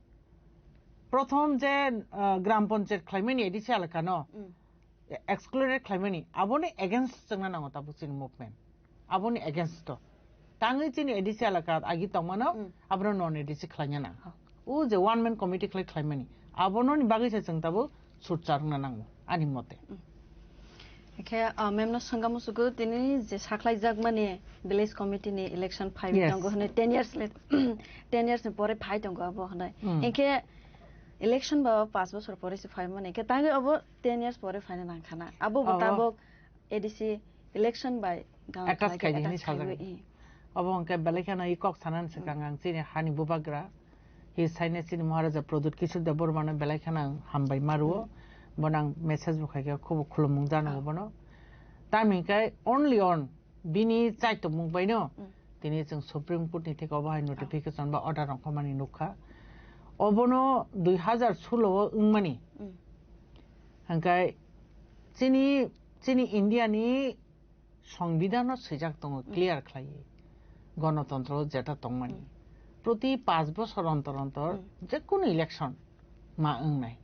prothom je, ah, gram panchayat khlaimani A D C elaka no, excluded khlaimani, aboni against chwngna nango tabuk chini movement. Aboni against to. Tangwi chini A D C elaka agi tongmano, abono non A D C khlaina nang. O je one man committee khlai khlaimani, abononi bagwi se chwng tabuk sutchar wngna nango, ani mote. Khe, ah, mem no swngamo sugo tini je sakhlai jakmani village committee ni election phai tongo hwnwi ten years le, ten years ni pore phai tongo abo hwnwi. Hinkhe election ba paanch bosor pore se phaimani. Hinkhe tangwi abo ten years pore phaina nangkhana. Abo bo tabuk A D C election bai gana attach khlai khe khaidi hwnwi attach khaiwi, sajagani. Obo hwnkhe belai kheno i kok sanani swkang ang chini hani bubagra, hi saine chini Maharaja Pradyut Kishore Debbarma no belai kheno ang hambai ma rwo. Bono ang message bo khaikhe khubo khulumung jano bono. Tamni hwnkhe only on bini chaitomung baino tini chwng Supreme Court ni theke obo hai notification ba order rok mani nukha. Obono dui hazar solo o wngmani. Hwnkhe chini, chini India ni Songbidhan o swijak tongo clear khlaiwi. Gonotontro jeta tongmani. Proti paanch bosor ontor ontor jekunu election ma wngnai.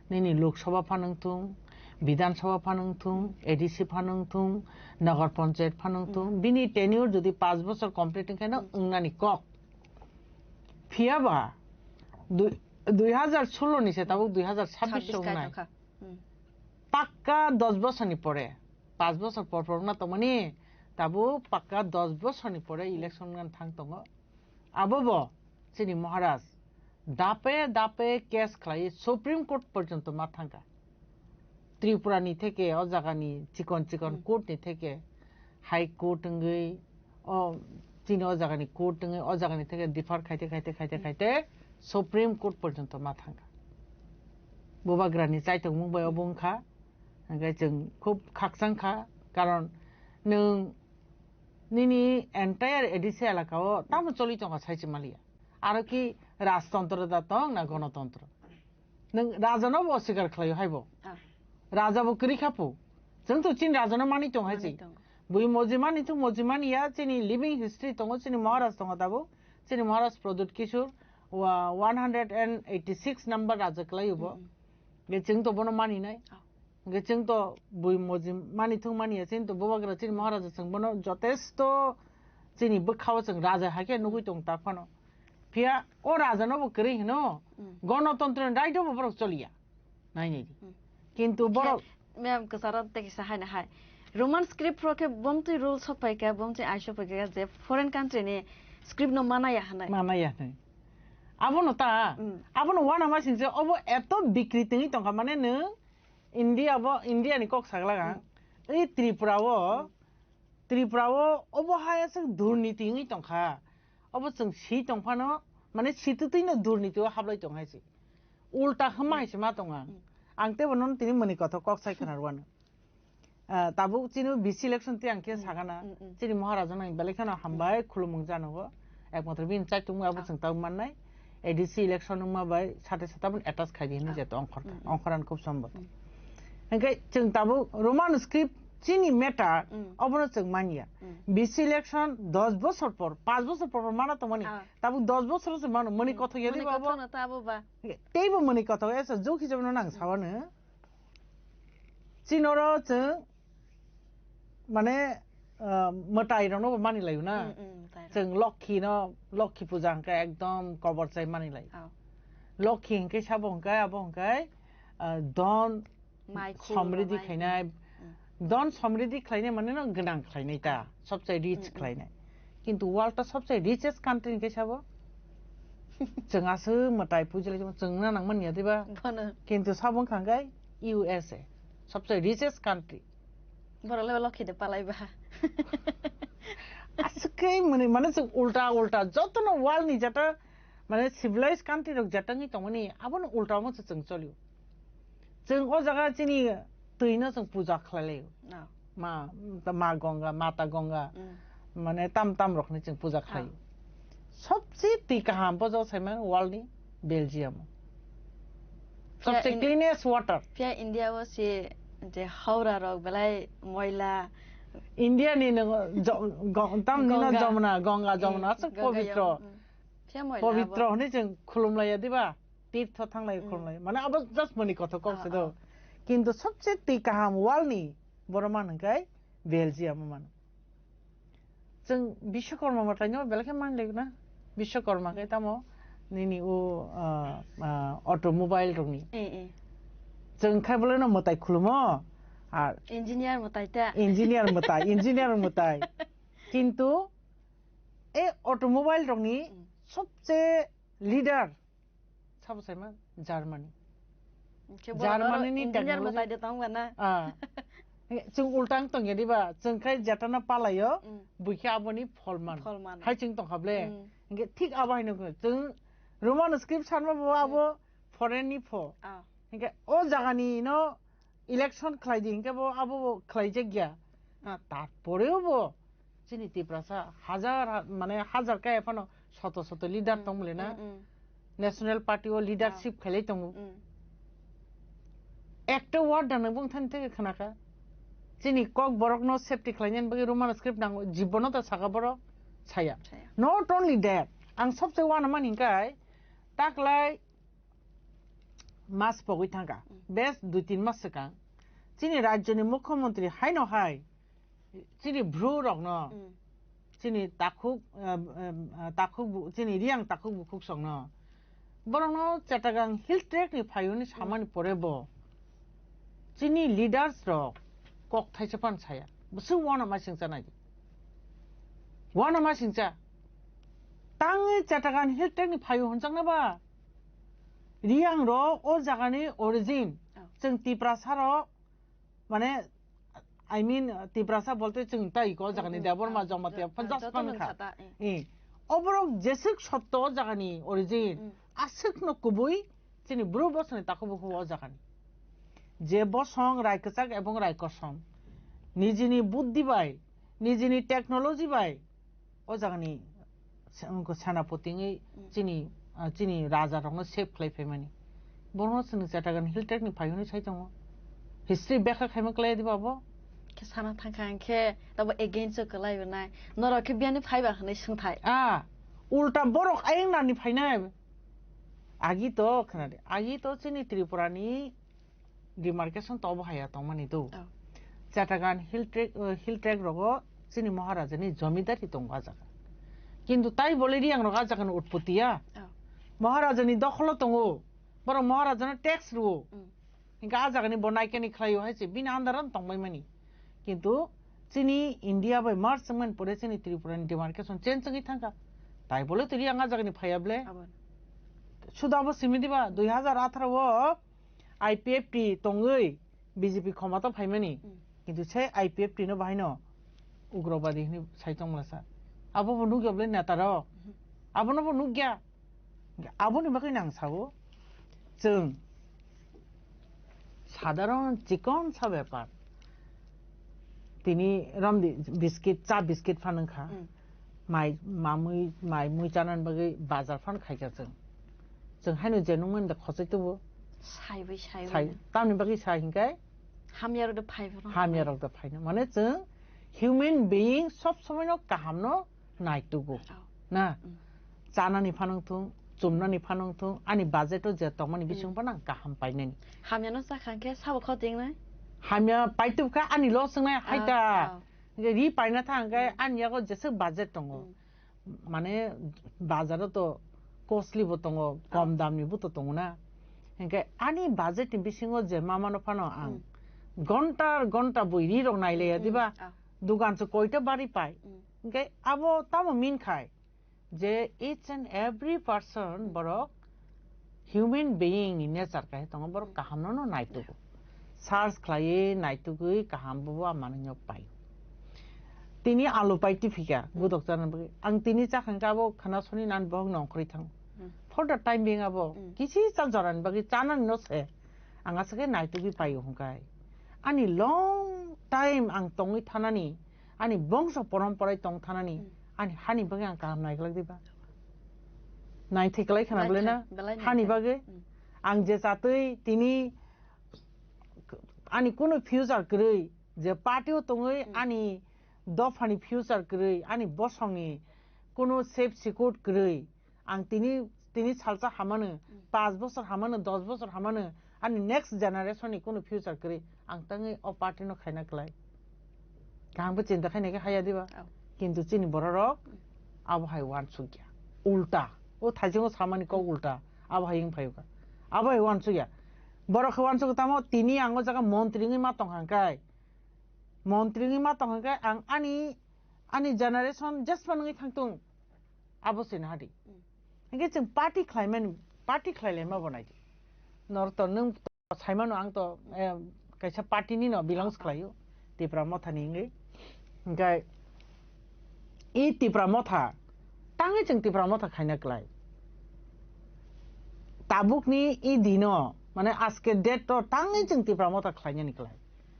Nini Lok Sabha phan wngthung, Bidhan Sabha phan wngthung, A D C phan wngthung, Nagar Panchayat phan wngthung, bini tenure jodi paanch bosor complete wngkhaino wngnani kok. Phiyaba dui, dui hazar solo ni se tabuk dui hazar sabbish o wngnai. Pakka dos bosor ni pore, paanch bosor por por wngna tongmani, tabuk pakka dos bosor ni pore election wngna thang tongo. Abo bo chini Maharaj dape dape case khlai Supreme Court porjonto ma thangkha. Tripura ni theke o jaga ni chikon chikon court ni theke High Court wngwi o chini o jaga ni court wngwi o jaga ni theke differ khaite khaite khaite khaite Supreme Court porjonto ma thangkha. Bubagrani chaitokmung bai obo wngkha. Hingke chwng khub khakchang kha, karon nwng nini entire A D C elaka o tamo choli tongkha sai se maliya. Aro ki rajtontro da tong na gonotontro? Nwng rajano bo oswikar khlaio haibo. Ah. Raja bo kwrwi kha pu. Chwng to chini rajano mani tong hai Mani si. Tongo. Bui moji mani thung moji mani ya chini living history tongo, chini Maharaj tongo tabuk. Chini Maharaj Pradyut Kishore wa one hundred and eighty six number raja kwlaio bo. Mm. Ge chwng to bono mani nai. Ah. Hingke chwng to bui moji mani thung mani ya, chini to Bubagra chini Maharaja chwng bono jotesto chini bwkhao chwng raja hai khe nugui tong ta phano. Phiya o raja no bo kwrwi hino, Mm. Gonotontro ni right o bo borok choliya. Nai nai di. Mm. Kintu borok Khe, ma'am, kwcharo tei kisa hai na hai. Roman script rok khe bomtwi rule sok phai kha, bomtwi ai sok phai kha je foreign country ni script no mana ya hanai. Mana ya hanai. Abono ta, Mm. abono wana ma singse obo eto bikri tengwi tongkha mane nwng India bo, India ni kok saglaga, Mm. ei Tripura o, Mm. Tripura o obo hai aswk durniti wngwi tongkha. Obo chwng si tongphano, mane si twtwi no durniti o hablai tong hai se. Ulta hwnma hai se ma tong ang. Mm. Ang tebo nono tini mwnwi kothok kok sai khwna rwano. Ah, tabuk chini B C election twi ang khe Mm, sakana, mm, mm. Chini Maharaja nang belai kheno hambai khulumung janogo. Ekmatro bini chaitung abo Ah. chwng tabuk mannai. A D C election wngma bai sate sata bun attach khai di hinwi Ah. jeto ongkhor ta. Mm, mm. Ongkhoran khub sombot. Mm. Hingke chwng tabuk Roman script chini matter Mm. obono chwng manya. Mm. B C election dos bosor por, panch bosor por por mana tongmani. Ah. Tabuk dos bosor se mano, mwnwi Mm. kothok ya Mwnwi diba abo? Kothok no ta abo ba. Teibo mwnwi kothok ya sa juk hisab no nang Mm. sawano. Chinoro chwng mane, ah, mwtai rokno bo mani laio na. Mm, mm, mwtai rok. Chwng Lokhi no, Lokhi puja hwnkhe ekdom kobor chai mani lai. Oh. Lokhi hwnkhe sabo hwnkhe abo hwnkhe, ah, don Mai khulno somridi mai. Khainai. Mm. Don somridi khlainai mane no gwnang khlainai ta. Sobse rich Mm, mm. Khlainai. Kintu world ta sobse richest country hwnkhe sabo. Chwng aswk mwtai puji lai chwng na nang manya diba? Bono. Kintu sabo wngkha hwnkhe U S A. Sobse richest country. Borok le Lokhi de palai ba. Aswk khe mwnwi mane chwng ulta ulta jotono world ni jeta mane civilized country rok jeta wngwi tongmani abono ulta omo se chwng cholio. Chwng o jaga chini twi no chwng puja khlai laio. Oh. Ma, ma Ganga, Mata Ganga, Mm. Mane tam tam rok ni chwng puja khlai. Oh. Sobse twi kaham bo jok saimano world ni Belgium. Phiya Sobse in-, cleanest water. Phiya India o se je Howrah rok belai moila. India ni no jo-, go-, tam ni no Ganga. Jamuna, Ganga, Jamuna, Mm, aswk Ganga, pobitro. Yam-, mm. Phiya moila Pobitro abo. Hwnwi chwng khulum laiya diba? Tirtho thanglai Mm. Khulum lai. Mane abo just mani kothok kok Ah, se do. Ah. Kintu sobse twi kaham world ni borok man hwnkhe Belgium man. Chwng Biswakarma mwtai no belai khe man lai na. Biswakarma khe tamo nini o, ah, ah, automobile rokni. Eh, eh. Chwng khai bolai no mwtai khulumo. Ar Engineer mwtai ta. Engineer mwtai, engineer mwtai. Kintu e automobile rokni Mm. Sobse leader sabo saima Germany. Hwnkhe borok Germany oro ni engineer technology. Mwtai de tong ba na? Ah. Chwng ulta wng tongya diba? Chwng khai jetana palaio, Mm. Buikhe aboni pholman. Pholman. Hai chwng tongkha ble? Mm. Hwnkhe thik abo haino khe chwng Roman script sanma bo abo Mm. Foreign ni pho. Ah. Hwnkhe o jagani no election khlai di, hwnkhe bo abo bo khlai jak ya. Ah, tarporeo bo chini Tiprasa hajar ha-, mane hajar kaya phano soto soto leader Mm, tong mole na. Mm, mm. National Party o leadership Ah. Khailai tongo. Mm. Ekta word da nang bung thani theke khnaka. Chini kok borok no safety khlainani bagwi Roman script nango, jibono ta saka borok saya. Saya. Not only that, ang sobse wana mani hwnkhe taklai mas pogwi thangkha. Mm. Bes dui tin mas swkang. Chini rajyoni mukhyamantri haino hai chini bru rokno, Mm. Chini takhuk, eh, eh, takhuk bu-, chini Riyang takhuk bukhuk songno. Borokno Chattogram Hill Tract ni phayuni samani Mm. Pore bo. Chini leaders rok kok thaisa phan saya. Bwswk wana ma singcha nai. Wana ma singcha. Tangwi Chattogram Hill Tract ni phayu hwnjakna ba. Riyang rok o jagani origin. Oh. Chwng Tiprasa rok Mane, I mean, Tiprasa bolte chwng tai ko, jagani Mm, mm, Debbarma, ah, Jamatia, jo-, phanjas joto phan mung kha. Sata, eh. Eh. Oborok jeswk sotto jagani origin, Mm. Aswk no kubui Chini bru bosongni takhuk bukhuk o jagani. Je bosong rai kwchak ebong rai kosom. Nijini buddhi bai, nijini technology bai o jagani se-, wngkha senapoti wngwi Mm. chini, ah, chini raja rokno save khlai phaimani. Borokno chwng Chattogram Hill Tract ni phai hwnwi sai tongo. History bekha khaima klai di babo. Khe sana thangkha ang khe tabo against o kwlai rwnai. Norok khe biyani phaiba hwnwi swngthai. Ah, ulta borok ayang nani phainai. Agi to khwnadi. Agi to chini Tripura ni demarcation to obo haya tongmani do. Oh. Chattogram Hill Tract, uh, Hill Tract rogo chini Maharaja ni jomidari tongo a jaga. Kintu tai bole Riang rok a jaga ni utpoti ya. Oh. Maharaja ni dokholo tongo. Borok Maharaja no tax ruo. Mm. Hinka a jaga ni bo naikani khlaio hai se bini under o tongbai mani. Kintu chini India bai merge wngmani pore chini Tripura ni demarcation change wngwi thangkha. Tai bole to Riang a jaga ni phaiya ble. Abo. Suda bo simi diba dui hazar atharo o I P F T tongwi B J P khoma to phaimani. Mm. Kintu se I P F T no bahai no ugrobadi hwnwi sai tongmala sa. Abo bo nukya ble neta rok. Mhm. Abo no bo nukya. Aboni bagwi nang sao. Chwng sadharon chikon sa bepar. Tini romdi biscuit, cha biscuit phan wngkha. Mm. Mai, mamui, mai mui chanani bagwi bazar phan khaikha chwng. Chwng haino je nungmani da khosoi tubu. Saiwi, saiwi. Sai, tamni bagwi sai hinkai? Hamya rok da phai bono. Hamya rok da phaino. Mane chwng human being sob somoi no kaham no naitugo. Oh. Na? Mm. Chanani phanang thung, chumnani phanang thung, ani budget o je tongmani bising Mm. phano ang kaham painani. Hamya no chakha khe sabo khoting nai? Hamya paitubkha ani loss wngnai haita. Ah, ah. Ri paina thang khe Mm. ani yago jeswk budget tongo. Mm. Mane bazaro to costly bo tongo, kom Ah. damni bo to tongo na. Hinkhe ani budget ni bisingo je ma mano phano ang Mm. gonta gonta bui ri rok naileya Mm. diba? Ah. Dugan se koita bari pai. Mm. Hinkhe abo tamo min khai je each and every person borok human being ni nature kai tongo, borok kaham no no naitugo. Search khlaiwi naitugwi kaham bo bo manwi no pai. Tini alu pai tiphika, Mm. gudok chana bagwi. Ang tini chakha hinkhe abo khana soni nan bohok nongkhorwi thango. Mm. For the time being abo Mm. kisi chal jorani bagwi chanani no se. Ang aswk khe naitugwi paio hwnkhai. Ani long time ang tongwi thanani, ani bongso porom porai tong thanani, Mm. ani hani bagwi ang kaham naiglak diba? Naithai kwlai khana Belai belai na? thai, belai Hani naithai. bagwi? Mm. Ang je chatwi tini ani kunu future kwrwi, je party o tongwi Mm. ani dophani future kwrwi, ani bosongni kunu safe secured kwrwi, ang tini, tini salsa hamano, Mm. panch bosor hamano, dos bosor hamano, ani next generation ni kunu future kwrwi, ang tangwi o party no khaina kwlai. Kaham khe chinta khaina khe haya diba? Oh. Kintu chini bororok Mm. abo hai uansukya. Ulta. O thaichungo samani kok ulta. Abo hai wng phaio kha. Abo hai uansukya. Borok khe uansukgo tamo tini ang o jaga montri wngwi ma tong kha hwnkhe. Montri wngwi ma tong kha hwnkhe ang ani, ani generation jesma wngwi thang tung. Abo se naha di. Mm. Hingke chwng party khlaimani, party khlailaima bo nai di. Nor to nwng to saimano ang to, eh, kaisa party ni no belongs khlaio. Tipra Motha ni wngwi. Hingke i Tipra Motha, tangwi chwng Tipra Motha khaina klai. Tabuk ni i dino, mane aske date to tangwi chwng Tipra Motha khlainani klai.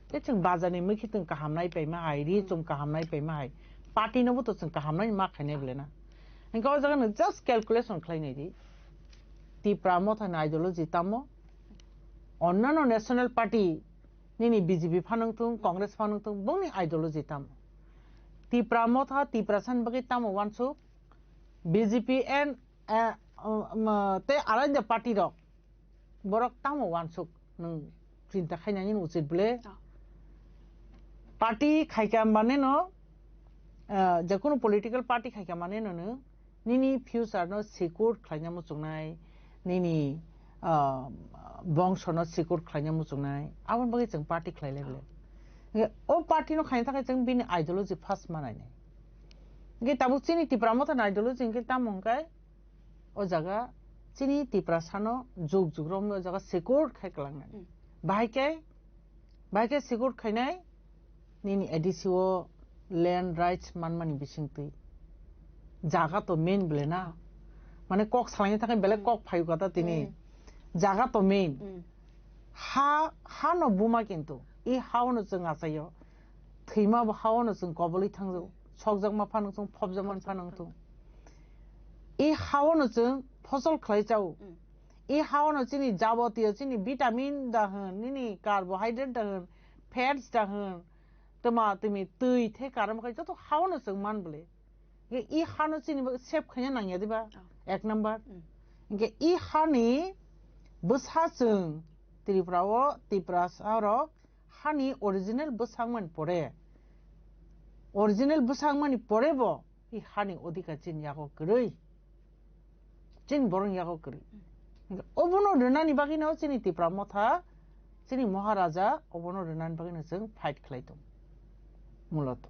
Tei chwng bazar ni mui khe chwng kaham nai paima hai, ri chwng kaham nai paima hai. Party no bo to chwng kaham nai ma khainai bole na. Hingke o jaga no just calculation khlai nai di. Tipra Motha ni ideology tamo? Onnano national party nini B J P phanang thung, Congress phanang thung, bongni ideology tamo? Tipra Motha, Tiprasa ni bagwi tamo uansuk? B J P and, eh, um, tei alaida party rok. Borok tamo uansuk nwng chinta khainani uchit bole? Oh. Party khaika mane no, ah, je kunu political party khaika mane no nwng nini future no secure khlaina muchungnai, nini, ah, bongso no secure khlaina muchungnai, aboni bagwi chwng party khlai lai bole. Hingke o party no khaina thangkhe chwng bini ideology first manai nai. Hingke tabuk chini Tipra Motha ni ideology hingke tamo hingke o jaga chini Tiprasa no juk juk romwi o jaga secure khai kwlangnani. Mm. Bahai khe, bahai khe secure khainai nini A D C o land rights manmani bisingtwi. Jaga to main bole na. Mane kok salangni thangkhe belai Mm. kok phaio kata tini. Mm. Jaga to main. Hmm. Ha, ha no buma kintu. I ha no chwng achaio. Thwima bo ha no chwng koboli thangjago. Sokjakma phano chwng phobjakma phano thung. I ha no chwng phosol khlai chao. Hmm. I ha no chini jabotiyo chini vitamin da hwn, nini carbohydrate da hwn, fats da hwn, tma tmi twi the karam khai joto ha no chwng man bole. Ge i ha no chini bo save khaina nangya diba? Oh. Ek number. Hmm. Ge i ha ni bwsa chwng Tripura o, Tiprasa rok hani original bwsakmani pore, original bwsakmani pore bo i hani odhikar chini yago kwrwi, chini borok yago kwrwi. Obono rwnani bagwino chini Tipra Motha, chini Maharaja obono rwnani bagwino chwng fight khlai tongo. Muloto.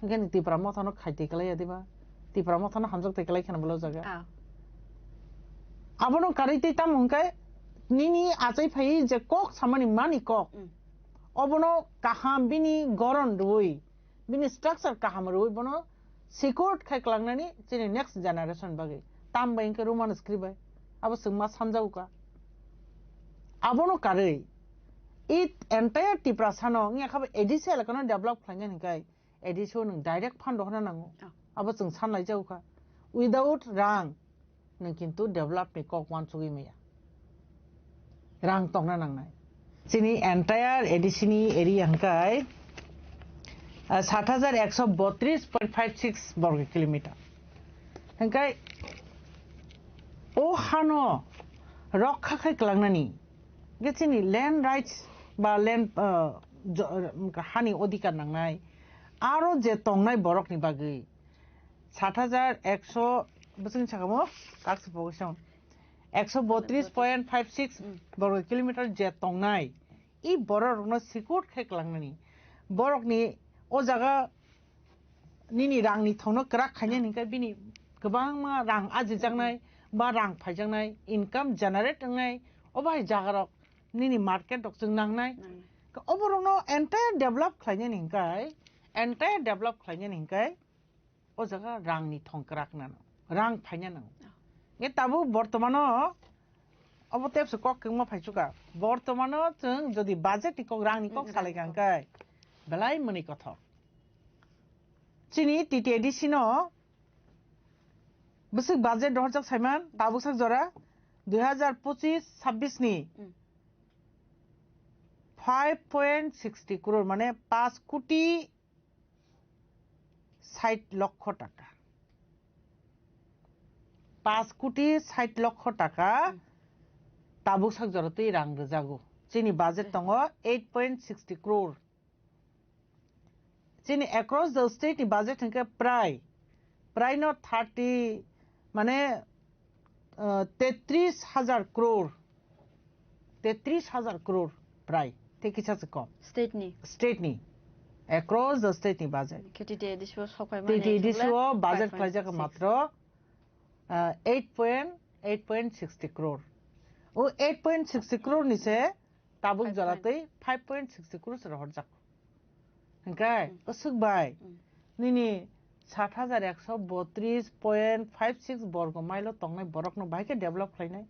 Hwnkhe ni Tipra Mothano khaitwi kwlaiya diba? Tipra Mothano hamjak twi kwlai kheno bwlai jaga. Ah. Abono karwi twi tamo hwnkhe nini achai phai je kok samani mani kok. Mm. Obono kaham bini goron rwui, bini structure kaham rwui bono secured khai kwlangnani chini next generation bagwi. Tam bai hwnkhe Roman script bai. Abo chwng ma sanjago ka. Abono karwi. It entire Tiprasano wngya kha bo A D C elakano develop khlainani hwnkhe A D C o nwng direct fund rohorna nango. Oh. Abo chwng sanlaijago kha. Without rang, nwng kintu develop ni kok uansugwi maya. Rang tongna nangnai. Chini entire A D C ni area hwnkhe, ah, sat hajar ekso botris point five six borgo kilometer. Hwnkhe o hano rokha khai kwlangnani, ge chini land rights ba land, ah, jo-, hani odhikar nangnai, aro je tongnai borokni bagwi sat hajar ekso, bwswkni sakamo kaksuk pogwi song, ekso botris point five six borgo kilometer je tongnai, i bororokno secured khe kwlangnani. Borokni o jaga nini rangni thongno kwrak khainani hwnkhe bini kwbangma rang ajijaknai ba rang phaijaknai, income generate wngnai, o bahai jagarok nini market rok chwng nangnai. Nangnai. Oborokno entire develop khlainani hwnkhe, entire develop khlainani hwnkhe, o jaga rangni thong kwrak nano, rang phaina nango. Oh. Nge tabuk bortomano obo tepse kok kwngma phaichuka. Bortomano chwng jodi budget ni kok, rangni kok, mm, salai rangni kok. Kangkai, belai mwnwi kothok. Chini T T A D C no bwswk budget rohorjak saiman, tabuk sak jora dui hajar pochis sabbish ni, mm, five point sixty crore, mane paanch koti sait lokho taka. Paanch koti sait lokho taka. Hmm. Tabuk sak jora twi rang rwjago. Chini budget tongo eight point sixty crore. Chini across the state ni budget hwnkhe prai, prai no thirty, mane, uh, tetris hajar crore. Tetris hajar crore prai. Tei kisa se kom. State ni. State ni. Across the state ni budget. Khe T T A D C o sok pai mani T T A D C o budget five point six. Khlaijak matro, uh, eight point, eight point sixty crore. O eight point sixty crore ni se tabuk jora tei five point sixty crore se rohorjak. Hwnkhe, hmm, kwswk bai, hmm, nini sat hajar ekso botris point five six borgo mile o tongnai borokno bahai khe develop khlainai.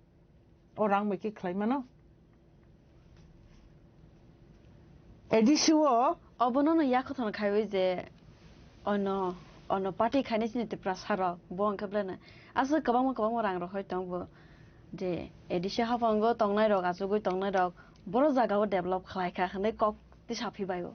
O rang bai khe khlai mano. A D C o. Obono no yakho thon khaiwi je ono, ono party khainai chini Tiprasa rok, bo hwnkhe belai no aswk kwbangma, kwbangma rang rohoi tong bo. Je A D C haphango tongnai rok, achugwi tongnai rok, boro jaga o develop khlai kha hwnwi kok tisa phi bai o.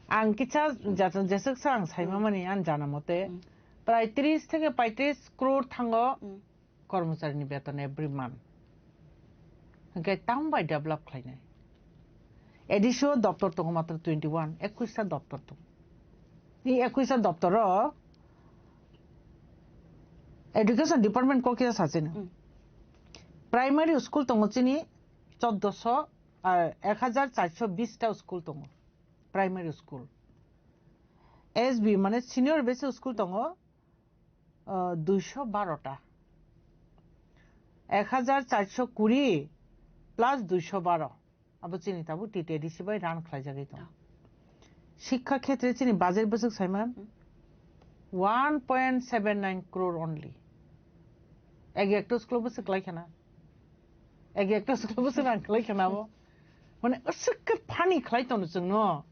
Ang kisa jesa-, jeswk sa ang saima mani ang jana mote, hmm, prai tris theke paitris crore thango, hmm, kormochari ni beton every month. Hwnkhe tamo bai develop khlainai? A D C o doptor tongo matro twenty one, ekwis ta doptor tongo. Ni ekwis ta doptor o education department kok kisa sachino. Hmm. Primary school tongo chini choddoso, ah, ek hajar charso bis ta school tongo. Primary school. S B mane senior basic school tongo, ah, duiso baro ta. Ek hajar charso kuri plus duiso baro. Abo chini tabuk T T A D C bai run khlaijagwi tongo. Oh. Shikkha khetre chini budget bwswk saiman, hmm, one point seven nine crore only. Ek ekto school bwswk kwlai khana. Ek ekta swkang bwswk rang khlai khna bo. Mane aswk khe funny khlai tono chwngno.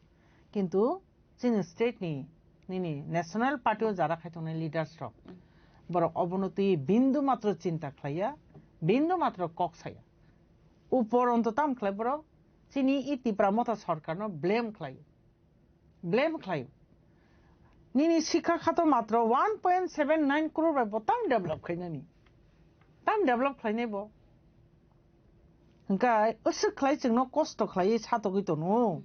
Kintu chini state ni, nini national party o jara khai tongnai leaders rok. Borok obono twi bindu matro chinta khlaiya, bindu matro kok saya. Uporonto tam khlai borok chini i Tipra Motha sorkarno blame khlai. Blame khlai. Nini sikha khato matro one point seven nine crore bai bo tam develop khainani. Tam develop khlainai bo. Hingkai usuk khlai chwngno kosto khlai satogwi tono.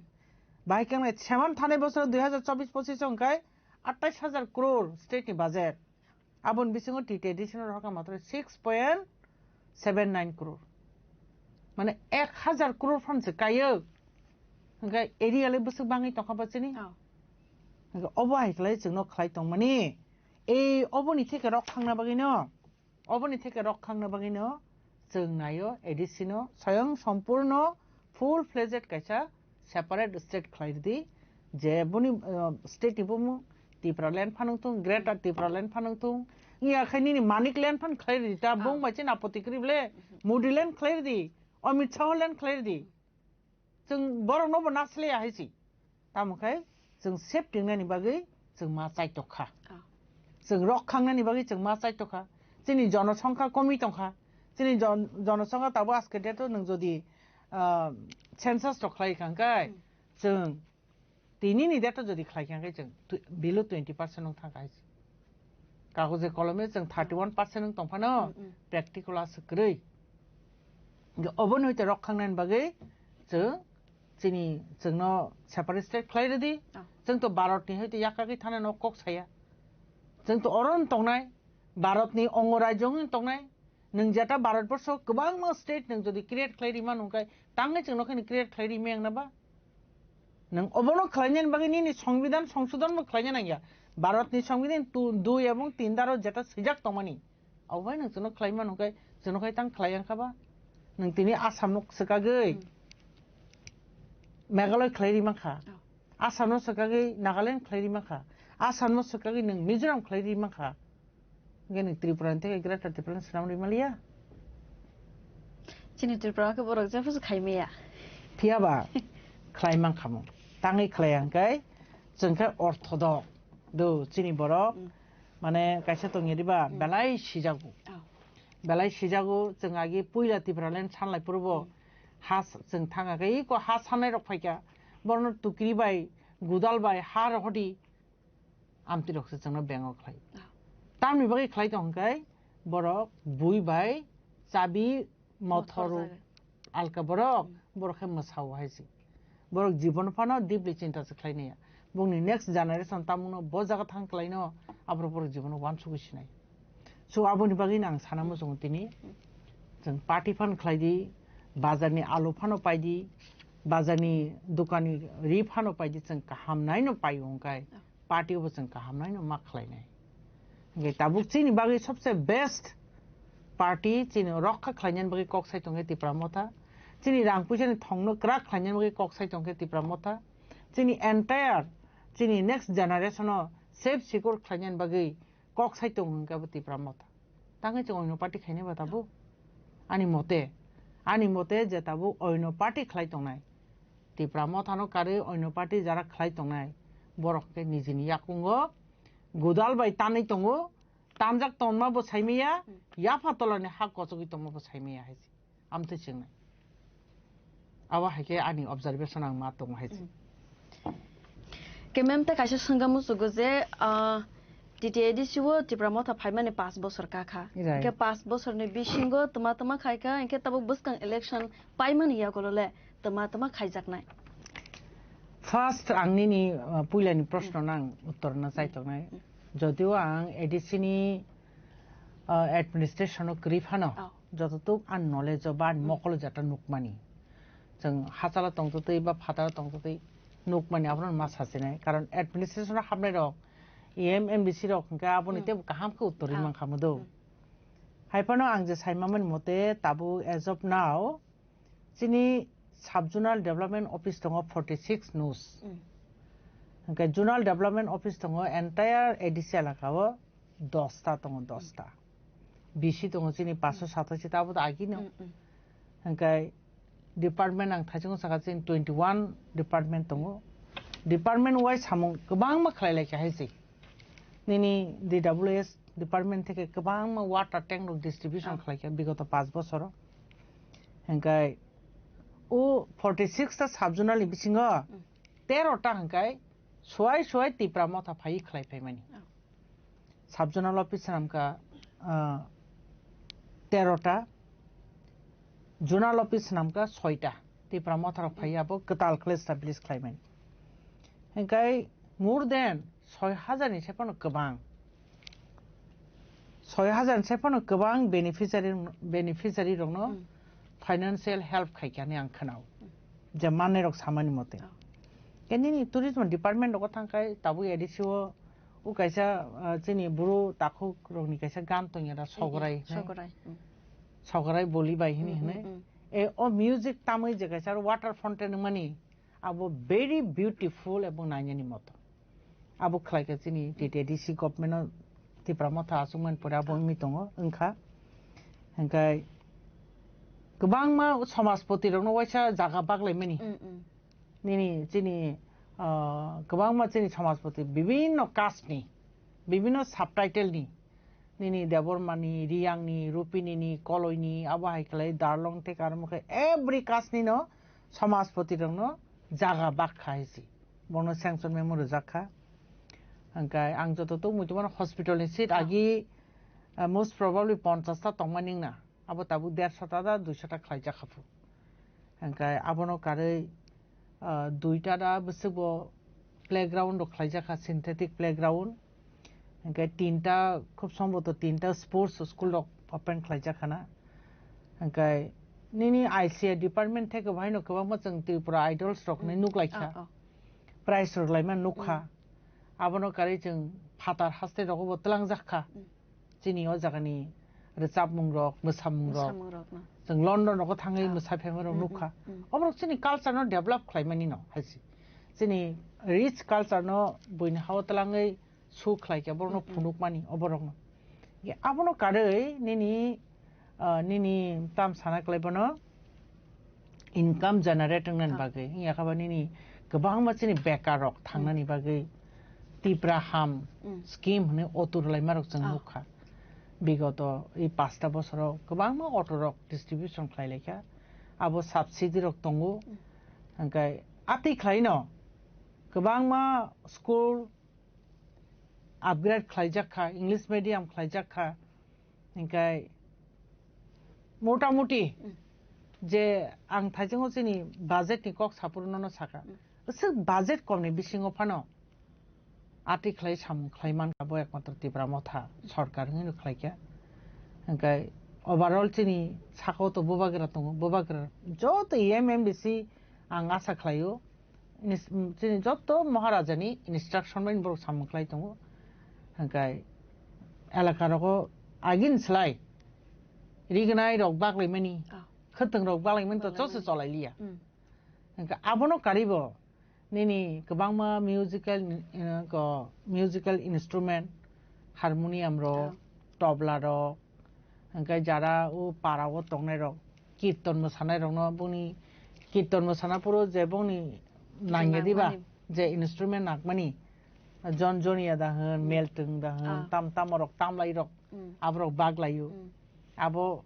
Bai kang nai seman thanai bosor dui hazar chobbish pochish hingkai atais hazar crore state ni budget. Aboni bisingo T T A D C no rohorkha matro six point seven nine crore. Mane ek hazar crore phan se kayo. Hingke area le bwswk bangwi tongkha bo chini. Oh. Hingke obo hai khlai chwngno khlai tongmani. Ei oboni theke rok khangna bagwino, oboni theke rok khangna bagwino chwng naio A D C no soyong sompurno full fledged kaisa separate state khlai rwdi, je boni, uh, state ni bumung Tipraland phanang thung, Greater Tipraland phanang thung, iya khai nini Manikland phan khlai rwdi ta, ah, bung bai chini apoti kwrwi ble, Modiland khlai rwdi, Amit Shah land khlai rwdi. Chwng borok no bo nasle ya hai si. Tamo khai chwng safety nani bagwi chwng ma chai tokha. Ah. Chwng rok khangnani bagwi chwng ma chai tokha. Chini jonosongkha komi tongkha. Chini jon-, jonosongkha tabo aske date o nwng jodi, ah, census rok khlai kha hwnkhe, hmm, chwng tini ni date o jodi khlai kha hwnkhe chwng tw-, below twenty percent wng thang kha hai se. Kagoje kolome chwng thirty one percent wng tong phano, hmm, hmm, practical aswk kwrwi. Hwnkhe oboni hwite rok khangnani bagwi chwng chini chwngno separate state khlai rwdi. Oh. Chwng to Bharat ni hwite yakagwi thana no kok saya. Chwng to oro wng tongnai, Bharat ni ongo rajyo wng tongnai. Nwng jeta Bharat borsho kwbangma state nwng jodi create khlai rima nungkai, tangwi chwngno khe create khlai rima yang na ba? Nwng obono khlainani bagwi nini songbidan songsodon bo khlaina nangya. Bharat ni songbidan tu-, dui ebong tin daro jeta swijak tongmani. Abo bai nwng chwngno khlai mano hwnkhe, chwngno khai tang khlai yang kha ba? Nwng tini Assam no swkagwi, hmm, Meghalaya khlai ri mankha. Oh. Assam no swkagwi Nagaland khlai ri mankha. Assam no swkagwi nwng Mizoram khlai ri mankha. Hwnkhe nwng Tripura ni theke Greater Tripura ni swnam ri maliya? Chini Tripura khe borok jephuru khai maya. Phiya ba khlai mankha mo. Tangwi khlai yang khe chwng khe orthodok. Do chini borok, hmm, mane kaisa tongya diba, hmm, belai sijago. Oh. Belai sijago, chwng agi puila Tipraland sanlai phurubo, hmm, ha s-, chwng thang khe iko ha sanai rok phaikha, borno tukri bai, gudal bai, ha rohodi, amtwi rok se chwngno bengo khlai. Oh. Tamni bagwi khlai tong khe, borok bui bai, chabi, mothor, mothor jaga. Alka borok, hmm, borok khe mwsao hai se. Borok jibon phano deeply chinta se khlai naiya. Bongni next generation tamungno bo jaga thang khlaino, aborok borok jibono uansugwi sinai. So aboni bagwi ang sana muchungo tini, hmm, chwng party phan khlai di, bazarni alu phano pai di, bazarni dukani ri phano pai di, chwng kaham naino pai wngkai. Oh. Party bo chwng kaham naino ma khlainai. Hingke tabuk chini bagwi sobse best party chini rokha khlainani bagwi kok sai tongkhe Tipra Motha. Chini rang puisani thongno kwrak khlainani bagwi kok sai tongkhe Tipra Motha. Chini entire, chini next generation o safe secure khlainani bagwi kok sai tongo hingke bo Tipra Motha. Tangwi chwng oino party khainai ba tabuk? Ani mote, ani mote je tabuk oino party khlai tongnai, Tipra Mothano karwi oino party jara khlai tongnai, borok khe nijini yakungo gudal bai tanwi tongo, tanjak tonma bo saimaya, hmm, yapha tolani ha kochogwi tongma bo saimaya hai se. Amtwi chengnai. Abo hai khe ani observation ang ma tongo hai se. Hmm. Ke mem ta kaisa swngma muchugo je, ah, T T A D C o Tipra Motha phaimani paanch bosor kakha. Right. Hingke paanch bosorni bisingo tma tma khaikha, hingke tabuk bwskang election paimani yagolo le tma tma khaijaknai. First ang nini, uh, puilani proshno, hmm, nang uttor na, hmm, chaitongnai. Hmm. Jodio ang A D C ni, uh, administration o kwrwi phano, oh, jototuk ang knowledge o ba ani, hmm, mokolo jeta nukmani. Chwng hachalo tongtwtwi ba phataro tongtwtwi nukmani abono ma sachinai. Karon administration o hapnai rok, E M, M D C rok hwnkhe aboni, hmm, teibo kaham khe uttor, ah, rwmang kha mudo. Hmm. Hai phano ang je saimamani mote tabuk as of now chini sub zonal development office tongo forty six nus. Hmm. Hwnkhe zonal development office tongo entire A D C elaka o dosta tongo, dosta. B C tongo chini paanch sho satashi, tabuk agino. Mm, mm. Hingkai department ang thaichungo saka chini twenty one department tongo. Department wise samung kwbangma khlai lai kha hai se. Nini D W S department theke kwbangma water tank rok distribution khlai kha bigoto panch bosoro. Hingkai o forty six ta sub zonal ni bisingo tero ta hingkai suai suai Tipra motha phai khlai phaimani. Sub zonal office swnamkha, ah, tero ta, zonal office swnamkha soi ta. Tipra motharok phai abo kwtal khlai establish khlaimani. Hingkai more than soi hajar ni sai phano kwbang. Soi hajar ni sai phano kwbang beneficiary, beneficiary rokno financial help khaikha hinwi ang khwnao. Je manwi rok samani mote. Khe nini tourism department rogo thangkhai tabuk A D C o, o kaisa, ah, chini bru takhuk rokni kaisa gan tongya da Sograi hinwi. Sograi. Sograi boli bai hinwi hinwi. E, o music tamwi je kaisa water fountain wngmani, abo very beautiful ebong nainani moto. Abo khlaikha chini T T A D C government o Tipra motha achukmani pore abo wngwi tongo, wngkha. Hingkai kwbangma samajpoti rokno waisa jaga baklaimani. Nini chini, ah, kwbangma chini samajpoti bibinno caste ni, bibinno subtitle ni, nini Debbarma ni, Riyang ni, Rupini ni, Koloi ni, abo hai khlai Darlong tei Karmo khe every caste ni no samajpoti rokno jaga bak kha hai si. Bono sanction memo rwjak kha. Hingkai ang joto tongmui tongmani hospital ni seat agi, ah, most probably ponchas ta tongmani wngna. Abo tabuk derso ta da duiso ta khlaijak kha phu. Hingkai abono karwi, ah, duita da bwswk bo playground rok khlaijak kha, synthetic playground. Hingkai tinta, khub somboto tinta sports school rok open khlaijak khana. Hingkai nini I C A department theke bo haino kwbangma chwng Tripura Idols rok hinwi nuklaikha. Prize rwlaima nukha. Abono karwi chwng phatar haste rogo bo twlangjak kha. Chini o jagani rwchapmung rok, mwsamung rok. Mwsamung rok no. Chwng London rogo thangwi mwsaphaima rok nukha. Oborok chini culture no develop khlaimani no hai se. Chini rich culture no buini hao twlangwi su khlai khe borokno phunukmani oborokno. Ye abono karwi nini, ah, nini tam sana kwlai bono income generate wngnani bagwi. Wngya kha ba nini kwbangma chini bekar rok thangnani bagwi Tipra Ham scheme hwnwi auto rwlaima rok chwng nukha. Bigoto i pasta bosoro kwbangma auto rok distribution khlai laikha. Abo subsidy rok tongo. Hingkai atwi khlaino kwbangma school upgrade khlaijak kha, English medium khlaijak kha, hingkai motamuti je ang thaichungo chini budget ni kok saphuru nono sakha. Aswk budget kom ni bisingo phano atwi khlai samung khlai mankha bo ekmatro Tipra Motha sorkar hinwi khlaikha. Hingkai overall chini sakao to bubagra tongo, bubagra joto M M D C ang asa khlaio. Nis-, chini joto Maharaja ni instruction bai borok samung khlai tongo. Hingkai elaka rogo agini slai rignai rok baklaimani, khwtwng rok baklaimani to chose cholai liya. Hingkhe abono karibo nini kwbangma musical, eh, ko, musical instrument, harmonium rok, tobla rok, hingkhe jara o para o tongnai rok, kirton mwsanai rokno boni kirton mwsana phuru je boni nangya diba, je instrument nakmani, jon joniya da hwn, meltwng da hwn, tam tam rok tamlai rok, aborok baglaio. Abo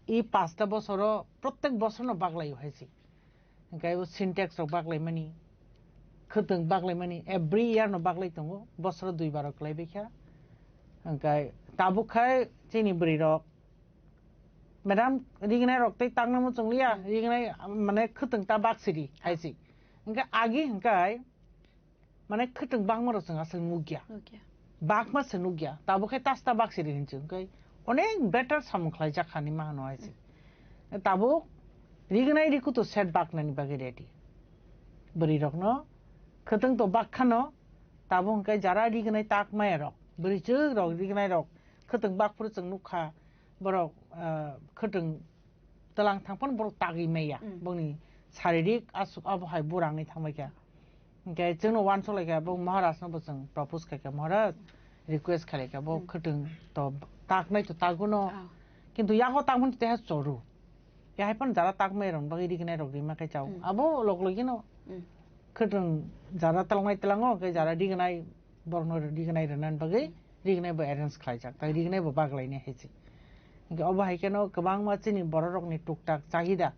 i pasta bosoro protek bosorno baglaio hai se. Hingkhe o Sintex rok baklaimani, khwtwng baklaimani, every year no baklai tongo, bosoro dui baro kwlaibaikha. Hingkhe tabuk khai chini bwrwi rok, madam, rignai rok tei takna muchung liya, rignai mane khwtwng ta baksiri hai se. Hingkhe agi hingkhe mane khwtwng bakma rok chwng aswk nukya. Bakma se nukya. Tabuk khe tasta baksiri hinwi chwng khe onek better samung khlaijak kha hinwi ma hano hai se. Tabuk rignai rikutu set baknani bagwi ready. Bwrwi rokno khwtwng to bak khano, tabuk hwnkhe jara rignai tak maya rok, bwrwi chwk rok, rignai rok khwtwng bak phuru chwng nukha borok, ah, khwtwng twlang thang phano borok tagwi maya. Bongni saririk aswk abo hai burangni thangbai kha. Hingkhe chwngno uansuk lai kha, bo Maharaj no bo chwng propose khai kha, Maharaj request khalai kha, bo khwtwng to taknai to taguno. Kintu yago takmani teha choru. Ya hai phano jara takmai rok bagwi rignai rok rima khe chao. Hmm. Abo log logino Hmm. khwtwng jara talnai tlango, khe jara rignai borokno rignai rwnani bagwi rignai bo arrange khlaijak, tai rignai bo baglaini hai se. Hingke obo hai kheno kwbangma chini borok rokni tuktak chahida.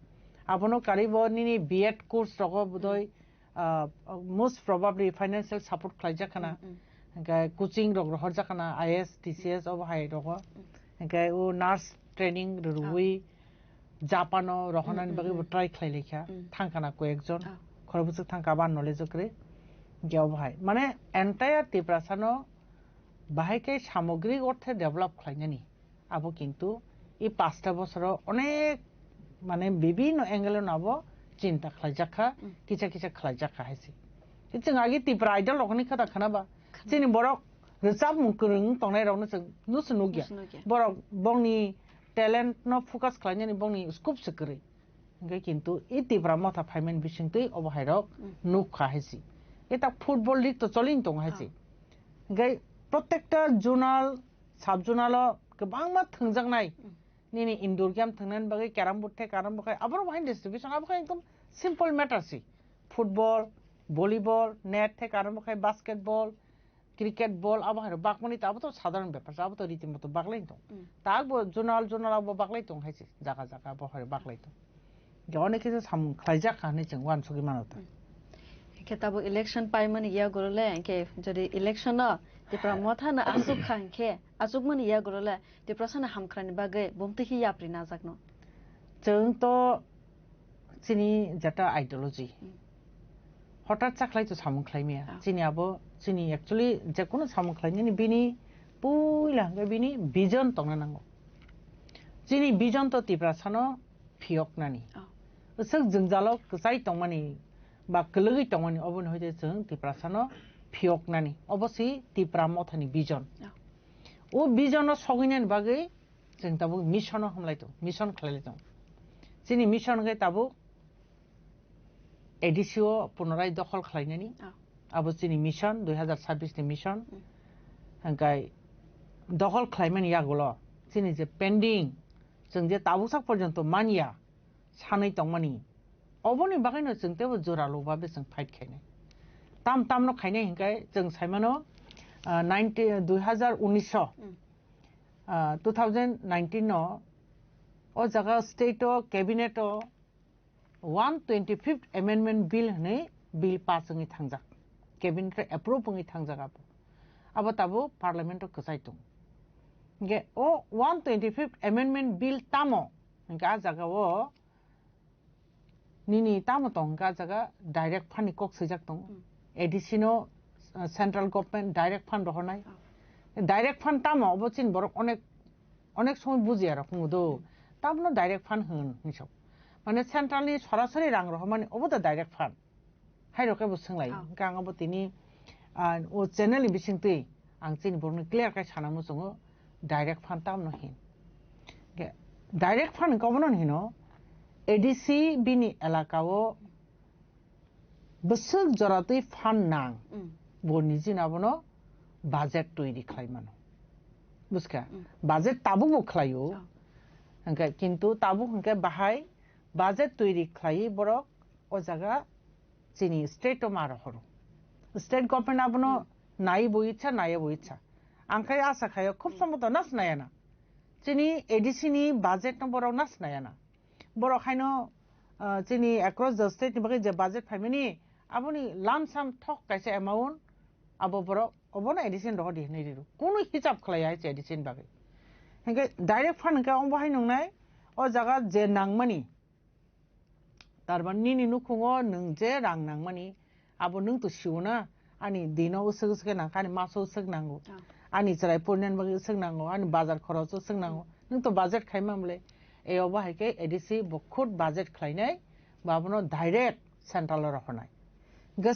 Abono karibo nini B Ed course rogo bodoi, ah, most probably financial support khlaijak khana. Mm, mm. Hingke coaching rok rohorjak khana, I A S, T C S obo hai rogo. Mm. Hingke o nurse training rwrwi Japan o rohornani Mm, mm, bagwi bo mm. try khlai laikha. Mm. Thangkhana koyekjon. Ah. Khorokbwswk thangkha abo knowledge o kwrwi. Hingke obo hai. Mane entire Tiprasano bahai khe samogrik orthe develop khlainani. Abo kintu i pasta bosoro onek mane bibinno angle no abo chinta khlaijak kha, Mm. kisa kisa khlaijak kha hai se. Chwng agi Tipra Idol rok ni khata khana ba. Chini borok rwchapmung kwrwng tongnai rok no chwng nusu nugya. Nusu nugya. Borok bongni talent no focus khlainani bongni scope se kwrwi. Hingke kintu i Tipra motha phaimani bisingtwi obo hai rok Mm. nuk kha hai se. Eta football league to choli tongo hai se. Ah. Hingke protekta zonal, sub zonal o kwbangma thwngjaknai. Mm. Nini indoor game thwngnani bagwi carrom board the, carrom board khai, aborok bo hai distribution, abo khai ekdom simple matter si. Football, volleyball, net the, carrom board khai, basketball, cricket, ball, abo hai bakmani ta, abo to sadharan bepar, abo to riti moto baglai tong. Mm. Ta bo zonal, zonal abo baglai tong hai si, jaga, jaga abo hai baglai tong. Je onek kisa samung khlaijak kha hinwi chwng uansugwi mano ta. Mm. Khe tabuk election paimani yagulo le, khe jodi election no Tipra motha no asuk kha, khe asukmani yagulo le, Tiprasano hamkhrani bagwi bumtwi khe yapri najakno. Chwng to chini jeta ideology. Hmm. Hothat chakhlai to samung khlaimaya. Ah. Chini abo, chini actually jekono samung khlainani bini puila hwnkhe bini vision tongna nango. Chini vision to Tiprasano phiyoknani. Ah. Swk jwngjalo kwchai tongmani ba kwlwgwi tongmani oboni hoite chwng Tiprasano phiyoknani. Obo si Tipra mothani vision. Ah. O vision no sogwinani bagwi Chwng tabuk mission o hamlai tongo, mission khlailai tongo. Chini mission hwnkhe tabuk A D C o punorai dokhol khlainani. Ah. Abo chini mission, dui hazar sabbish ni mission. Hmm. Hwnkhe dokhol khlaimani yagulo chini je pending, chwng je tabuksak porjonto manya, sanwi tongmani. Oboni bagwino chwng teibo joralo babe chwng fight khainai. Tam tamno khainai hwnkhe chwng saimano, ah, nineteen, dui hazar unis o, Hmm. ah, two thousand nineteen no o jaga state o cabinet o one twenty fifth amendment bill hwnwi bill pass wngwi thangjak. Cabinet o approve wngwi thangjak abo. Abo tabuk parliament o kwchai tongo. Hwnkhe o one twenty fifth amendment bill tamo hwnkhe a jaga o Nini tamo tong hwnkhe ah jaga direct fund ni kok swijak tongo. Hmm. A D C no, uh, central government direct fund rohornai. Oh. Direct fund tamo obo chini borok onek, onek somoi bujiya rok wngo do. Hmm. Tamno direct fund hwn hinwi sok. Mane central ni sorasori rang rohormani obo da direct fund. Hai rok khe bo swnglai. Oh. Hwnkhe ang abo tini, ah, o channel ni bisingtwi ang chini borokno clear khe sana muchungo direct fund tamno hin. Hwnkhe direct fund hwnkhe obono hino A D C bini elaka o bwswk jora twi fund nang, Mm. bo nijino abono budget toiri khlai mano. Buskha? Mm. Budget tabukbo khlaio. Oh. Hwnkhe kintu tabuk hwnkhe bahai budget toiri khlaiwi borok o jaga chini state o ma rohoro. State government abono Hmm. nai bo itsa, nai bo itsa. Ang khai asa khayo khub Hmm. samboto nas nayana. Chini A D C ni budget no borok nas nayana. Borok haino, ah, chini across the state ni bagwi je budget phaimani, aboni lump sum thok kaisa amount abo borok obono A D C ni rohor di hinwi riro. Kunu hisab khlai ya hai se A D C ni bagwi. Hingke direct fund hingke omo hai nungnai, o jaga je nangmani, Tarmani nini nukhungo nwng je rang nangmani, abo nwng to sio na, ani dino uswk uswk khe nangkha, ani maso uswk nango, Ah. ani chwrai porinan bagwi uswk nango, ani bazar khoroch uswk nango, nwng to budget khaima mole, e obo hai khe A D C bo khud budget khlainai, bo abono direct central o rohornai. Hwnkhe